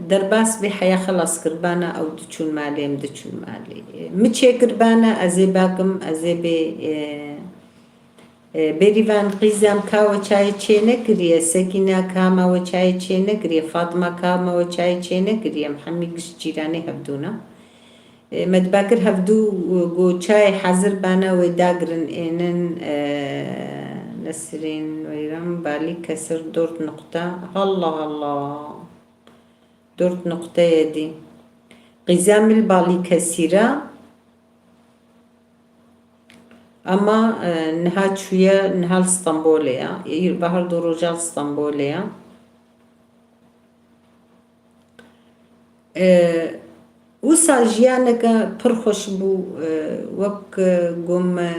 derbas bê heya xelas kiribana, ew diçûn malê, em diçûn malê. E, mi çêkiribana, ez ê bakim, ez ê bê, e, e, Bêrîvan qîzem ka we çayê çê nekiriye, Sekîna ka ma we çayê çê nekiriye, Fatma ka ma we çayê çê nekiriye, em hemî gişt cîranê hevdûna. E, me dibakir hevdû, e, go çayê hazir bana wê dagirin ênin, e, Nesrîn Weyran balî kesir dört nokta. Allah Allah. Dört nokteyê dî. Qîzemil balî kesîra. Ama, e, niha çûye, niha li Stenbolê ya. Îr-, bahar du roja li Stenbolê ya. E, wisa jiyaneke pir xweş bû, e, wek, e, got me,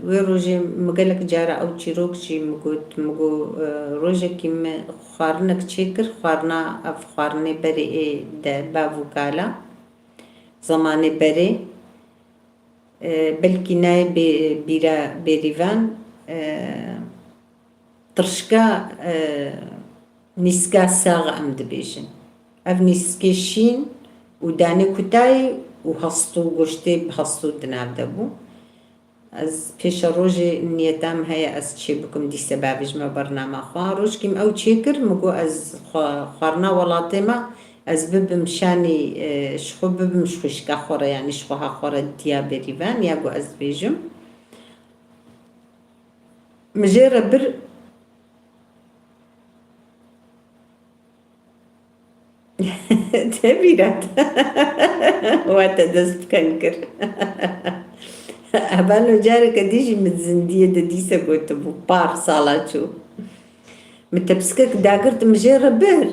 wê rojê min gelek cara ew çîrok jî min got, min got, e, rojekî min xwarinek çêkir, xwarina, ev xwarinê berê ê de bav û kala, zemanê berê, e, belkî nayê bê-, bîra Bêrîvan, e, Tirşika, e, nîska sax em dibêjin. Ev nîskê şîn û danê kutayî û hestû goştê bi hestû di nav de bû. Ez pêşerojê niyeta min heye ez çê bikim, dîse bavêjime bernama xwe. Rojkî min ew çêkir, min got ez xwe-, xwarina welatê me, ez bibim şanî, e, ji xwe bibim ji xwişka xwe re, yanî ji xweha xwe re diya Bêrîvan, ya got ez dibêjim. Min jê re bir. Te bîra te. Wa te dest bi ken kir. Hebalo careke dî jî min zindiyê de dîse gotibû, par sala çû. Min tepsikek dagirt, min jê re bir.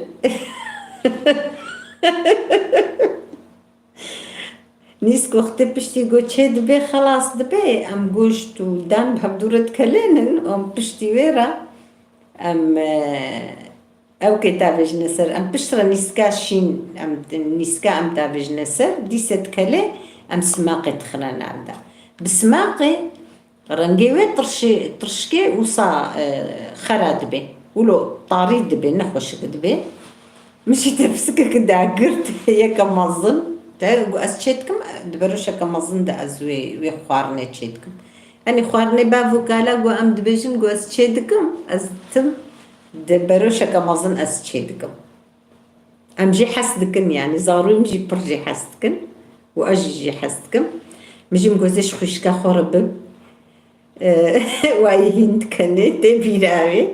Nîsk wextê piştî got çê dibe, xelas dibe, em goşt û dan bi hevdû re dikelênin, em piştî wê re, em, e, ew kê tavêjine ser, em pişt re nîska şîn, em, nîska em tavêjine ser, dîse dikele, em simaqê dixine nav de. Bi simaqê Rengê wê tirşê-, tirşikê wisa, e, xera dibe. Wilo tarî dibe, ne xweşik dibe. Min jî tepsikek dagirt, yeke mezin. Te got, ez çê dikim, di beroşeke mezin de ez wê, wê xwarinê çê dikim. Yanî xwarinê bav û kala got, em dibêjin, got, ez çê dikim, ez ditim, di beroşeke mezin ez çê dikim. Em jî hez dikin, yanî zarûyê min jî pir jê hez dikin û ez jî jê hez dikim. Min jî min got, ez ji xwişka xwe re bim. E, wayî hîn dikenê, tê bîra wê.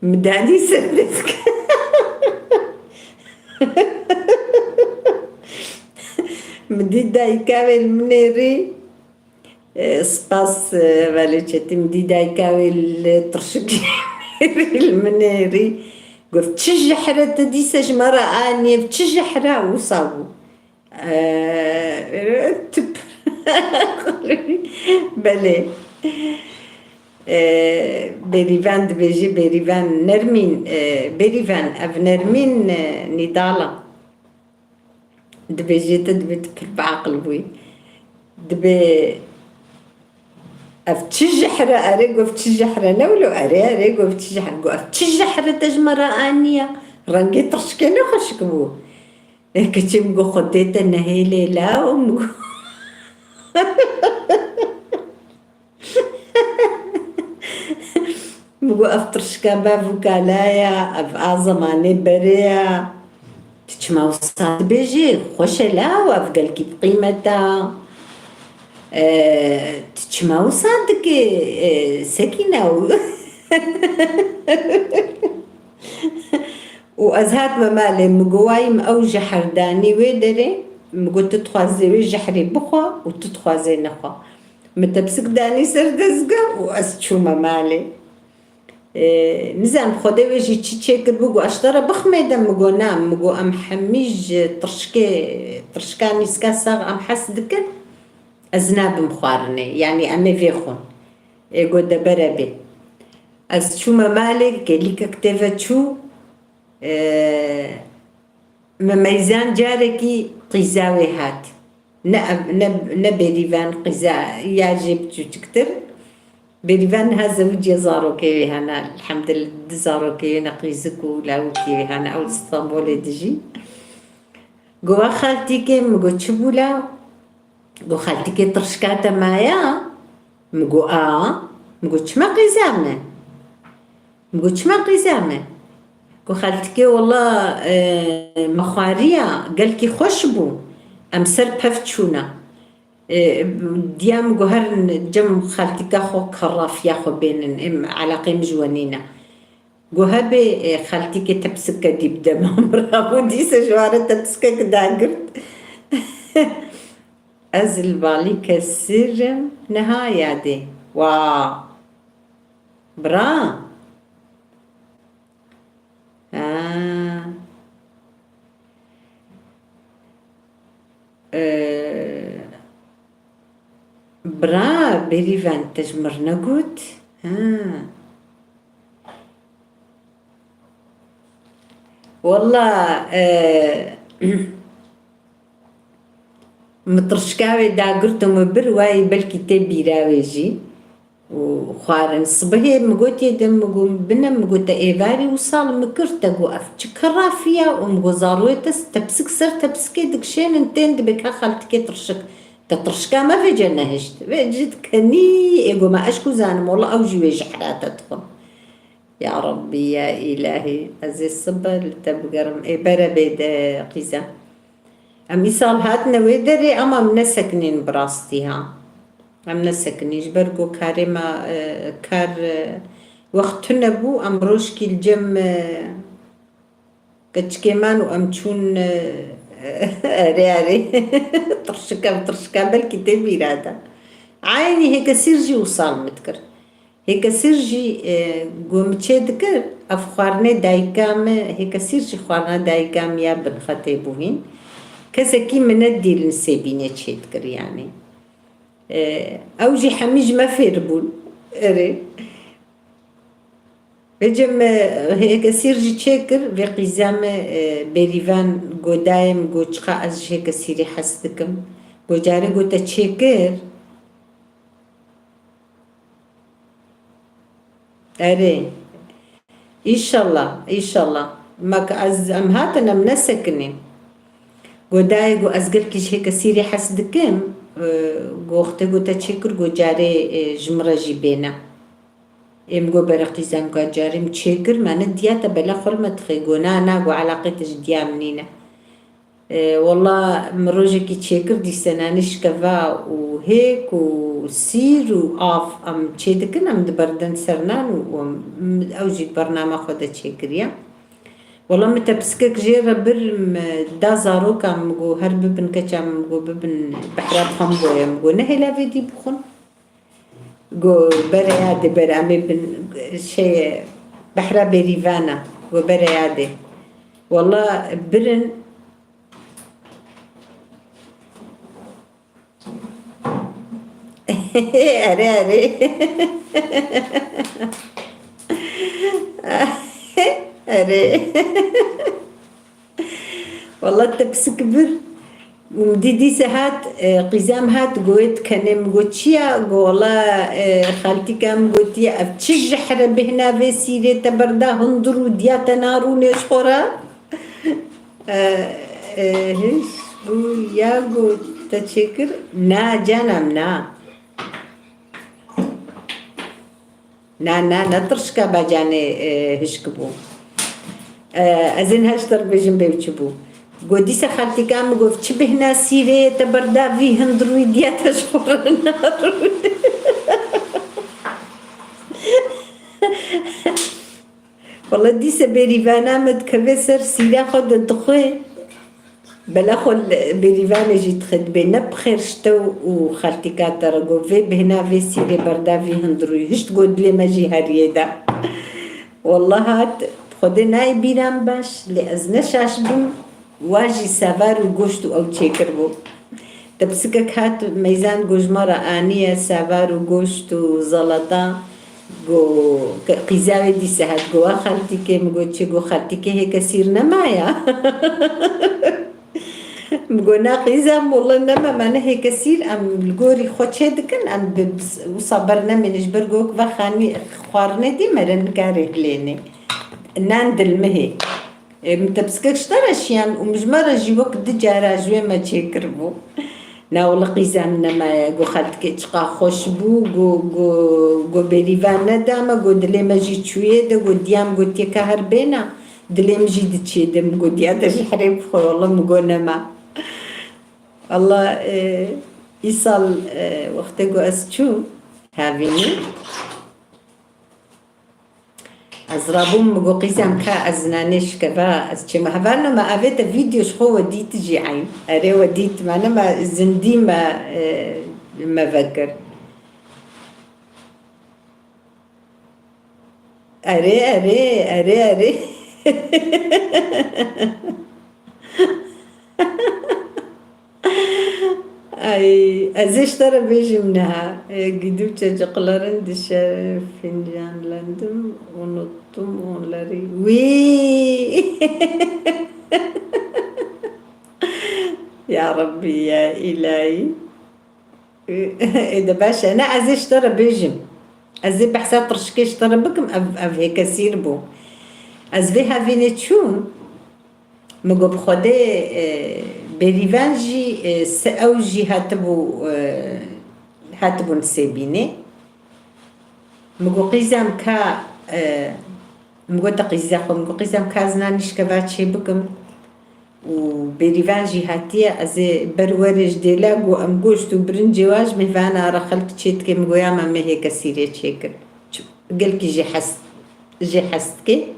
Min danî ser dest. Min dî dayika wê li min nêrî. E, spas, e, hevalê Çetîn, dî dayika wê li tirşikî li min nêrî. Got, çi jehre tu dîse ji me re aniye, çi jehre wisa bû. E, tip. Belê. E, Bêrîvan dibêjî, Bêrîvan Nermîn, e, Bêrîvan, ev Nermîn, e, Nîdal e. Dibêjê te dibê tu pir biaqil bûyî. Dibê Ev çi jehr e? Erê, got, çi jehr e? Ne wilo? Erê, erê, got, çi jehr? Got, ev çi jehr e te ji me re aniye? Rengê tirşikê ne xweşik bû. Ê, kiçim, got, Xwedê te nehêlê law, min got. Min got, ev tirşika bev û kala ye, ev a zemanê berê ye. Tu çima wisa dibêjî? Xweş e law, ev gelkî bi qîmet e. Ee, tu çima wisa dikî, ee, Sekîne? Û ez hatime malê, min got, wayî min ew jehr danî wê derê, min got, tu dixwazê wê jehrê bixwe û tu dixwazê nexwe. Min tepsik danî ser dezgeh û ez çûme malê. Ee, nizanim Xwedê wê jî çi çêkiribû, got, ez ji te re bixmêdim, min got, na, min got, em hemî ji tirşikê, tirşika nîska sax em hez dikin, ez nabim xwarinê, yanî em ê vêxwin. Ê, got, de bere bê. Ez çûme malê, kêlîkek tê ve çû, ee, Me meyzan carekî qîza wê hat. Ne ev, ne, ne Bêrîvan, qîza ya jê biçûçiktir. Bêrîvan niha zewiciya, zarokê wê hene. Elhemdulillah, du zarokê wê ne, qîzik û lawikî wê hene. Ew li Stenbolê dijî. Got, wa xaltîkê, min got, çi bû la? Got, xaltîkê, tirşika te maye? Min got, a. Min got, çima qîza me? Min got, çima qîza me? Got, xaltîkê, wela, e, me xwariya, gelkî xweş bû. Em ser pev çûne. E, diya min got, herin cem xaltîka xwe, kerafiya xwe bênin, em eleqê min ji we nîne. Got, hebê, e, xaltîkê tepsike dî bide, ma min rabû dîsa ji wan re tepsikek dagirt. Ez li balî kesir im niha yadê. Wa! Bira! Ha. Ee, bira, Bêrîvan, te ji min re negot? Ha. Wela, e, min tirşika wê dagirt û min bir, wayî belkî tê bîra wê jî. Û xwarin. Sibihê min gotiye de, min got, bine, min got, te êvarî wisa li min kir, te got, ev çi kerafî ye? Û min got, zarokê te tepsik ser tepsikê dikişênin, tên dibê ka xaltîkê tirşik. Te tirşika me vêce nehişt. Vêce dikenî, ê got, me ez ku zanim, wela ew jî wê jehra te dixwin. Ya Rabbî, ya Îlahî, ez ê sibe li te bigerim. Ê bere bê de qîza. Em îsal hatine wê derê, ama em nesekinîn bi rastî ha. Em nesekinîn, ji ber ku karê me, e, kar, e, wext tune bû, em rojkî li cem, e, keçikê man û em çûn, e, erê erê. Tirşika, tirşika belkî tê bîra de. Eynî hêkesîr jî wisa li min dikir. Hêkesîr jî, e, ku min çê dikir, ev xwarinê dayika me, hêkesîr jî xwarina dayika me ya binxetê bû hîn. Kesekî min nedî li Nisêbînê çê dikir, yanî. E, ew jî hemî ji me fêr bûn. Erê. Vêce me hêkesîr jî çê kir, vê qîza me, e, Bêrîvan got, dayê min got, çiqa ez ji hêkesîrî hez dikim. Got, carê got te çê kir. Erê. Îşallah, îşallah. Ma ke ez, em hatin, em nesekinîn. Got, dayê, got, ez gelkî ji hêkesîrê hez dikim. E, got, wextê got te çê kir, got, carê, e, ji min re jî bêne. Ê min got, bere qîza min, got, carê min çê kir, me nediya, te bela xwe li me dixê. Got, na, na, got, eleqê te ji diya min nîne. E, wela min rojekî çêkir, dîsenanî şikeva û hêk û sîr û av em çê dikin, em diberdin ser nan û, û em, ew jî di bernama xwe de çêkiriye. Wela min tepsikek jê re bir, min da zarokan, min got, her bibin keça min, min got, bibin behra bi xwe min boye, min got, nehêle vê dî bixwin. Got, bere yadê, bere, em ê bin, şey, behra Bêrîvana. Got, bere yadê. Wela birin. Erê, erê. Erê. Wela tepsik bir. Û min dî dîse hat, e, qîza min hat, got, "Kenê?" Min got, "Çi ya?" Got, "Wela, e, xaltîka min gotiye, ev çi jehre bêhna vê sîrê te berda hundir û diya te narûnê ji xwe re." E, e, hiş bû ya got, "Te çêkir?" "Na, cana min, na." Na, na, ne tirşika bacanê, e, hişk bû. E, ez ê niha ji te re bêjim bê çi bû. Got, dîsa xaltîka min got, "Çi bêhna sîrê te berda vî hundirûyî diya te ji xwe re narûne." Wele dîse bêrîvana min dikeve ser sîra xwe de dixwe. Bela xwe li bêrîvanê jî dixwe dibê ne bi xêr ji te û xaltîka te re. Got, "Vê bêhna vê sîrê berda vî hundirûyî." Hişt got, "Dilê me jî heriyê da." Wele hat, bi Xwedê nayê bîra min baş, lê ez ne şaş bûm, wa jî savar û goşt û ew çêkiribû. Tepsikek hat meyzan, got, "Ji me re aniye savar û goşt û zelata." Got, qîza wê dîse hat, got, "Wa xaltîkê?" Min got, "Çi?" Got, "Xaltîkê hêke sîr nema ya?" Min got, "Na qîza min, wele nema, me ne hêke sîr, em li gorî xwe çê dikin, em bi, bi, wisa bernamêne ji ber ku wek vexanî xwarinê dî mere nikarê hilênê. Nan dilmihê." E, min tepsikek ji te re şiyan û min ji me re jî wek di cara ji wê me çêkiribû. Na wele qîza min nemaye, got, "Xaltîkê çiqa xweş bû." Got, got, got, "Bêrîvan neda me." Got, "Dilê me jî çûyê de." Got, "Diyam gotiye ka her bêna, dilê min jî diçê de." Min got, "Diya te ji herê bixwe." Wele min got, "Nema." Allah, e, îsal, e, wextê ku ez çûm havînî, ez rabûm, min got, "Qîzem ka ez nanê şikeva, ez çêma." Hevalno me avête vîdeo ji xwe we dît jî eyn. Erê we dît, me nema zindî me, e, me vekir. Erê, erê, erê, erê. Ay, ez ê ji te re bêjim niha. E, gidûçe ciqlerin dişe fincanlendim, unuttum onları. Wî! Ya Rabbi, ya İlahi. Ê de baş e. Ne, ez ê ji te re bêjim. Ez ê behsa tirşikê ji te re bikim, ev, ev hêkesîr bû. Ez vê havînê çûm, min got, bi Xwedê, e, bêrîvan jî, e, se-, ew jî hatibû, e, hatibûn sêbînê. Min got, qîzem ka, e, min got, te qîza xwe, min got, qîzem ka ez nanî şikeva çê bikim. Û bêrîvan jî hatiye, ez ê ber werê ji dêla got, em goşt û birincê wa ji mêvana re xelk çê dike, min got, ya me mehê kesîrê çêkir. Çi-, gelkî jê hes, jê hes dike.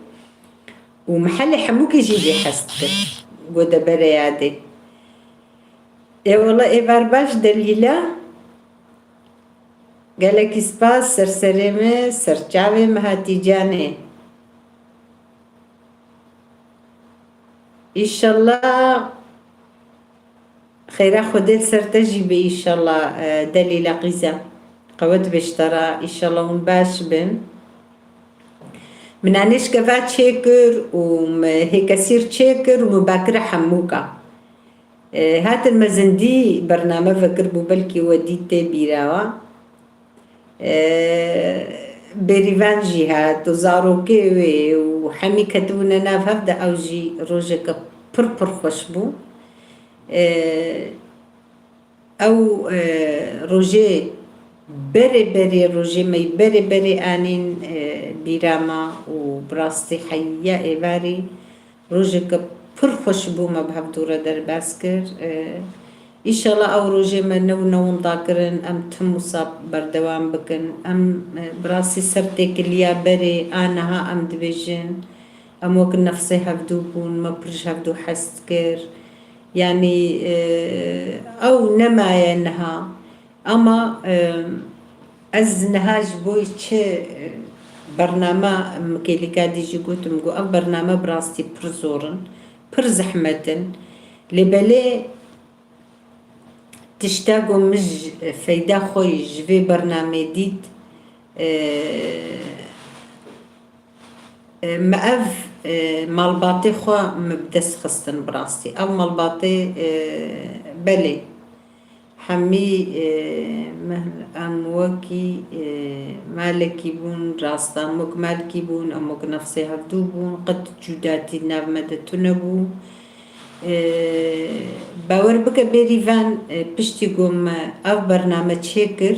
Û mihelê hemûkî jî jê hes dike. Got, de bere yadê. Ê wele êvar baş Delîla. Gelekî spas, ser serê me, ser çavê me hatî canê. Îşallah xêra Xwedê li ser te jî be, îşallah, e, Delîla qîza. Qewet be ji te re, îşallah hûn baş bin. Min anê şikeva çêkir û min hêkesîr çêkir û min bakire hemûka. E, hatin me zindî bername vekiribû, belkî we dît tê bîra we. E, Bêrîvan jî hat û zarokê wê û hemî ketibûne nav hev de, ew jî rojeke pir pir xweş bû. E, Ew, e, rojê berê berê, rojê me yî berê berê anîn, e, bîra me û bi rastî heya êvarî rojeke pir xweş bû me bi hevdû re derbas kir. E, îşallah ew rojê me ne û ne winda kirin, em tim wisa berdewam bikin. Em, e, bi rastî ser têkiliya berê a niha em dibêjin, em wek nefsê hevdû bûn, me pir ji hevdû hez dikir. Yanî, e, ew nemaye niha. Ama, e, ez niha ji bo çi, e, bername, min kêlîka dî jî gotim, got, ev bername bi rastî pir zor in, pir zehmet in. Lê belê tişta ku min ji, feyda xwe ji vê bernamê dît, e, E, me ev E, malbatê xwe min bi dest xistin bi rastî. Ev malbatê, e, belê. Hemî, e, meh-, em wekî, e, malekî bûn, rasta em wek malkî bûn, em wek nefsê hevdû bûn, qet cudatî di nav me de tune bû. E, bawer bike bêrîvan, e, piştî ku me ev bername çêkir,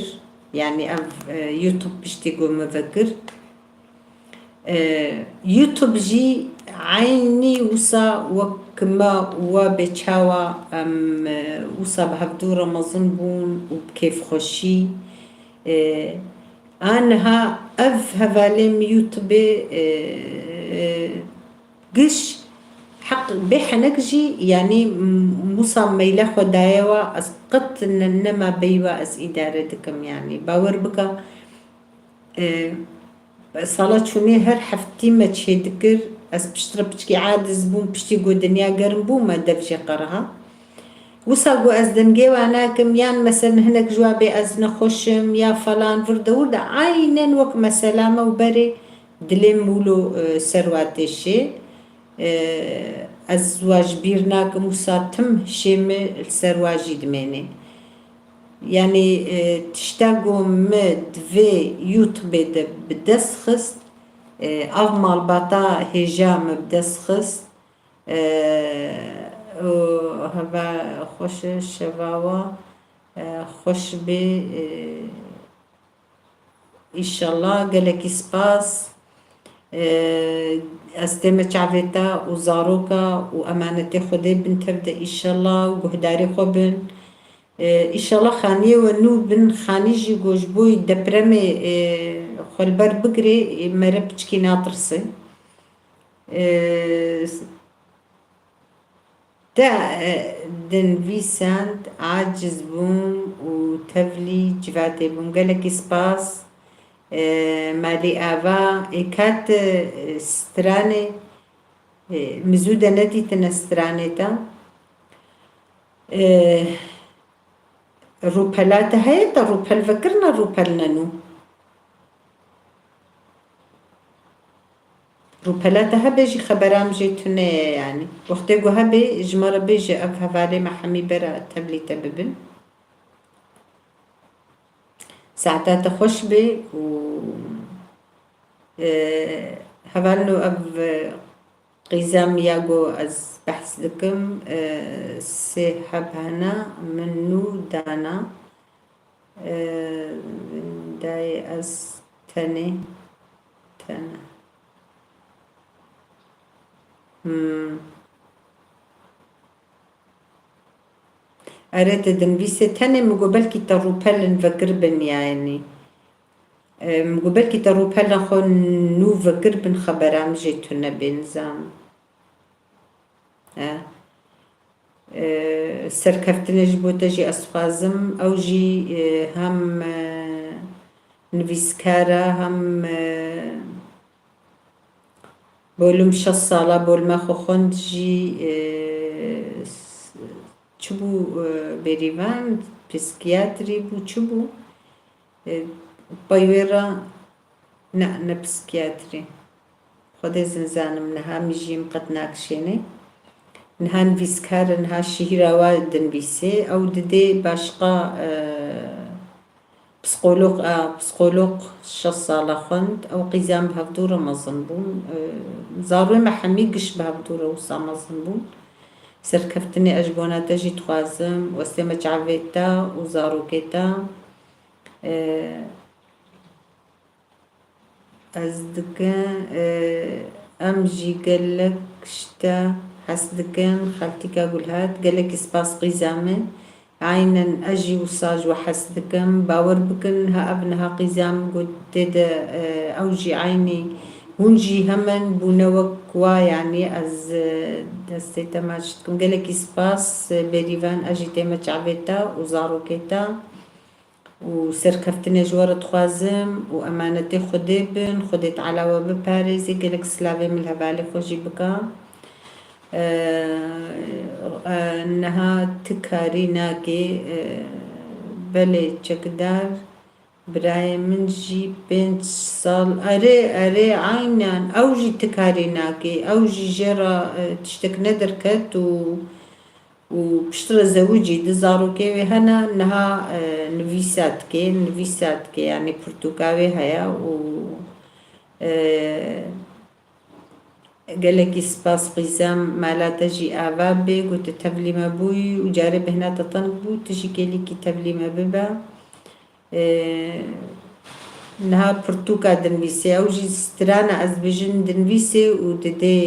yanî ev, e, YouTube piştî ku me vekir, e, YouTube jî eynî wisa wek me wa bê çawa em, e, wisa bi hevdû re mezin bûn û bi kêfxweşî. E, a niha ev hevalê min YouTube, e, e, giş heq bê henek jî, yanî m-, wisa meyla xwe daye wa ez qet ne-, nema beyî wa ez îdare dikim, yanî bawer bike, e, sala çûnê her heftî me çêdikir, ez piştre piçkî aciz bûm, piştî ku dinya germ bû me dev jê qeriha. Wisa ku ez dengê wan nakim, yan mesela hinek ji wa bê ez nexweş im, ya falan vir de wir de, aynen wek mesela me û berê dilê min wilo, e, ser wa tê şê. E, ez wa ji bîr nakim, wisa tim hişê min li ser wa jî dimêne. Yanî, e, tişta ku min di vê YouTube de bi dest xist, e, ev malbata hêja min bi dest xist. E, û heva xweş e, şeva we, e, xweş bê, e, Îşallah, gelekî spas. Ee, ez tême çavê te û zaroka û emanetê Xwedê bin tev de, îşallah, û guhdarê xwe bin. Ee, îşallah xaniyê we nû bin, xanî jî ku ji bo depremê, ee, xwe li ber bigirê, ee, mere piçkî natirse. Ee, Te, e, dinivîsand, aciz bûm û tevlî civatê bûm. Gelekî spas. E, Malî Ava, ê ka tu, e, stranê, e, min zû de nedîtine stranê te. E, rûpela te heye, te rûpel vekirine, rûpel ne nû? Rûpela te hebe jî xebera min jê tune ye, yanî. Wextê ku hebe, ji me re bêje, ev hevalê me hemî bera tevlî te bibin. Saeta te xweş be û, e, hevalno ev, e, qîzem ya ku ez behs dikim, e, sê heb hene, min nû dana. Ee, dayê ez tenê, tene. Hmm. Erê, te dinivîsê tenê, min got belkî te rûpelin vekiribin, yanî. Ee, min got belkî te rûpelin xwe nû vekiribin, xebera min jê tune bê, nizanim. E, e, serkeftinê ji bo te jî ez dixwazim. Ew jî, e, hem, e, nivîskar e, hem, e, bolim şeş sala bolima xwe xwend jî, e, s-, çi bû, e, bêrîvan, psikiyatrî bû, çi bû? E, pey wê re ne, ne psikiyatrî. Xwedê zin zanim, niha mijî min qet nakişênê. Niha nivîskar e, niha şihîra wa dinivîsê. Ew didê başqa, e, psîkolog a, psîkolog şeş sala xwend. Ew qîzan bi hevdû re mezin bûn. E, zarokê me hemî giş bi hevdû re wisa mezin bûn. Serkeftinê ez ji bona te jî dixwazim, westê me çavê te û zarokê te. E, Ez dikim, e, em jî gelek ji te hez dikin, xeltîka Gulhat. Gelekî spas qîza min. Aynen ez jî wisa ji we hez dikim. Bawer bikin, ha ev niha qîza min got tê de, e, ew jî eynî hûn jî hemen bûne wek wa, yanî ez, e, destê te maç dikim. Gelekî spas, e, Bêrîvan, ez jî tême çavê te û zarokê te. û serkeftinê ji we re dixwazim û emanetê Xwedê bin, Xwedê Teala we biparêzê, gelek silavê min li hevalê xwe jî bike. Ee, e, niha ti karî nake, e, belê çekdar, Birayê min jî pênc sal, erê, erê, aynen, ew jî ti karî nake, ew jî jê re, e, tiştek nedirket û, û piştre zewicî di zarokê wê hene, niha, e, nivîsa dike, nivîsa dike, yanî pirtûka wê heye û, e, Gelekî spas qîzem, mala te jî ava bê, ku tu tevlî me bûyî û carê bêhna te teng bû, tu jî kêlîkî tevlî me bibe. Ê, niha pirtûka dinivîsê, ew jî strana ez dibêjim dinivîsê û didê,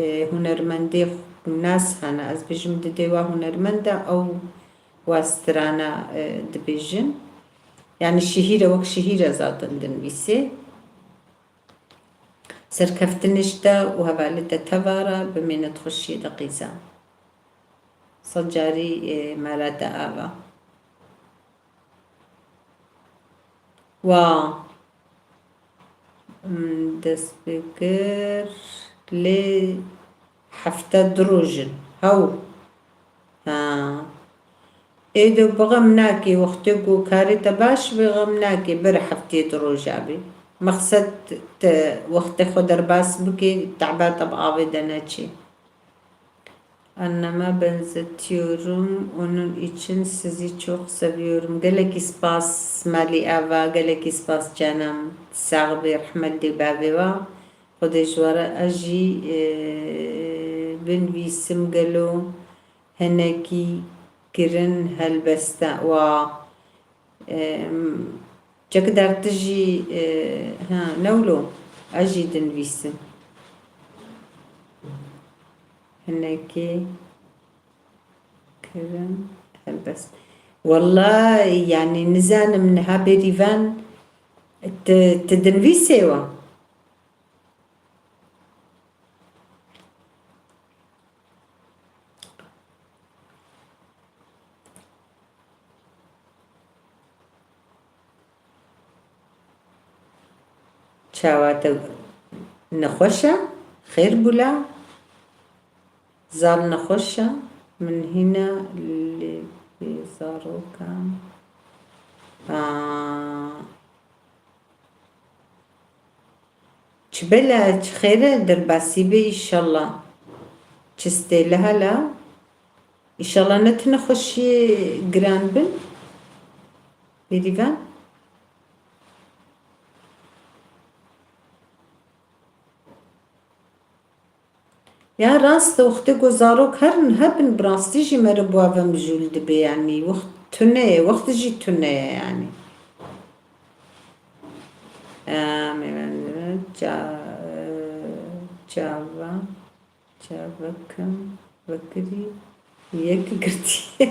ê, hunermendê nas hene, ez dibêjim didê wa hunermend e, ew wa strana, ê, dibêjin. Yanî şihîr e, wek şihîr e zaten dinivîsê. Serkeftinê ji te û hevalê te teva re bimîne di xweşiyê de qîza. Sed carî, ê, mala te ava. Wa, mm, dest pê kir lê hefte du roj in. Hew. Ha. Êdo bi xem nakê, wextê ku karê te baş bê, xem nakê, bere heftê du roja bê. Mexsed te wextê xwe derbas bikê, teba te bi avê de neçê. Anneme benzetiyorum, onun için sizi çok seviyorum. Gelekî spas, Melî Eva, gelekî spas canem. Sax bê, rehmet dê bavê wa. Xwedê ji we re ez jî, e, binivîsim gelo. Hinekî kirin helbesta wa, em, çekidar tu jî, e, ha, ne wilo, ez jî dinivîsim. Hinekî kirin helbest. Walla, yanî nizanim niha bêrîvan tu, tu dinivîsê wa. Çawa te nexweş e? Xêr bû la? Zal nexweş e? Min hîna lê bê zarokan. Aa. Çi bela, çi xêr e, derbasî bê îşallah. Çi stêle hala. Îşallah ne ti nexweşiyê giran bin. Bêrîvan. Ya rast e, wextê ku zarok herin hebin, bi rastî jî meriv bi wan ve mijûl dibe, yanî wext tune ye, wext jî tune ye, yanî. Em, em, em, ça-, çava, çava kim vekirî, yek girtî.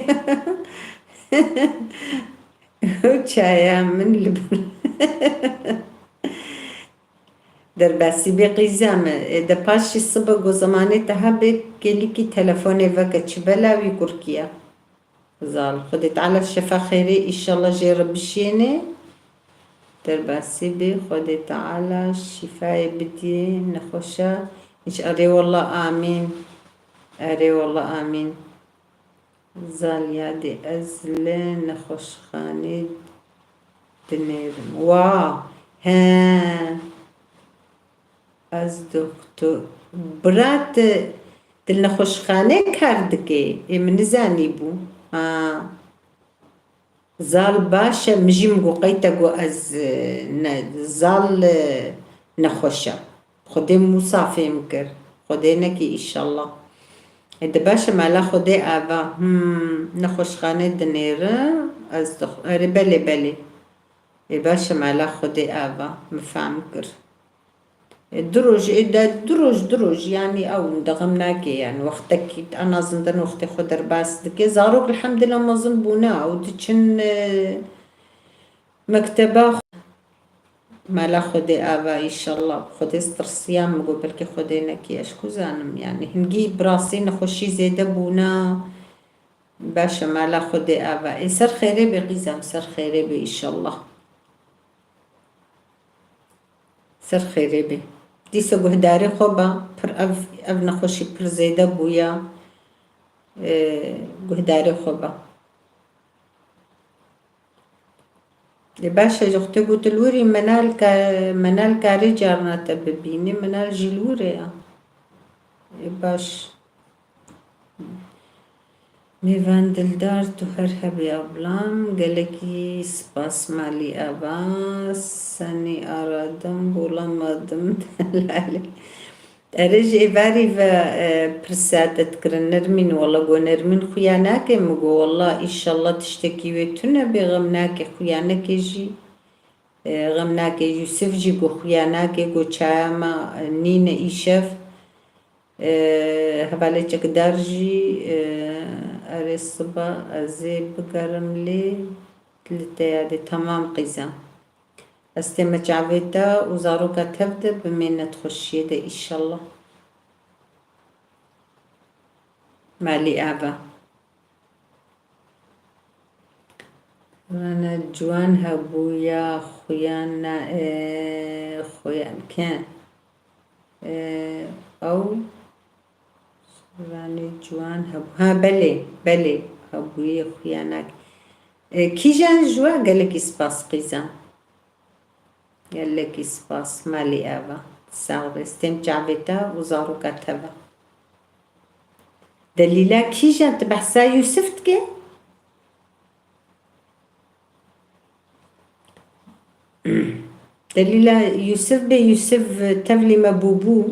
Ew çaya min li bir. Derbasî bê qîza me. Ê, de paşî sibe ku zemanê te hebe kêlîkî telefonê veke, çi bela wî kurkî ye. Zal. Xwedê Teala şefa xêrê îşallah jê re bişêne. Derbasî bê, Xwedê Teala şîfayê bidî nexweşa. Înş-, erê wallah amîn. Erê wallah amîn. Zal yadê ez li nexweşxanê dinêrim. Wa, he. Ez doktor. Bira tu, tu li nexweşxanê kar dikê? Ê, min nizanîbû. Ha. Zal baş e, min jî min got qey te got ez, e, ne, zal, e, nexweş e. Xwedê min wisa fêm kir. Xwedê nekî îşallah. E, de baş e, mala Xwedê ava. Hmm, nexweşxanê dinêre, ez dix-, erê belê, belê. Ê, baş e, mala Xwedê ava. Min fehm kir. E, du roj, ê, de du roj, du roj, yanî ew dixem nake, yanî wextekî, en azından wextê xwe derbas dike. Zarok elhamdülillah mezin bûne, ew diçin, e, mekteba. Mala Xwedê ava, îşallah. Xwedê stirsiya min got, belkî Xwedê nekî, ez ku zanim, yanî hingî bi rastî nexweşî zêde bûne. Baş e, mala Xwedê ava. Ê, ser xêrê bê qîzem, ser xêrê bê, îşallah. Ser xêrê bê. Dîsa guhdarê xwe be, pir ev, ev nexweşî pir zêde bûye. Ê, guhdarê xwe be. Ê baş e, ji xwe tê gotin li wir î, Menal ka-, Menal karê carna te bibînî, Menal jî li wir e ya. Ê baş. Mêvan dildar, tu her hebî ablam, gelekî spas malî ava, seni aradım, bulamadım, delali. Erê ji êvarî ve, e, pirsa te dikirin Nermîn, wela go Nermîn xuya nake, min go wela îşallah tiştekî wê tune bê, xem nake, xuya neke jî. E, xem nake, Yûsif jî go xuya nake, go çaya me, e, nîne îşev. E, hevalê çekdar jî, e, erê siba ez ê bigerim lê li te yadê. Temam qîza. Ez tême çavê te û zaroka tev de bimêne di xweşiyê de îşallah. Malî ava. Rana ciwan hebûya xuya na, e, xuya ke, e, ew ranê ciwan hebû. Ha, belê, belê, hebûyê xuya nak. E, kîjan ji we gelekî spas qîzan. Gelekî spas, malî ava. Sax be, stêm çavê te û zaroka te ve. Delîla kîjan, tu behsa Yûsif dike? Delîla Yûsif bê, Yûsif tevlî me bûbû.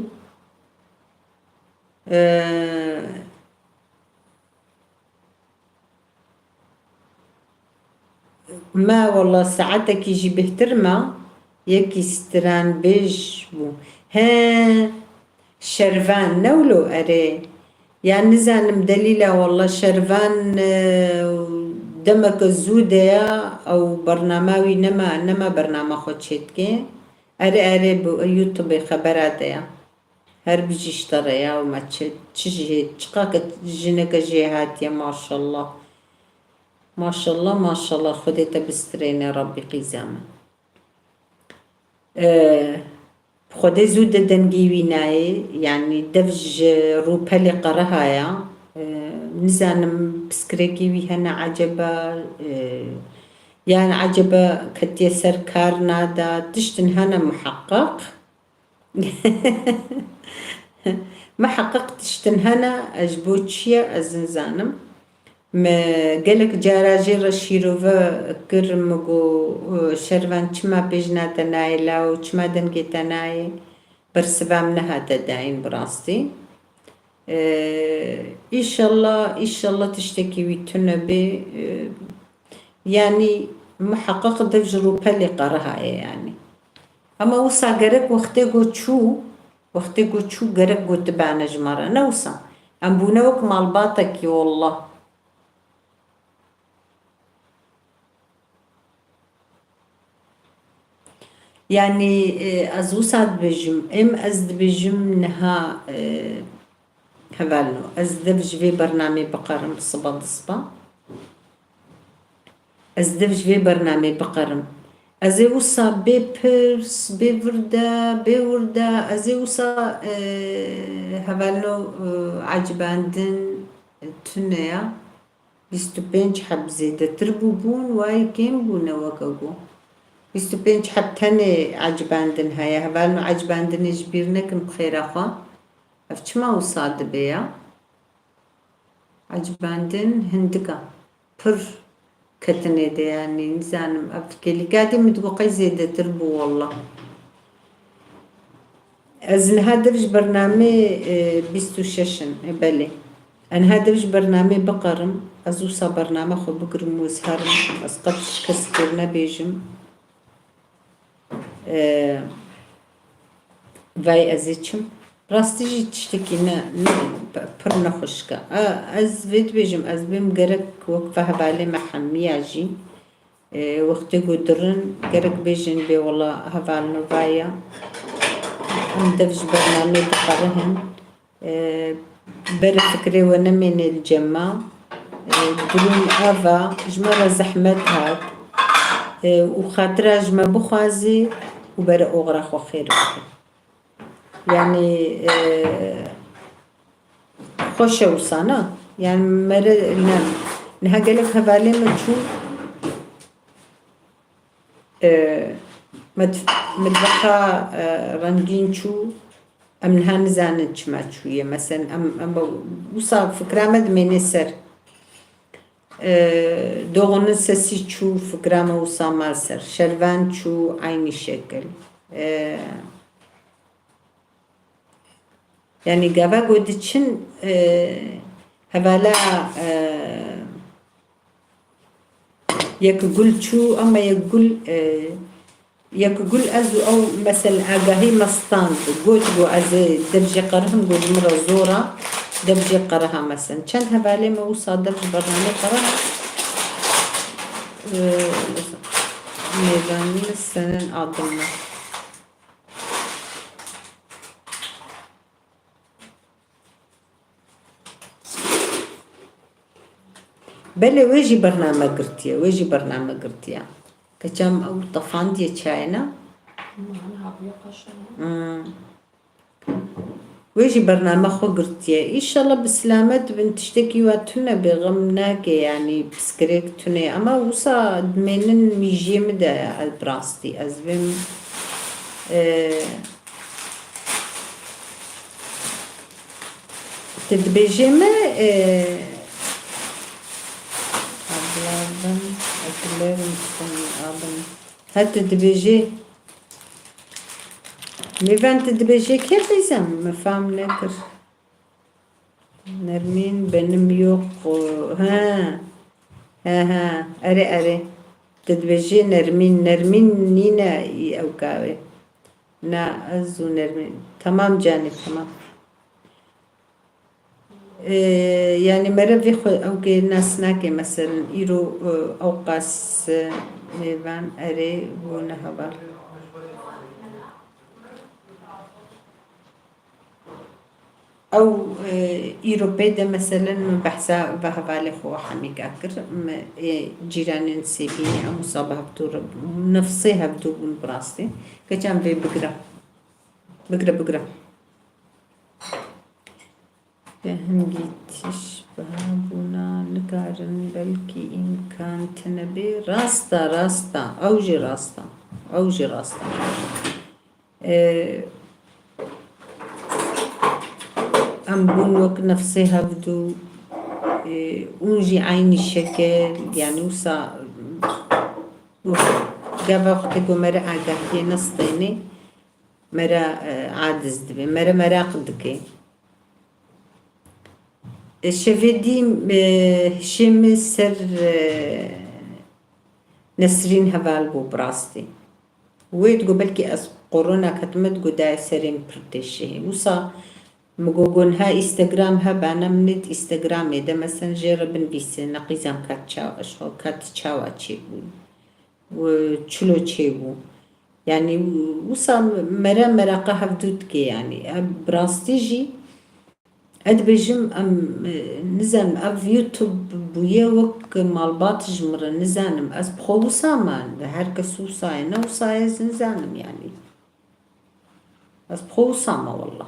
Ee, Me wela saetekî jî bêhtir me, yekî stranbêj bû. He, Şervan, ne wilo erê. Ya nizanim Delîla, wela Şervan, e, demeke zû de ya, ew bernama wî nema, nema bernama xwe çêdike. Erê, erê, bi YouTubeê xebera de ya. Her bijî ji te re ya û me çi, çi jê, çiqake jineke jê hatiye, maşallah. Maşallah, maşallah, Xwedê te bistrêne, Rabbî qîza min. Ee, Xwedê zû de dengê wî nayê, yanî dev ji rûpelê qeriha ya. Ee, nizanim piskirekî wî hene eceba, ee, yan eceba ketiye ser kar nada, tiştin hene muheqeq. Miheqeq tiştin hene, ez ji bo çi ye, ez nizanim. Me gelek cara jê re şîrove kir, min got, Şervan, çima bêjna te nayê law, çima dengê te nayê? Bersiva min nehate dayîn bi rastî. Ee, îşallah, îşallah tiştekî wî tune bê. Ee, yanî miheqeq dev ji rûpelê qeriha ye yanî. Ama wisa gerek wextê ku çû, wextê ku çû gerek gotibane ji me re. Ne wisa. Em bûne wek malbatekî, wallah. Yanî, e, ez wisa dibêjim, êm ez dibêjim niha, e, hevalno, ez dev ji vê bernamê biqerim siba di siba. Ez dev ji vê bernamê biqerim. Ez ê wisa bê pirs, bê vir de, bê wir de, ez ê wisa, e, hevalno, e, ecibandin tune ya. Bîst û pênc heb zêdetir bûbûn, wayê kêm bûne weke ku. Bîst û pênc heb tenê ecibandin heye. Hevalno ecibandinê ji bîr nekin bi xêra xwe. Ev çima wisa dibe ya? Ecibandin hindika. Pir ketinê de yanî, nizanim, ev kêlîka dê min digot qey zêdetir bû, wallah. Ez niha dev ji bernamê, e, bîst û şeş in, e, belê. Ez niha dev ji bernamê biqerim, ez wisa bername xwe bigirim û ez herim, ez qet ji kes pêr nebêjim. E, vay ez ê çim. Rastî jî tiştekî ne, ne, pir nexweşik e. E, ez vê dibêjim, ez bêm gerek wek ve hevalê me hemiya jî. E, wextê ku dirin, gerek bêjin bê wela hevalno vaya. Em dev ji bernamê diqerihin. E, berê fikrê we nemêne li cem me. E, durûn ava ji me re zehmet hat. E, û xatira ji me bixwazî û bere oxira xwe xêr bike. Yanî, e, xweş e wisa, na? Yanî mere ne. Niha gelek hevalê me çûn. E, mit-, mitbexa, e, rengîn çû, em niha nizanin çima çûye. Mesen em, em wisa fikra me dimêne ser. E, doxunun sesî çû, fikra me wisa ma ser. Şervan çû, eynî şekil. E, Yanî gava ku diçin, e, hevala, e, yek gul çû, ama yek gul, e, yek gul ez û ew, mesela, agahî me stand, got ku ez ê dev jê qerihim, got ji min re zor a, dev jê qeriha, mesela. Çend hevalê me wisa dev ji bernamê qeriha, e, mêvanî senen adim me. Belê wê jî bername girtiye, wê jî bername girtiye. Keçem ew tefandiye çayê ne? Hmm. Wê jî bername xwe girtiye. Înşallah bi silamet bin, tiştekî wa tune bê, xem nake, yanî piskirêk tune. Ama wisa dimênin mîjiyê min de, bi rastî. Ez vêm, e, Tu dibêjê me, e, abla bin, eklerim seni abim. Ha, tu dibêjê, mêvan, tu dibêjê kê qîzem? Min fam nekir. Nermîn benim yok. Ha. Ha, ha. Erê, erê. Tu dibêjê Nermîn. Nermîn nîne ew kawê. Na, ez û Nermîn. Tamam canî, tamam. Ee, yanî merevê xwe ew kê nas nake, meselen, îro, e, ewqas, e, mêvan erê bûne heval. Ew, e, îro pê de, meselen, min behsa ve hevalê xwe Hemîka kir. Me, ê, cîranên Sêbînê, em wisa bi hevdû re bûn. Nifsê hevdû bûn bi rastî. Keçan vê bigire. Bigire, bigire. Bi hingî tişt biha bûna nikarin, belkî îmkan tine bê. Rast e, rast e. Ew jî rast e. Ew jî rast e. Ee, em bûn wek nefsê hevdû, ee, hûn jî eynî şekil, yanî wisa, gava xwe tê ku mere agahiyê nestênê, mere, ee, aciz dibe, mere meraq dike. Şevê dî, e, hişê min ser, e, Nesrîn heval bû bi rastî. Wê digo belkî ez korona ketime, digo dayê serê min pir tê şehê. Wisa min go, go niha Instagram hebana, min nêt Instagramê de, mesen jê re binivîse, neqîzan kat çawa, ji xwe kat çawa çêbû. Û çilo çêbû. Yanî wisa mere mereqa hevdû dike yanî. Ev bi rastî jî, ez dibêjim, em, e, nizanim, ev YouTube bûye wek malbat ji min re, nizanim. Ez bi xwe wisa me, her kes wisa ye, ne wisa ye, ez nizanim yanî. Ez bi xwe wisa me, wallah.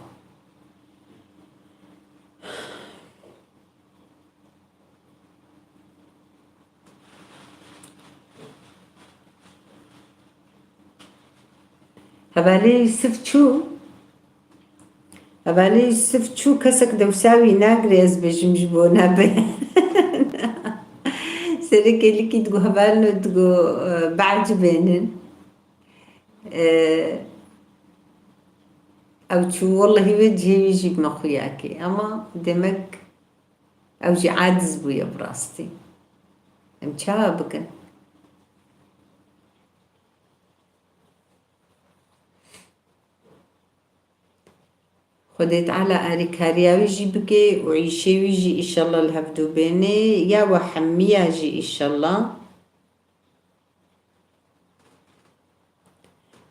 Hevalê Yusuf çû. Hevalê Yusuf çû, kesek dewsa wî nagire, ez bêjim ji bo nebe. Serê kêlikî digo hevalno digo, e, biecibênin. E, ew çû, wellehî wê cihê wî jî bi me xuya kê. Ama demek ew jî aciz bûye bi rastî. Em çawa bikin? Xwedê Teala arîkariya wî jî bike û îşê wî jî îşallah li hevdû bêne, ya we hemiya jî îşallah.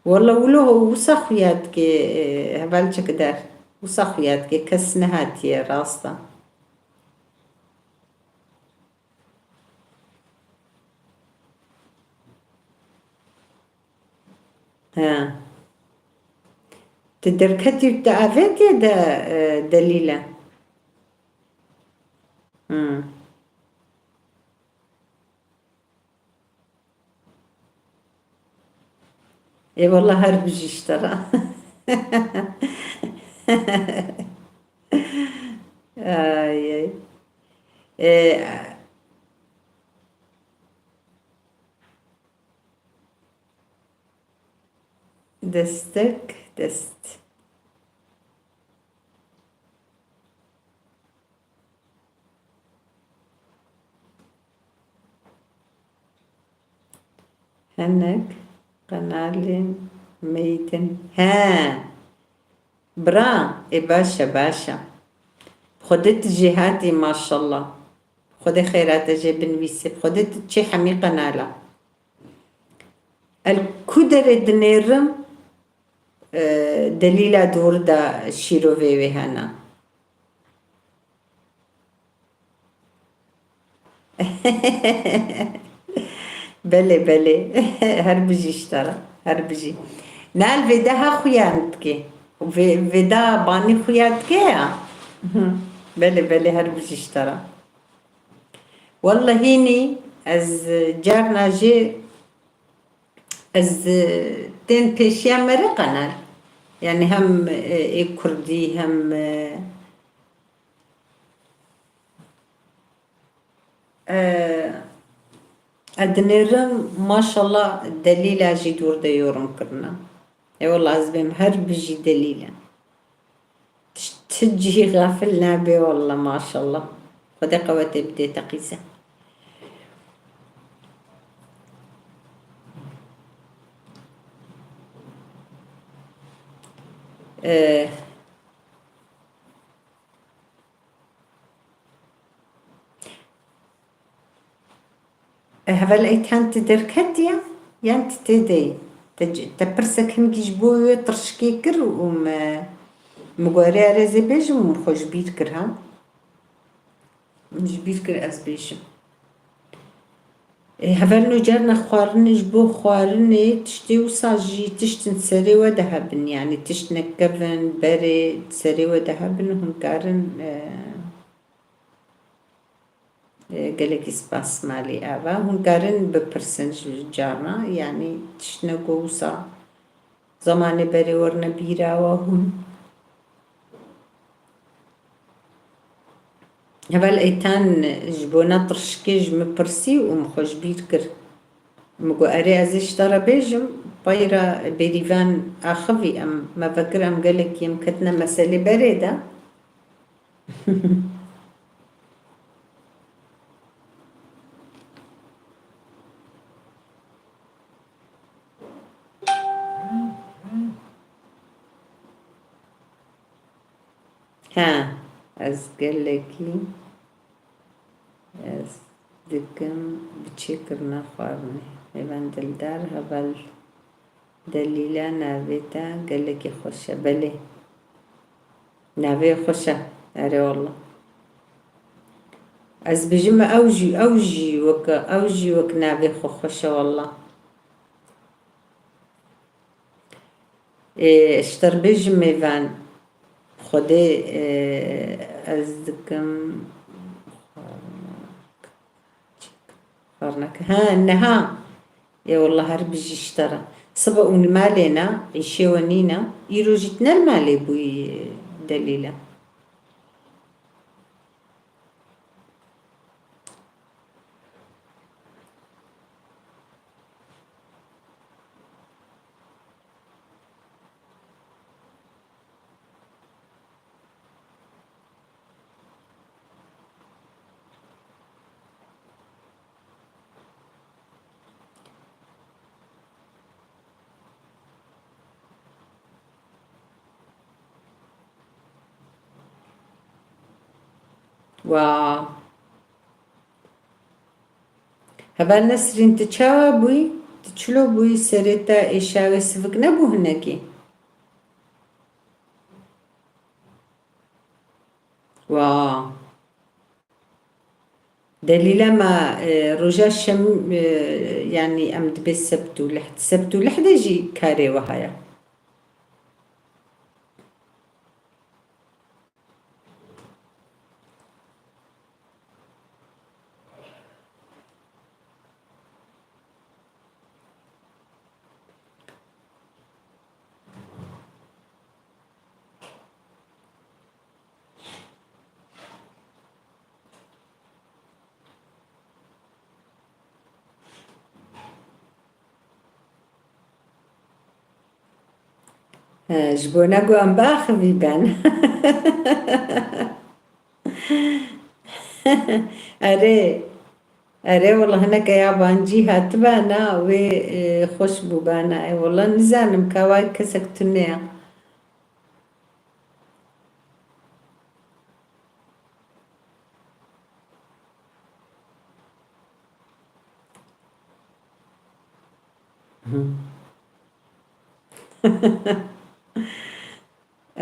Wele wilo wisa xuya dike, e, heval çekidar. Wisa xuya dike, kes nehatiye, rast e. He. Tu derketî û tu avêtiye de, e, Delîle? Hmm. Ê wela her bijî ji te re. Ay, ay. Ê, destek, dest. Hinek qenalên me yî din. He. Bira, ê baş e, baş e. Xwedê tu jê hatî maşallah. Xwedê xêra te jê binivîsê. Xwedê tu çê hemî qenala. El ku derê dinêrim, e, delîla dûr de şîrovê wê hene. Belê, belê. Her bijî ji te re. Her bijî. Nal vêde ha xuya dike. Vê, vêda banî xuya dike ya. Belê, belê, her bijî ji te re. Wellehî nî ez carna jê ez, e, tên pêşiya me re qenal. Yani hem, e, ê kurdî hem, e, e, ez dinêrim maşallah delîla jî dûr de yorum kirine. Ê wela ez bêm her bijî delîle. Tişt tu cihî xafil nabe wella maşallah. Xwedê qewetê bidê te qîze. Ee, E, heval Eytan tu derketiye, yan tu tê de yî? Te c-, te pirsek hingî ji bo wê tirşikê kir û me, min got erê ez ê bêjim û min xwe ji bîr kir, ha? Min ji bîr kir ez bêjim. E, heval no carna xwarinê ji bo xwarinê tiştê wisa jî tiştin serê we de hebin, yanî tişt nekevin, berê serê we de hebin, hûn karin, e, Gelekî spas malî ava. Hûn karin bipirsin ji carna, yanî tiştine ku wisa zemanê berê werine bîra we hûn. Heval Eytan ji bona tirşikê ji min pirsî û min xwe ji bîr kir. Min got, erê, ez ê ji te re bêjim, peyra bêrîvan axivî em me vekir, em gelekî em ketine meselê berê de. Ha, ez gelekî ez dikim bi çêkirina xwarinê. Mêvan dildar, heval Delîla navê te gelekî xweş e. Belê. Navê xweş e. Erê wallah. Ez bijim ew jî, ew jî wek, ew jî wek navê xwe xweş e wallah. Ê, ji te re bêjim mêvan. Xwedê, ê, ez dikim. Xwarnak. Ha, niha. Ê wallah her bijî ji te re. Sibe û li malê ne, îşê we nîne. Îro jî tu ne li malê bûyî, Delîle? Wa. Heval Nesrîn, tu çawa bûyî? Tu çilo bûyî? Serê te êşa wê sivik nebû hinekî? Wa. Delîla me, e, roja şem, e, yanî em dibê sebt û lehd. Sebt û lehdê jî karê we heye. He, ji bona ku em biaxivî ben. Erê, erê, wela hineke yabancî hatibana wê, e, xweş bûbana. E, wela nizanim ka wa kesek tune ya.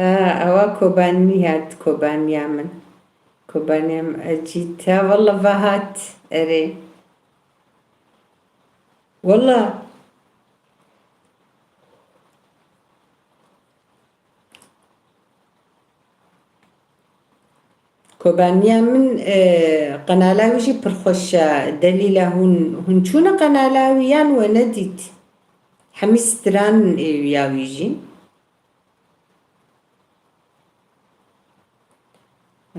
Ah, ewa Kobanî hat, Kobaniya min. Kobaniya min, e, cî te wela ve hat, erê. Wela. Kobaniya min, e, qenala wî jî pir xweş e. Delîla hûn, hûn çûne qenala wî yan we nedît? Hemî stran ê ya wî jî.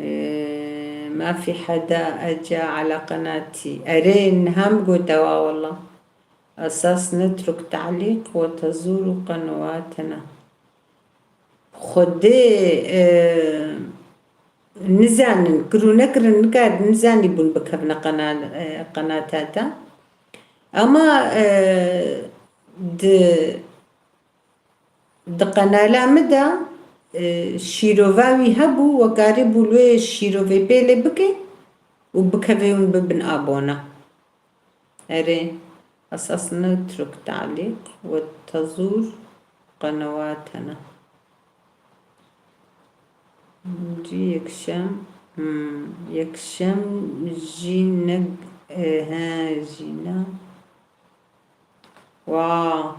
E, ma fî heda ece ala qenatî. Erê, niha min got ewa wela. Esas netruk talîq we tezûr û qenewatena. Xwedê, e, nizanin, kir û nekirin, nikar, nizanîbûn bikevine qenal-, e, qenata te. Ama, e, di, di qenala min de, e, şîrova wî hebû, we karîbû li wê şîrovê pêlê bike û bikeve hûn bibin abona. Erê, esas netruk talîq we tezûr qenewatena. Cî yekşem, hmm, yekşem jî ne, e, he, jî ne. Wa.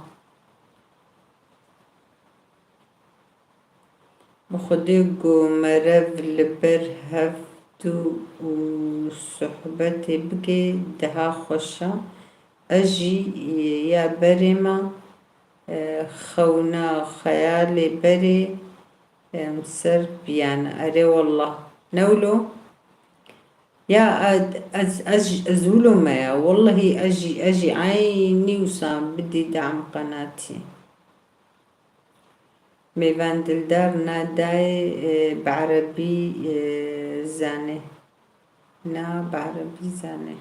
Bi Xwedê ku merev li ber hev dû û sohbetê bike, daha xweş e. Ez jî ya berê me, e, xewna xeyalê berê, em ser biyane. Erê wallah. Ne wilo? Ya, ez, ez, ez wilo me ya. Wallahî ez jî, ez jî eynî wisa bidî dam qenatî. Mêvan Dildar na dayê, e, bi erebî, e, zanê. Na bi erebî zanê.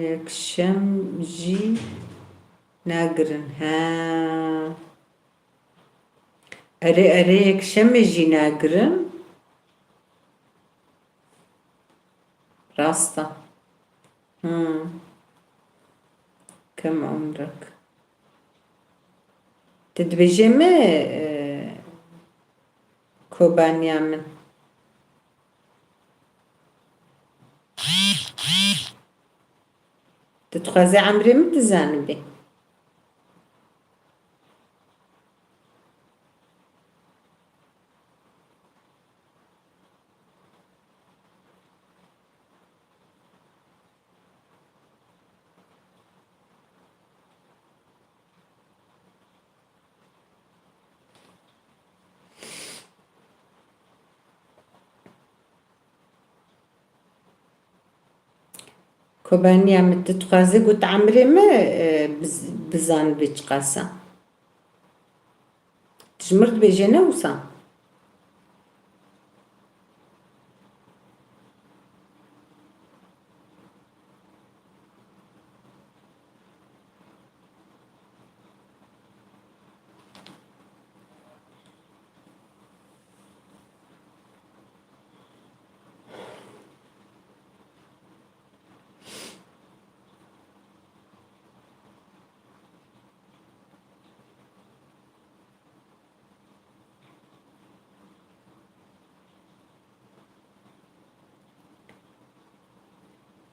Yekşem jî nagirin. Ha. Erê, erê, yekşemê jî nagirin. Rast e. Hmm. Kim umrek? Tu dibêjê me, e, Kobaniya min. Tu dixwazî emrê min tu zanibî? Kobaniya min, tu dixwazî ku tu emrê min, e, biz-, bizanibî çiqas e? Tu ji mir dibêjê ne wisa?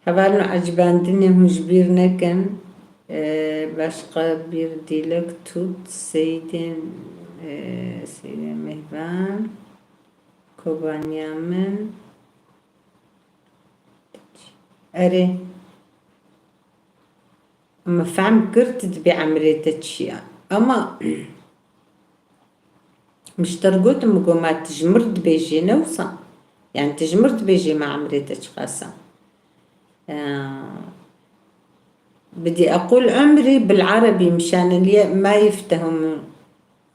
Hevalno, ecibandinê hûn ji bîr nekin. Ee, başka bir dilek tut, Seydê, ee, Seydê Mehban, Kobaniya min. Erê. Min fehm kir tu dibê emrê te çi ye. Ama min ji te re gotim, min got, ma tu ji mir dibêjê, ne wisa? Yani tu ji mir dibêjî me emrê te çiqas e. Ee, بدي أقول عمري بالعربي مشان اللي ما يفتهموا.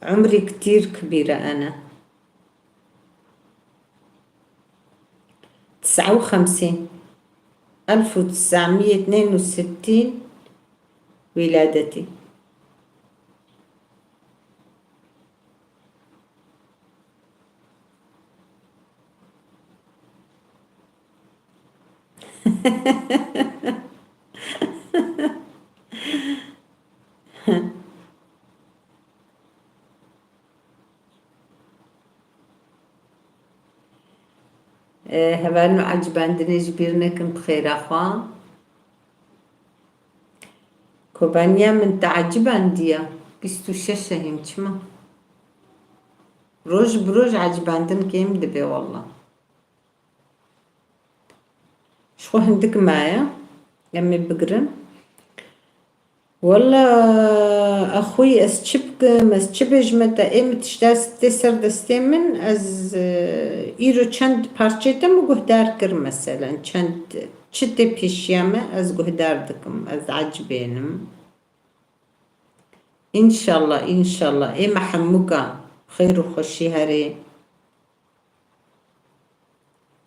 عمري كتير كبيرة أنا. تسعة وخمسين. ألف وتسعمية واثنين وستين ولادتي. Hevalno ecibandinê ji bîr nekin bi xêra xwe. Kobaniya min te ecibandiya. Bîst û şeş e hîn çima? Roj bi roj ecibandin kêm dibe walla. Ji xwe hindik maye. Em ê bigirin. Walla, axwî, ez çi bikim, ez çi bêjime te, ê min tişta tê ser destê min, ez, e, îro çend parçeyê te min guhdar kir, meselen, çend, çi tê pêşiya me, ez guhdar dikim, ez ecibênim. Înşallah, înşallah, ê me hemûka xêr û xweşî herê.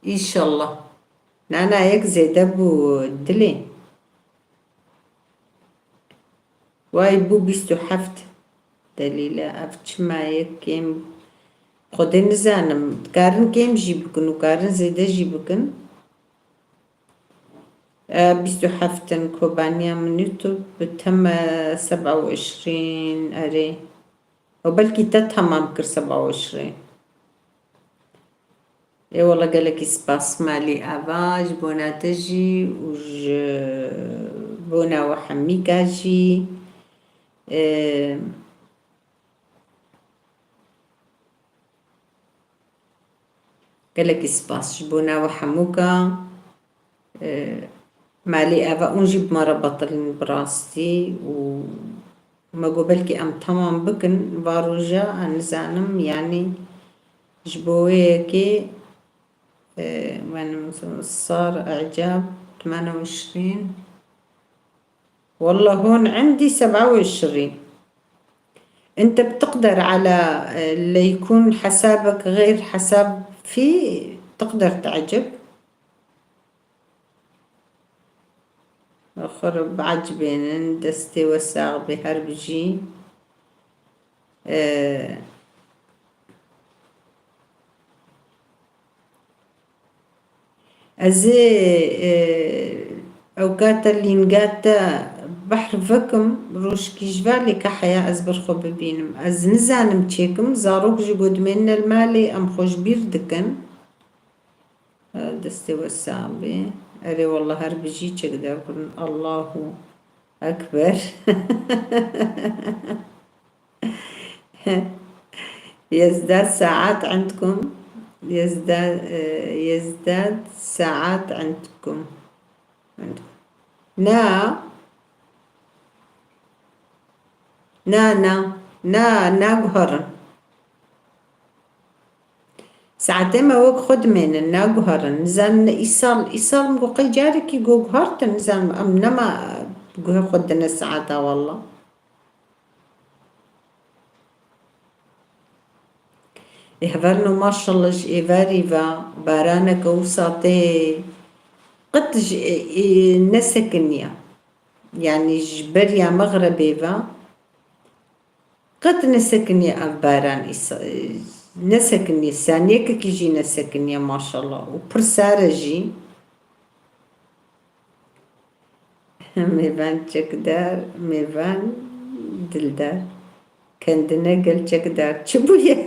Înşallah. Nana yek zêde bû dilê. Way bû bîst û heft. Delîle ev çima yek kêm? Xwedê nizanim. Dikarin kêm jî bikin û karin zêde jî bikin. E, bîst û heft in kobaniya min YouTube bi teme seba û eşrîn erê. Û belkî te temam kir seba û eşrîn. Ê wele gelekî spas malî ava ji bona te jî û ji bona we hemîka jî. Ê, gelekî spas ji bona we hemûka. Malê eva hûn jî bi me re betilîn bi rastî û me got belkî em temam bikin va roja, ez nizanim, yanî ji bo wê yekê, e, benim sar icab, tmane û eşrîn. Walla hon indî seba û eşrîn. Ente bitiqder ala, e, leykûn hesabek xeyr hesab fî tiqder te'cib. Xwe re biecibênin, destê we sax bê, her bijî. E, Ez ê, e, ewka te lînga te behr vekim, rojkî ji va lê ka heya ez ber xwe bibînim. Ez nizanim çêkim, zarok ji godimênine li malê em xwe ji bîr dikin. E, destê we sax bê. Erê wallah her bijî çekdar kirin. Allahu Ekber. يزداد ساعات عندكم. يزداد، آه، يزداد ساعات عندكم. عندكم. نا. نا، نا. نا، naguherin. Saetê me wek xwe dimênin, naguherin. Nizanim ne îsal, îsal min got qey carekî got guhertin, nizanim em nema guhê xwe dine saeta walla. Ê hevalno maşallah ji êvarî ve baraneke wisa tê qet ji, ê, ê, nesekiniye. Yanî ji beriya mexrebê ve qet nesekiniye ev baran îsa-, nesekiniye, saniyekekî jî nesekiniye maşallah û pir sar e jî. Mêvan çekdar, mêvan dildar. Kendine gel çekdar. Çi bûye?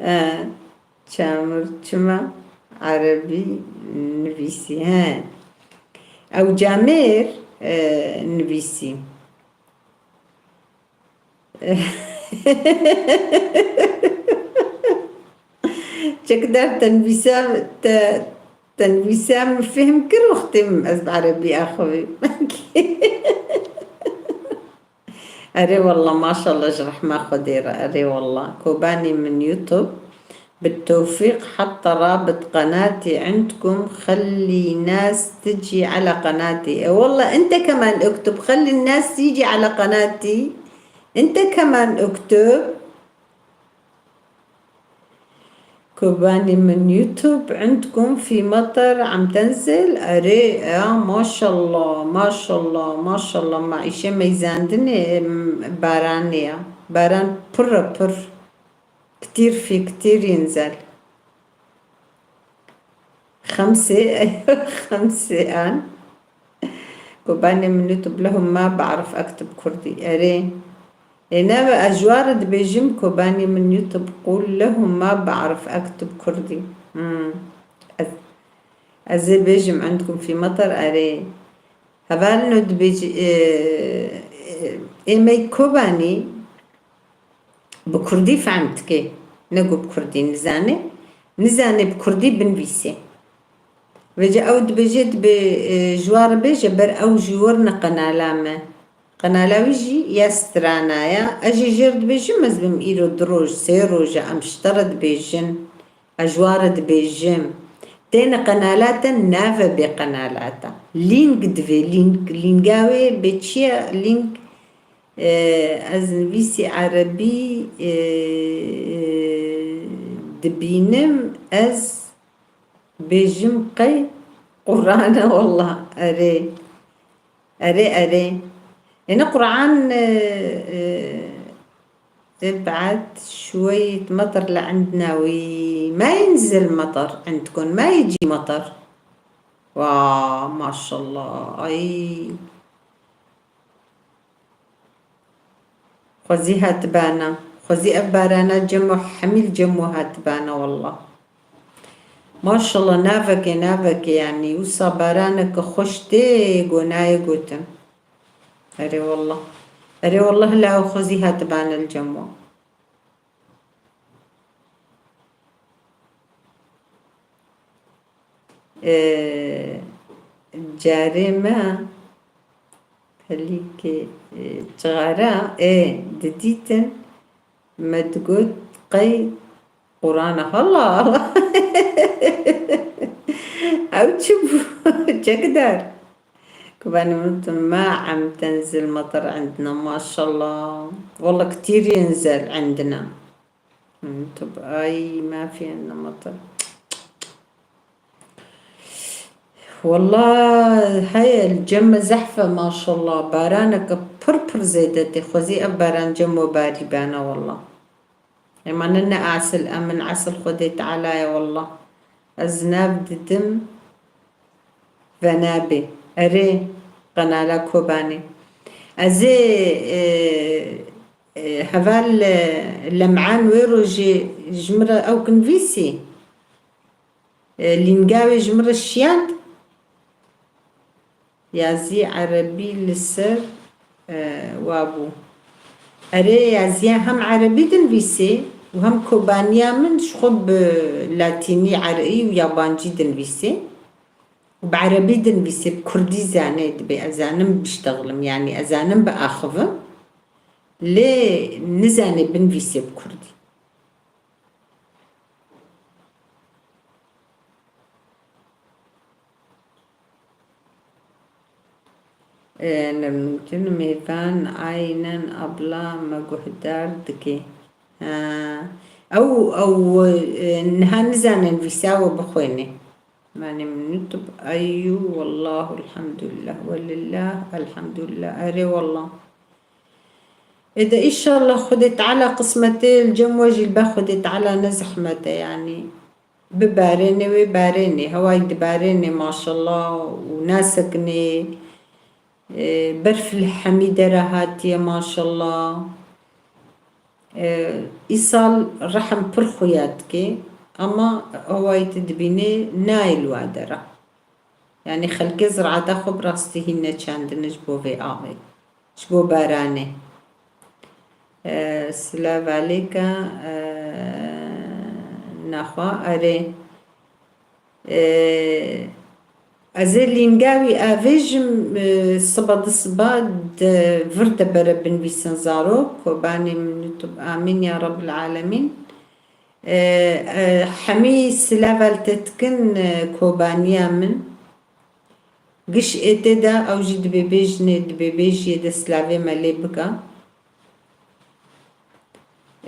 E, çamur çima erebî nivîsî? He. Ew camêr, e, nivîsî. Çekdar te nivîsa, te, te nivîsa min fêhm kir wextê min ez bi erebî axivîm. Erê wallah, maşallah, ji rehma Xwedê re. Erê wallah. Kobanî min YouTube. بالتوفيق حتى رابط قناتي عندكم، خلي ناس تجي على قناتي. E, wallah, أنت كمان اكتب، خلي الناس يجي على قناتي. أنت كمان اكتب. Kobanî min YouTube عندكم في مطر عم تنزل؟ Erê, ya, maşallah, maşallah, maşallah, maîşe meyzandinê, em, baranê ya. Baran pir e, pir. كتير في كتير ينزل. خمسة، أيوة، خمسة آن. Kobanê min YouTube لهم ما بعرف أكتب كردي. Erê. Ê, ne, ez ji wan re dibêjim, Kobanê min YouTube قول لهم ما بعرف أكتب كردي. Hmm. Ez, ez ê bêjim عندكم في مطر, erê. Hevalino dibêjî, e, e, ê me Kobanî bi kurdî fehm dike. Ne ku bi kurdî nizane. Nizane bi kurdî binivîse. Vêca ew dibêje, dibê, e, ji wan re bêje, ber ew jî werine qenala me. Qenala wî jî ya strana ya. Ez jî jê re dibêjim, ez bim îro du roj, sê roj e, em ji te re dibêjin. Ez ji wan re dibêjim. Têne qenala te, nave bê qenala te. Lîng divê, lîng, lînga wê bê çi ye? Lîng, e, ez nivîsî erebî, e, dibînim, ez bêjim qey Quran e, wallah. Erê. Erê, erê. Ene Quran, e, e, ابعت شوية مطر لعندنا. وي، ما ينزل مطر عندكم، ما يجي مطر. Wa, maşallah. Ay. Xwezî hatibana. Xwezî ev barana cemo hemî li cemo hatibana, wallah. Maşallah, navekê, navekê, yanî wisa baraneke xweş tê, go nayê gotin. Erê wallah. Erê wallah, la ew xwezî hatibane li cem wan. Ee, carê me pelîkê, e, cixara, ê, didîtin, me digot qey Quran e. Hala, hala. Ew çi bû? Çekdar. Kubanî min tu ma em tenzil matar indina, maşallah. Wallah, ktir yinzel indina. Min tu ay, ma fi indina matar. Wallah, heye, li cem me zehf e, maşallah. Baraneke pir pir zêde tê. Xwezî ev baran cem we barî bana, wallah. Ema ne, ne asil, em min asil Xwedê Teala ye, wallah. Ez nav didim venabê. Erê, qenala Kobanê. Ez ê, e, e, heval, e, Lem'an wê rojê ji min re ew kinivîsî. E, lînga wê ji min re şiyand. Yazî erebî li ser, e, wa bû. Erê, yaziya hem erebî dinivîsê û hem kobaniya min ji xwe bi latînî, ereyî û yabancî dinivîsê. Û bi erebî dinivîsê, bi kurdî zanê dibê. Ez zanim biştexlim, yanî ez zanim biaxivim. Lê nizanê binivîsê bi kurdî. Ee, ne mimkun mêvan aynen abla me guhdar dike. Ha. Ew, ew, e, niha nizane nivîsa we bixwêne. Mane min YouTube, ayû, wallahu elhamdulillah, welillah elhamdulillah. Erê wallah. Ê de, înşallah, Xwedê Teala qismetê li cem we jî li be Xwedê Teala ne zehmet e, yanî. Bibarêne wê barêne, hewayî dibarêne, maşallah, û nasekinê, e, berf li hemî dera hatiye, maşallah. E, îsal rehm pir xuya dike, ama hewayî tu dibînê nayê li wa dera. Yanî xelkê ziraeta xwe bi rastî hîn neçandine ji bo vê avê, ji bo baranê. E, silav aleyka, e, naxwe, erê. E, Ez ê lînga wî avêjim, e, siba di siba de vir de bere binivîsin zarok, Kobanê min YouTube. Amîn ya Rabbil Alemîn. E, e, hemî silav el te dikin, e, Kobaniya min. Giş ê tê de ew jî dibê bêjinê, dibê bêjiyê de silavê me lê bika.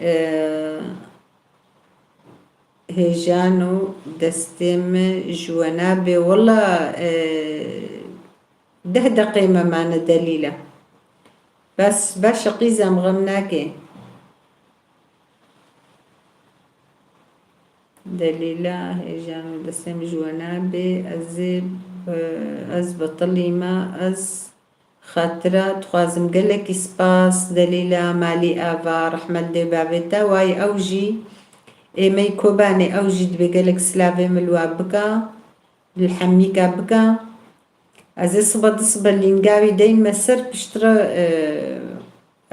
E, Hêjano destê min ji we nabê. Wela, e, deh deqê me mane Delîle. Bes, baş e qîzem, xem nake. Delîla, hêjano destê min ji we nabê. Ez ê, e, ez betilî me, ez Xatira dixwazim, gelekî spas, Delîla Malî Ava, rehmet dê bavê te, wayî ew jî ê me yî Kobanê, ew jî dibê gelek silavê min li wa bika, li hemîka bika. Ez ê sibe di sibe lînga wî deyn me ser piştre, e,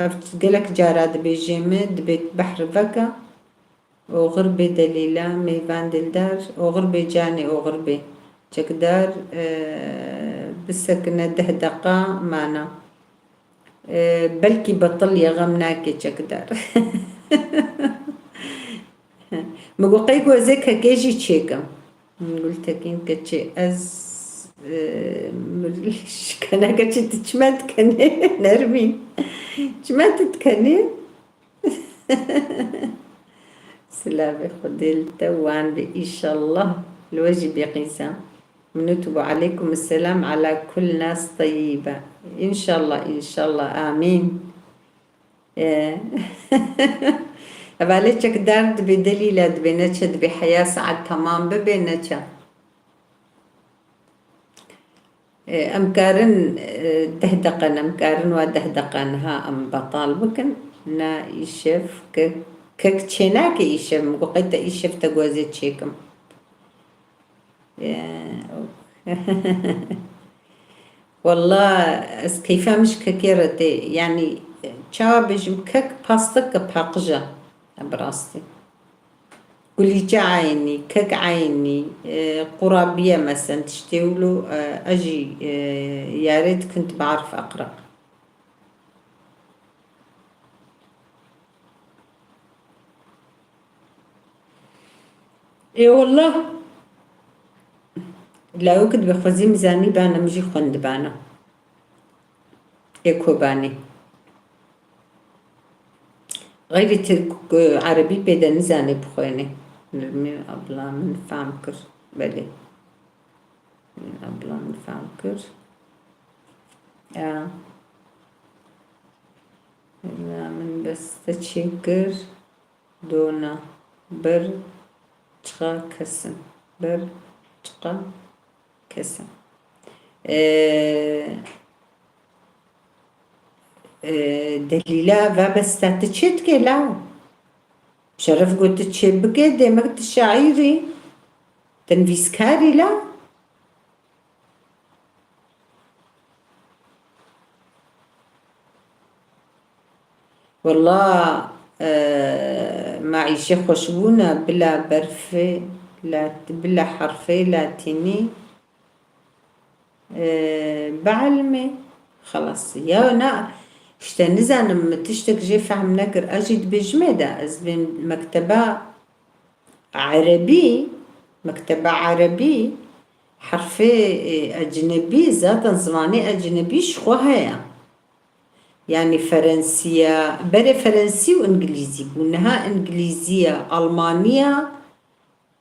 ev gelek cara dibêjê min, dibê behr veke. Oxir bê Delîla, mêvan dildar, oxir bê canê, oxir bê. Çekdar, e, bisekine deh deqa mana. E, belkî betil ye, xem nake çekdar. Min got qey ku ez ê kekê jî çêkim. Min Gultekîn keçê ez, e, min şikene keçê tu çima dikenê? Nermîn. Çima tu dikenê? Silavê Xwedê li te wan be, înşallah. Li we jî bê qîza. Min û tu bû, aleykum selam ala kul nas teyyibe. Înşallah, înşallah. Amîn. Ee. Hevalê çekdar dibê Delîla, dibê neçe, dibê heya saet temam bibe, neçe. E, em karin, e, deh deqe ne, em karin wa deh deqa niha em betal bikin. Na îşev ke-, kek çênake îşev, min got qey te îşev te got ez ê çêkim. E, Walla ez keyfa min ji kekê re tê. Yanî, çawa bêjim, kek pasteke paqij e. Bi rastî. Kulîçe eynî, kek eynî, e, qurabiye mesen tiştê wilo, e, ez jî, e, yarê dikin tu biarif eqreq. Ê wallah. Lawik dibê xwezî min zanîbana, min jî xwendibana. Ê Kobanê. Xeyrî tirk, e, erebî pê de nizanê bixwênê. Nirmîn abla min fam kir. Belê. Nirmîn abla min fam kir. Ya. Nirmîn min bes te çê kir. Dona. Bir çiqa kesin. Bir çiqa kesin. Ee, ee, Delîla, va bes te tu çê dikê la? Şeref got tu çê bikê, demek tu şaîrî, tu nivîskarî la? Wela, e, ma îşê xweşbûna bila berfê lat-, bila herfê latînî, e, bielmê, xelas. Ya na, işte nizanim, min tiştek jê fehm nekir. Ez jî dibêjimê de, ez bên mekteba erebî, mekteba erebî, herfê, e, ecnebî, zaten zimanê ecnebî ji xwe heye. Yanî Ferensiya, berê Ferensî û Îngilîzî bû. Niha Îngilîziya, Almaniya,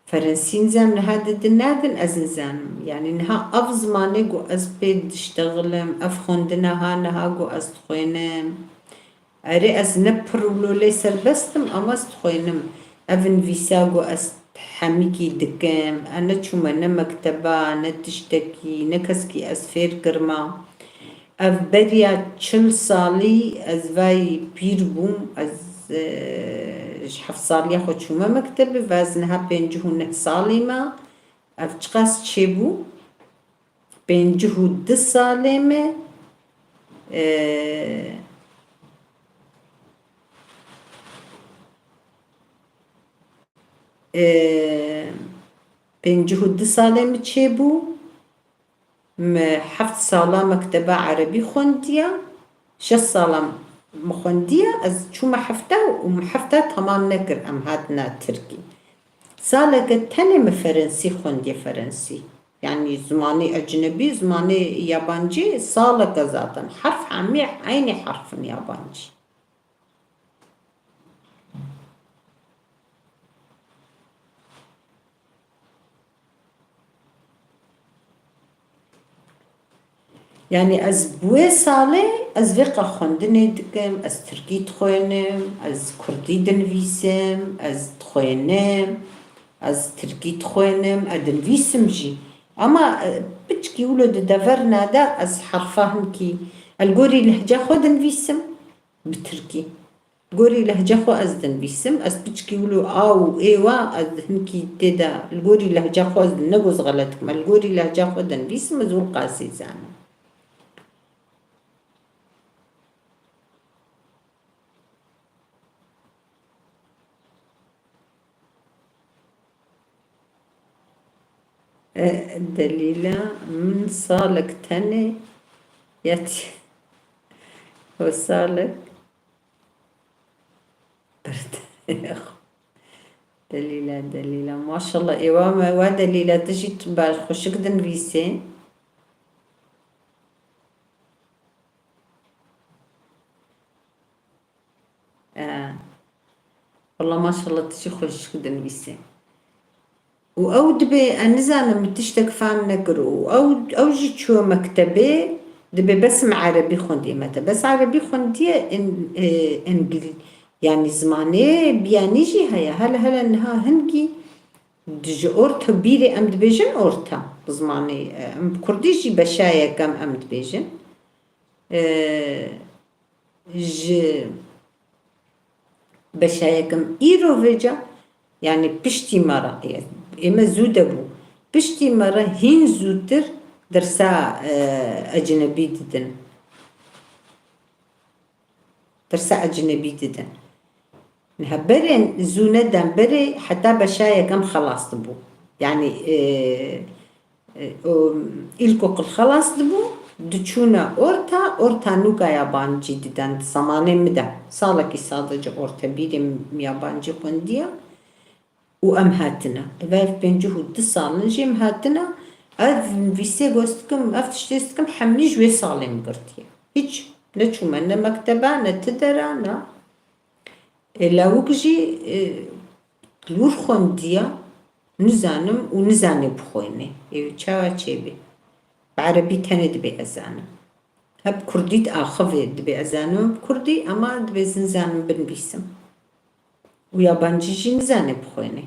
Ferensî nizam niha didin nadin, ez nizanim. Yanî niha ev zimanê ku ez pê diştexilim, ev xwendina ha niha ku ez dixwênim. Erê, ez ne pir wilo lê serbest im, ama ez dixwênim. Ev nivîsa ku ez hemîkî dikim, e, ne çûme ne mekteba, ne tiştekî, ne keskî ez fêr kirima. Ev beriya çil salî ez vay pîr bûm, ez, e, ji heft saliya xwe çûme mektebê, ve ez niha pêncî û neh salî me. Ev çiqas çêbû? Pêncî û du salê me, e, e, pêncî û du salê min çêbû. Min heft sala mekteba erebî xwendiya, şeş sala min xwendiya, ez çûme hefta û min hefta temam nekir, em hatine Tirkî. Saleke tenê min Ferensî xwendiye, Ferensî. Yanî zimanê ecnebî, zimanê yabancî, saleke zaten. Herf hemî eynî herf in yabancî. Yanî ez bi wê salê, ez vê qe xwendinê dikim, ez tirkî dixwênim, ez kurdî dinivîsim, ez dixwênim, ez tirkî dixwênim, ez dinivîsim jî. Ama, e, piçkî wilo di deverna de ez herfa hinkî, ez li gorî lehça xwe dinivîsim bi tirkî. Li gorî lehça xwe ez dinivîsim, ez piçkî wilo a û ê wa ez hinkî tê de, li gorî lehça xwe ez ne goz xelet kim, ez li gorî lehça xwe dinivîsim, ez wil qasî zanim. E, Delîla, min salek tenê yetî. O salek bird. Delîla, Delîla. Maşallah, êwa me, wa Delîla, tu jî tu ber xweşik dinivîsê. E, Walla maşallah, tu jî xweşik dinivîsê. Û ew dibê, ez nizanim, min tiştek fam nekir û ew, ew jî çûye mektebê, dibê bes min erebî xwendî, me te bes erebî xwendiye, in-, e, îngil-, yanî zimanê biyanî jî heye. Hele hele niha hingî di ji orta bîrê em dibêjin orta zimanê, e, em bi kurdî jî beşa yekem em dibêjin. E, Ji beşa yekem îro vêca, yanî piştî me re, ê me zû de bû. Piştî me re hîn zûtir dersa, e, ecnebî didin. Dersa ecnebî didin. Niha berê zû neden berê heta beşa yekem xelas dibû. Yanî, e, e, o îlkokul xelas dibû, diçûne orta, orta nûka yabancî diden di zemanê min de. Salekî sadece orta bîrê yabancî xwendiye û em hatine. Ev pêncî û du sal in jî em hatine. Ev nivîsê goz dikim, ev tiştê dikim, hemî ji wê salê min girtiye. Hiç neçûme ne mekteba, ne ti dera, ne. Ê lawik jî, e, li wir xwendiya, nizanim û nizanê bixwînê. Ê çawa çêbê? Bi erebî tenê dibê ez zanim. Hep kurdî diaxivê, dibê ez zanim bi kurdî, ema dibê ez nizanim binivîsim. Û yabancî jî nizanê bixwînê.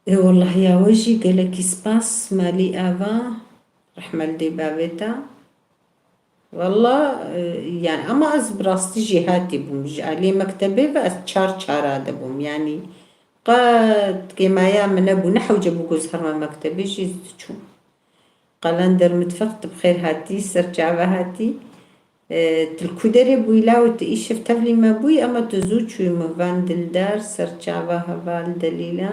Ê welleh ya we jî gelekî spas, malî ava, rehme li dê bavê te. Wella, e, yani ama ez bi rastî jêhatî bûm. Ji aliyê mektebê ve ez çar çara de bûm. Yani qet kêmaya min nebû. Ne hewce bû ku ez herme mektebê jî ez diçûm. Qelender Mitfeq, tu bi xêr hatî, ser çava hatî. E, tu li ku derê bûyî law, tu îşev tevlî me bûyî, ema tu zû çûyî min van Dildar, ser çava heval Delîla.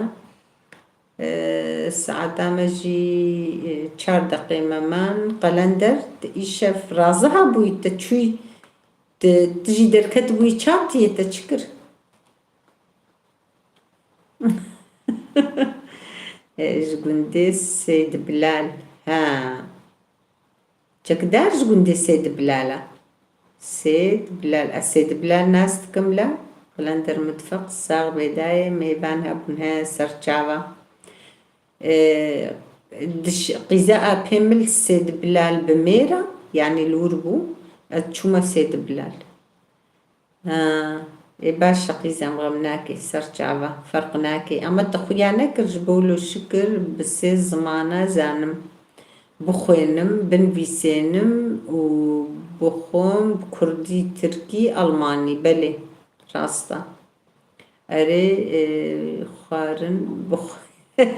E, saeta me jî, e, çar deqê me man. Qelender, tu îşev raziha bûyî, tu çûyî, tu, tu jî derketibûyî çatiyê, te çi kir? E, ji gundê Sêd Bilal. Ha. Çekdar ji gundê Sêd Bilal e. Sêd Bilal. Ez Sêd Bilal nas dikim la. Qelender Mitfeq, sax bê dayê, mêvan hebûn he ser çava. E, diş-, qîza apê min li Sêd Bilal bi mêr e, yanî li wir bû. Ez çûme Sêd Bilal. Ha, ê baş e qîzem, xem nake, ser çava, ferq nake. Ama te xuya nekir ji bo wilo şikir bi sê zimana zanim. Bixwênim, binivîsênim û bixwim bi kurdî, tirkî, almanî. Belê, rast e. Erê, e, xwarin bixwe-,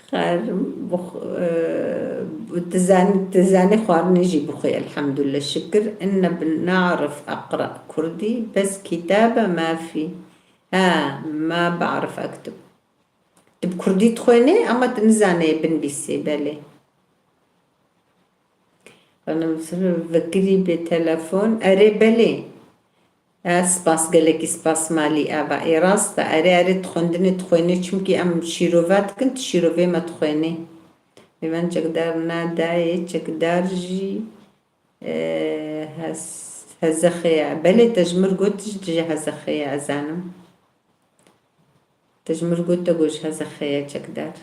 Xwarin bixwe-, e, tu zan-, tu zanî xwarinê jî bixwe, elhamdulillah, şikir. Inne bi ne'rif eqra kurdî, bes kitabe mafî. Ha, ma be'rif ektib. Tu bi kurdî dixwênê, ama tu nizanê binivîsê, belê. Xanim Sifir, vekirî bi telefon. Erê, belê. E, spas, gelekî spas malî ava. Ê, rast e. Erê, erê, tu xwendinê dixwênê, çimkî em şîrove dikin, tu şîrovê me dixwênê. Mêvan çekdar na dayê, çekdar jî, e, hez-, hezexê ye. Belê, te ji mir got, ji hezexê ye, ez zanim. Te ji mir got, te got ji hezexê ye çekdar.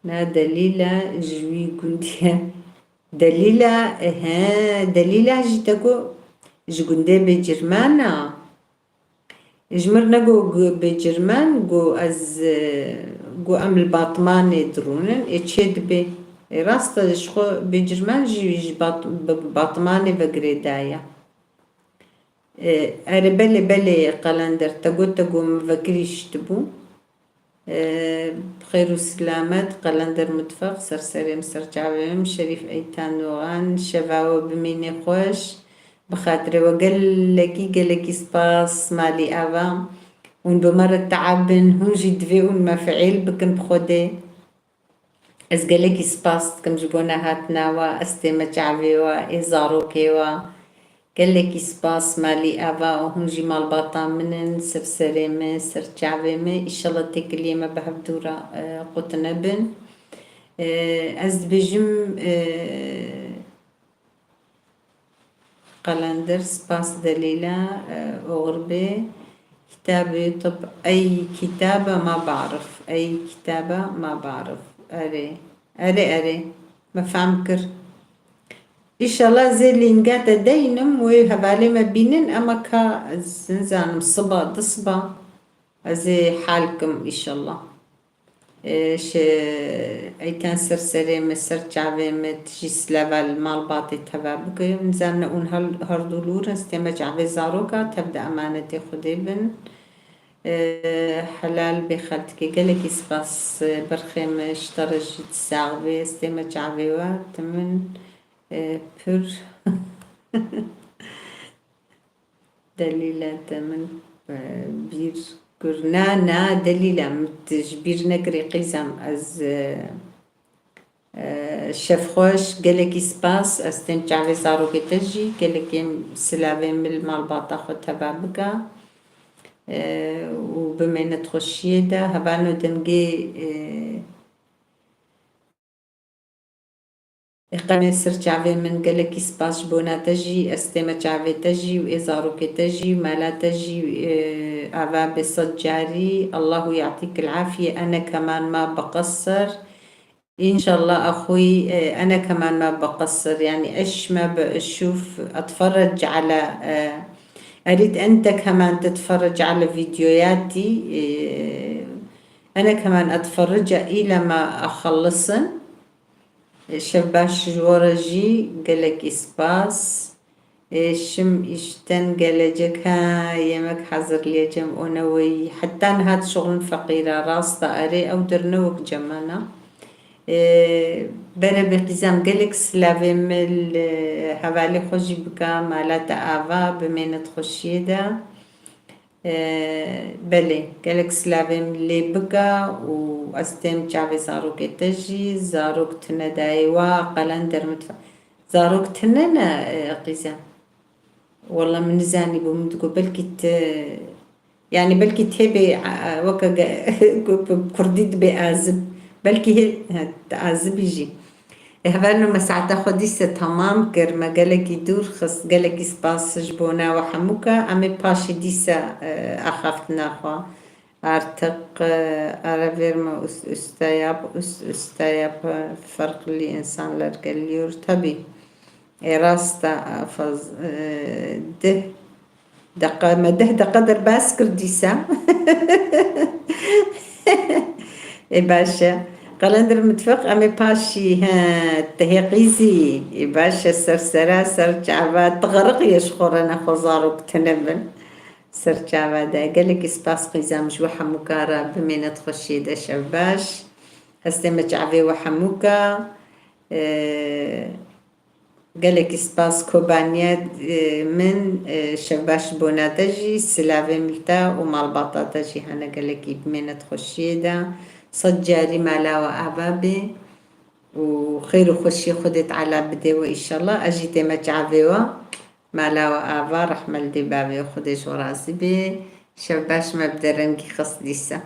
Na Delîla ji wî gundî ye. Delîla, he, Delîla jî te got ji gundê Bêcirman a. Ji mir negot gu-, Bêcirman, got ez, e, got em li Batmanê dirûnin, ê çê dibê. Ê rast e, ji xwe Bêcirman jî ji Bat-, bi Batmanê ve girêdaye. E, erê, belê, belê, Qelender, te got, te got min vekirî şitibû. E, bi xêr û silamet, Qelender Mutfaq, ser serê min, ser çavê min, Şerîf Eytan Doğan, şeva we bimîne xweş, bi xatirê we gelekî, gelekî spas, malî ava, hûn bi me re teab bin, hûn jî divê hûn me fiîl bikin bi Xwedê. Ez gelekî spas dikim ji bona hatina we, estême çavê we, ê zarokê we. Gelekî spas malî ava û hûn jî malbata min in, ser serê min, ser çavê min. Îşallah têkiliyê me bi hevdû re, e, qut nebin. E, ez dibêjim, e, Qelender, spas Delîla, e, oxir bê. Kitabê tib, ey kitaba ma barif, ey kitaba ma barif. Erê, erê, erê. Me fehm kir. Îşallah zê lînga te deynim, wê hevalê me bînin, ema ka ez nizanim, siba, di siba. Ez ê hal kim îşallah. E, şe-, Eytan ser serê min, ser çavê min, tu jî silava li malbatê teva bike. Nizane hûn hel-, herdû li wir in, stême çavê zaroka, tev di emanetê Xwedê bin. E, helal bê xeltikê. Gelekî spas, e, berxê min, ji te re jî tu sax bê, stême çavê we, tu min, e, pir Delîla te min, e, bîr kir. Na, na, Delîla, min tu ji bîr nekirî qîzem. Ez, e, e, şevxweş, gelekî spas. Ez tên çavê zarokê te jî, gelekê silavê min li malbata xwe teva bike. E, û bimêne di xweşiyê de. Hevalno dengê, e, Ê qemê ser çavê min, gelekî spas ji bona te jî, estême çavê te jî û ê zarokê te jî û mala te jî, e, ava bê sed carî. Allahu ya'tîkil afiye, ene keman ma beqesser. İnşallah axuy, e, ene keman ma beqesser. Yani eş ma beşuf, etferec ala, e, erid ente keman tetferec ala videoyatî, e, ene keman etferece île ma axellisin. Şev baş ji we re jî gelekî spas. Ê, şim işten gelecek, ha, yemek hazırlayacağım ona, wey. Heta niha dişuxulin feqîra, rast e, erê, ew der ne wek cemana. Ê, bere bi qîzem gelek silavê min li hevalê xwe jî bika, mala te ava, bimêne di xweşiyê de. E, belê, gelek silavê min lê bike û ez têm çavê zarokê te jî, zarok tune dayê wa, qelen dermitfe. Zarok tune ne, e, qîze. Walla min nizanî bû, min digot belkî ti, yani belkî tê bê, e, weke ge-, ku bi kurdî dibê azib. Belkî hê, he, ti azibî jî. Ê, hevalno me saeta xwe dîse temam kir, me gelekî dûr xist, gelekî spas ji bona we hemûka. Em ê paşê dîse, e, axaftina xwe. Artık, e, ara verme üst üste yap, üst üste yap, e, farklı insanlar geliyor. Tabii. Ê, rast e, faz-, e, deh deqa, me deh deqa derbas kir dîsa. Ê, baş e. Qelender mitfeq, em ê paşî, he, tehê qîzî. Ê, baş e, ser sera, ser çava, tixeriqiye ji xwe re nexwe zarok tune bin. Ser çava de. Gelekî spas qîzam ji we hemûka re, bimêne di xweşiyê de, şev baş. Hestê me çavê we hemûka. Ê, Gelekî spas Kobaniye, e, min, e, şevbaş bona te jî, silavê min li te û malbata te jî hene gelekî bimêne di xweşiyê de. Sed carî mala we ava bê û xêr û xweşiyê Xwedê Teala bidê we înşallah. Ez jî tême çavê we. Mala we ava, rehme li dê bavê Xwedê ji we razî bê. Şevbaş me bi derengî xist dîsa.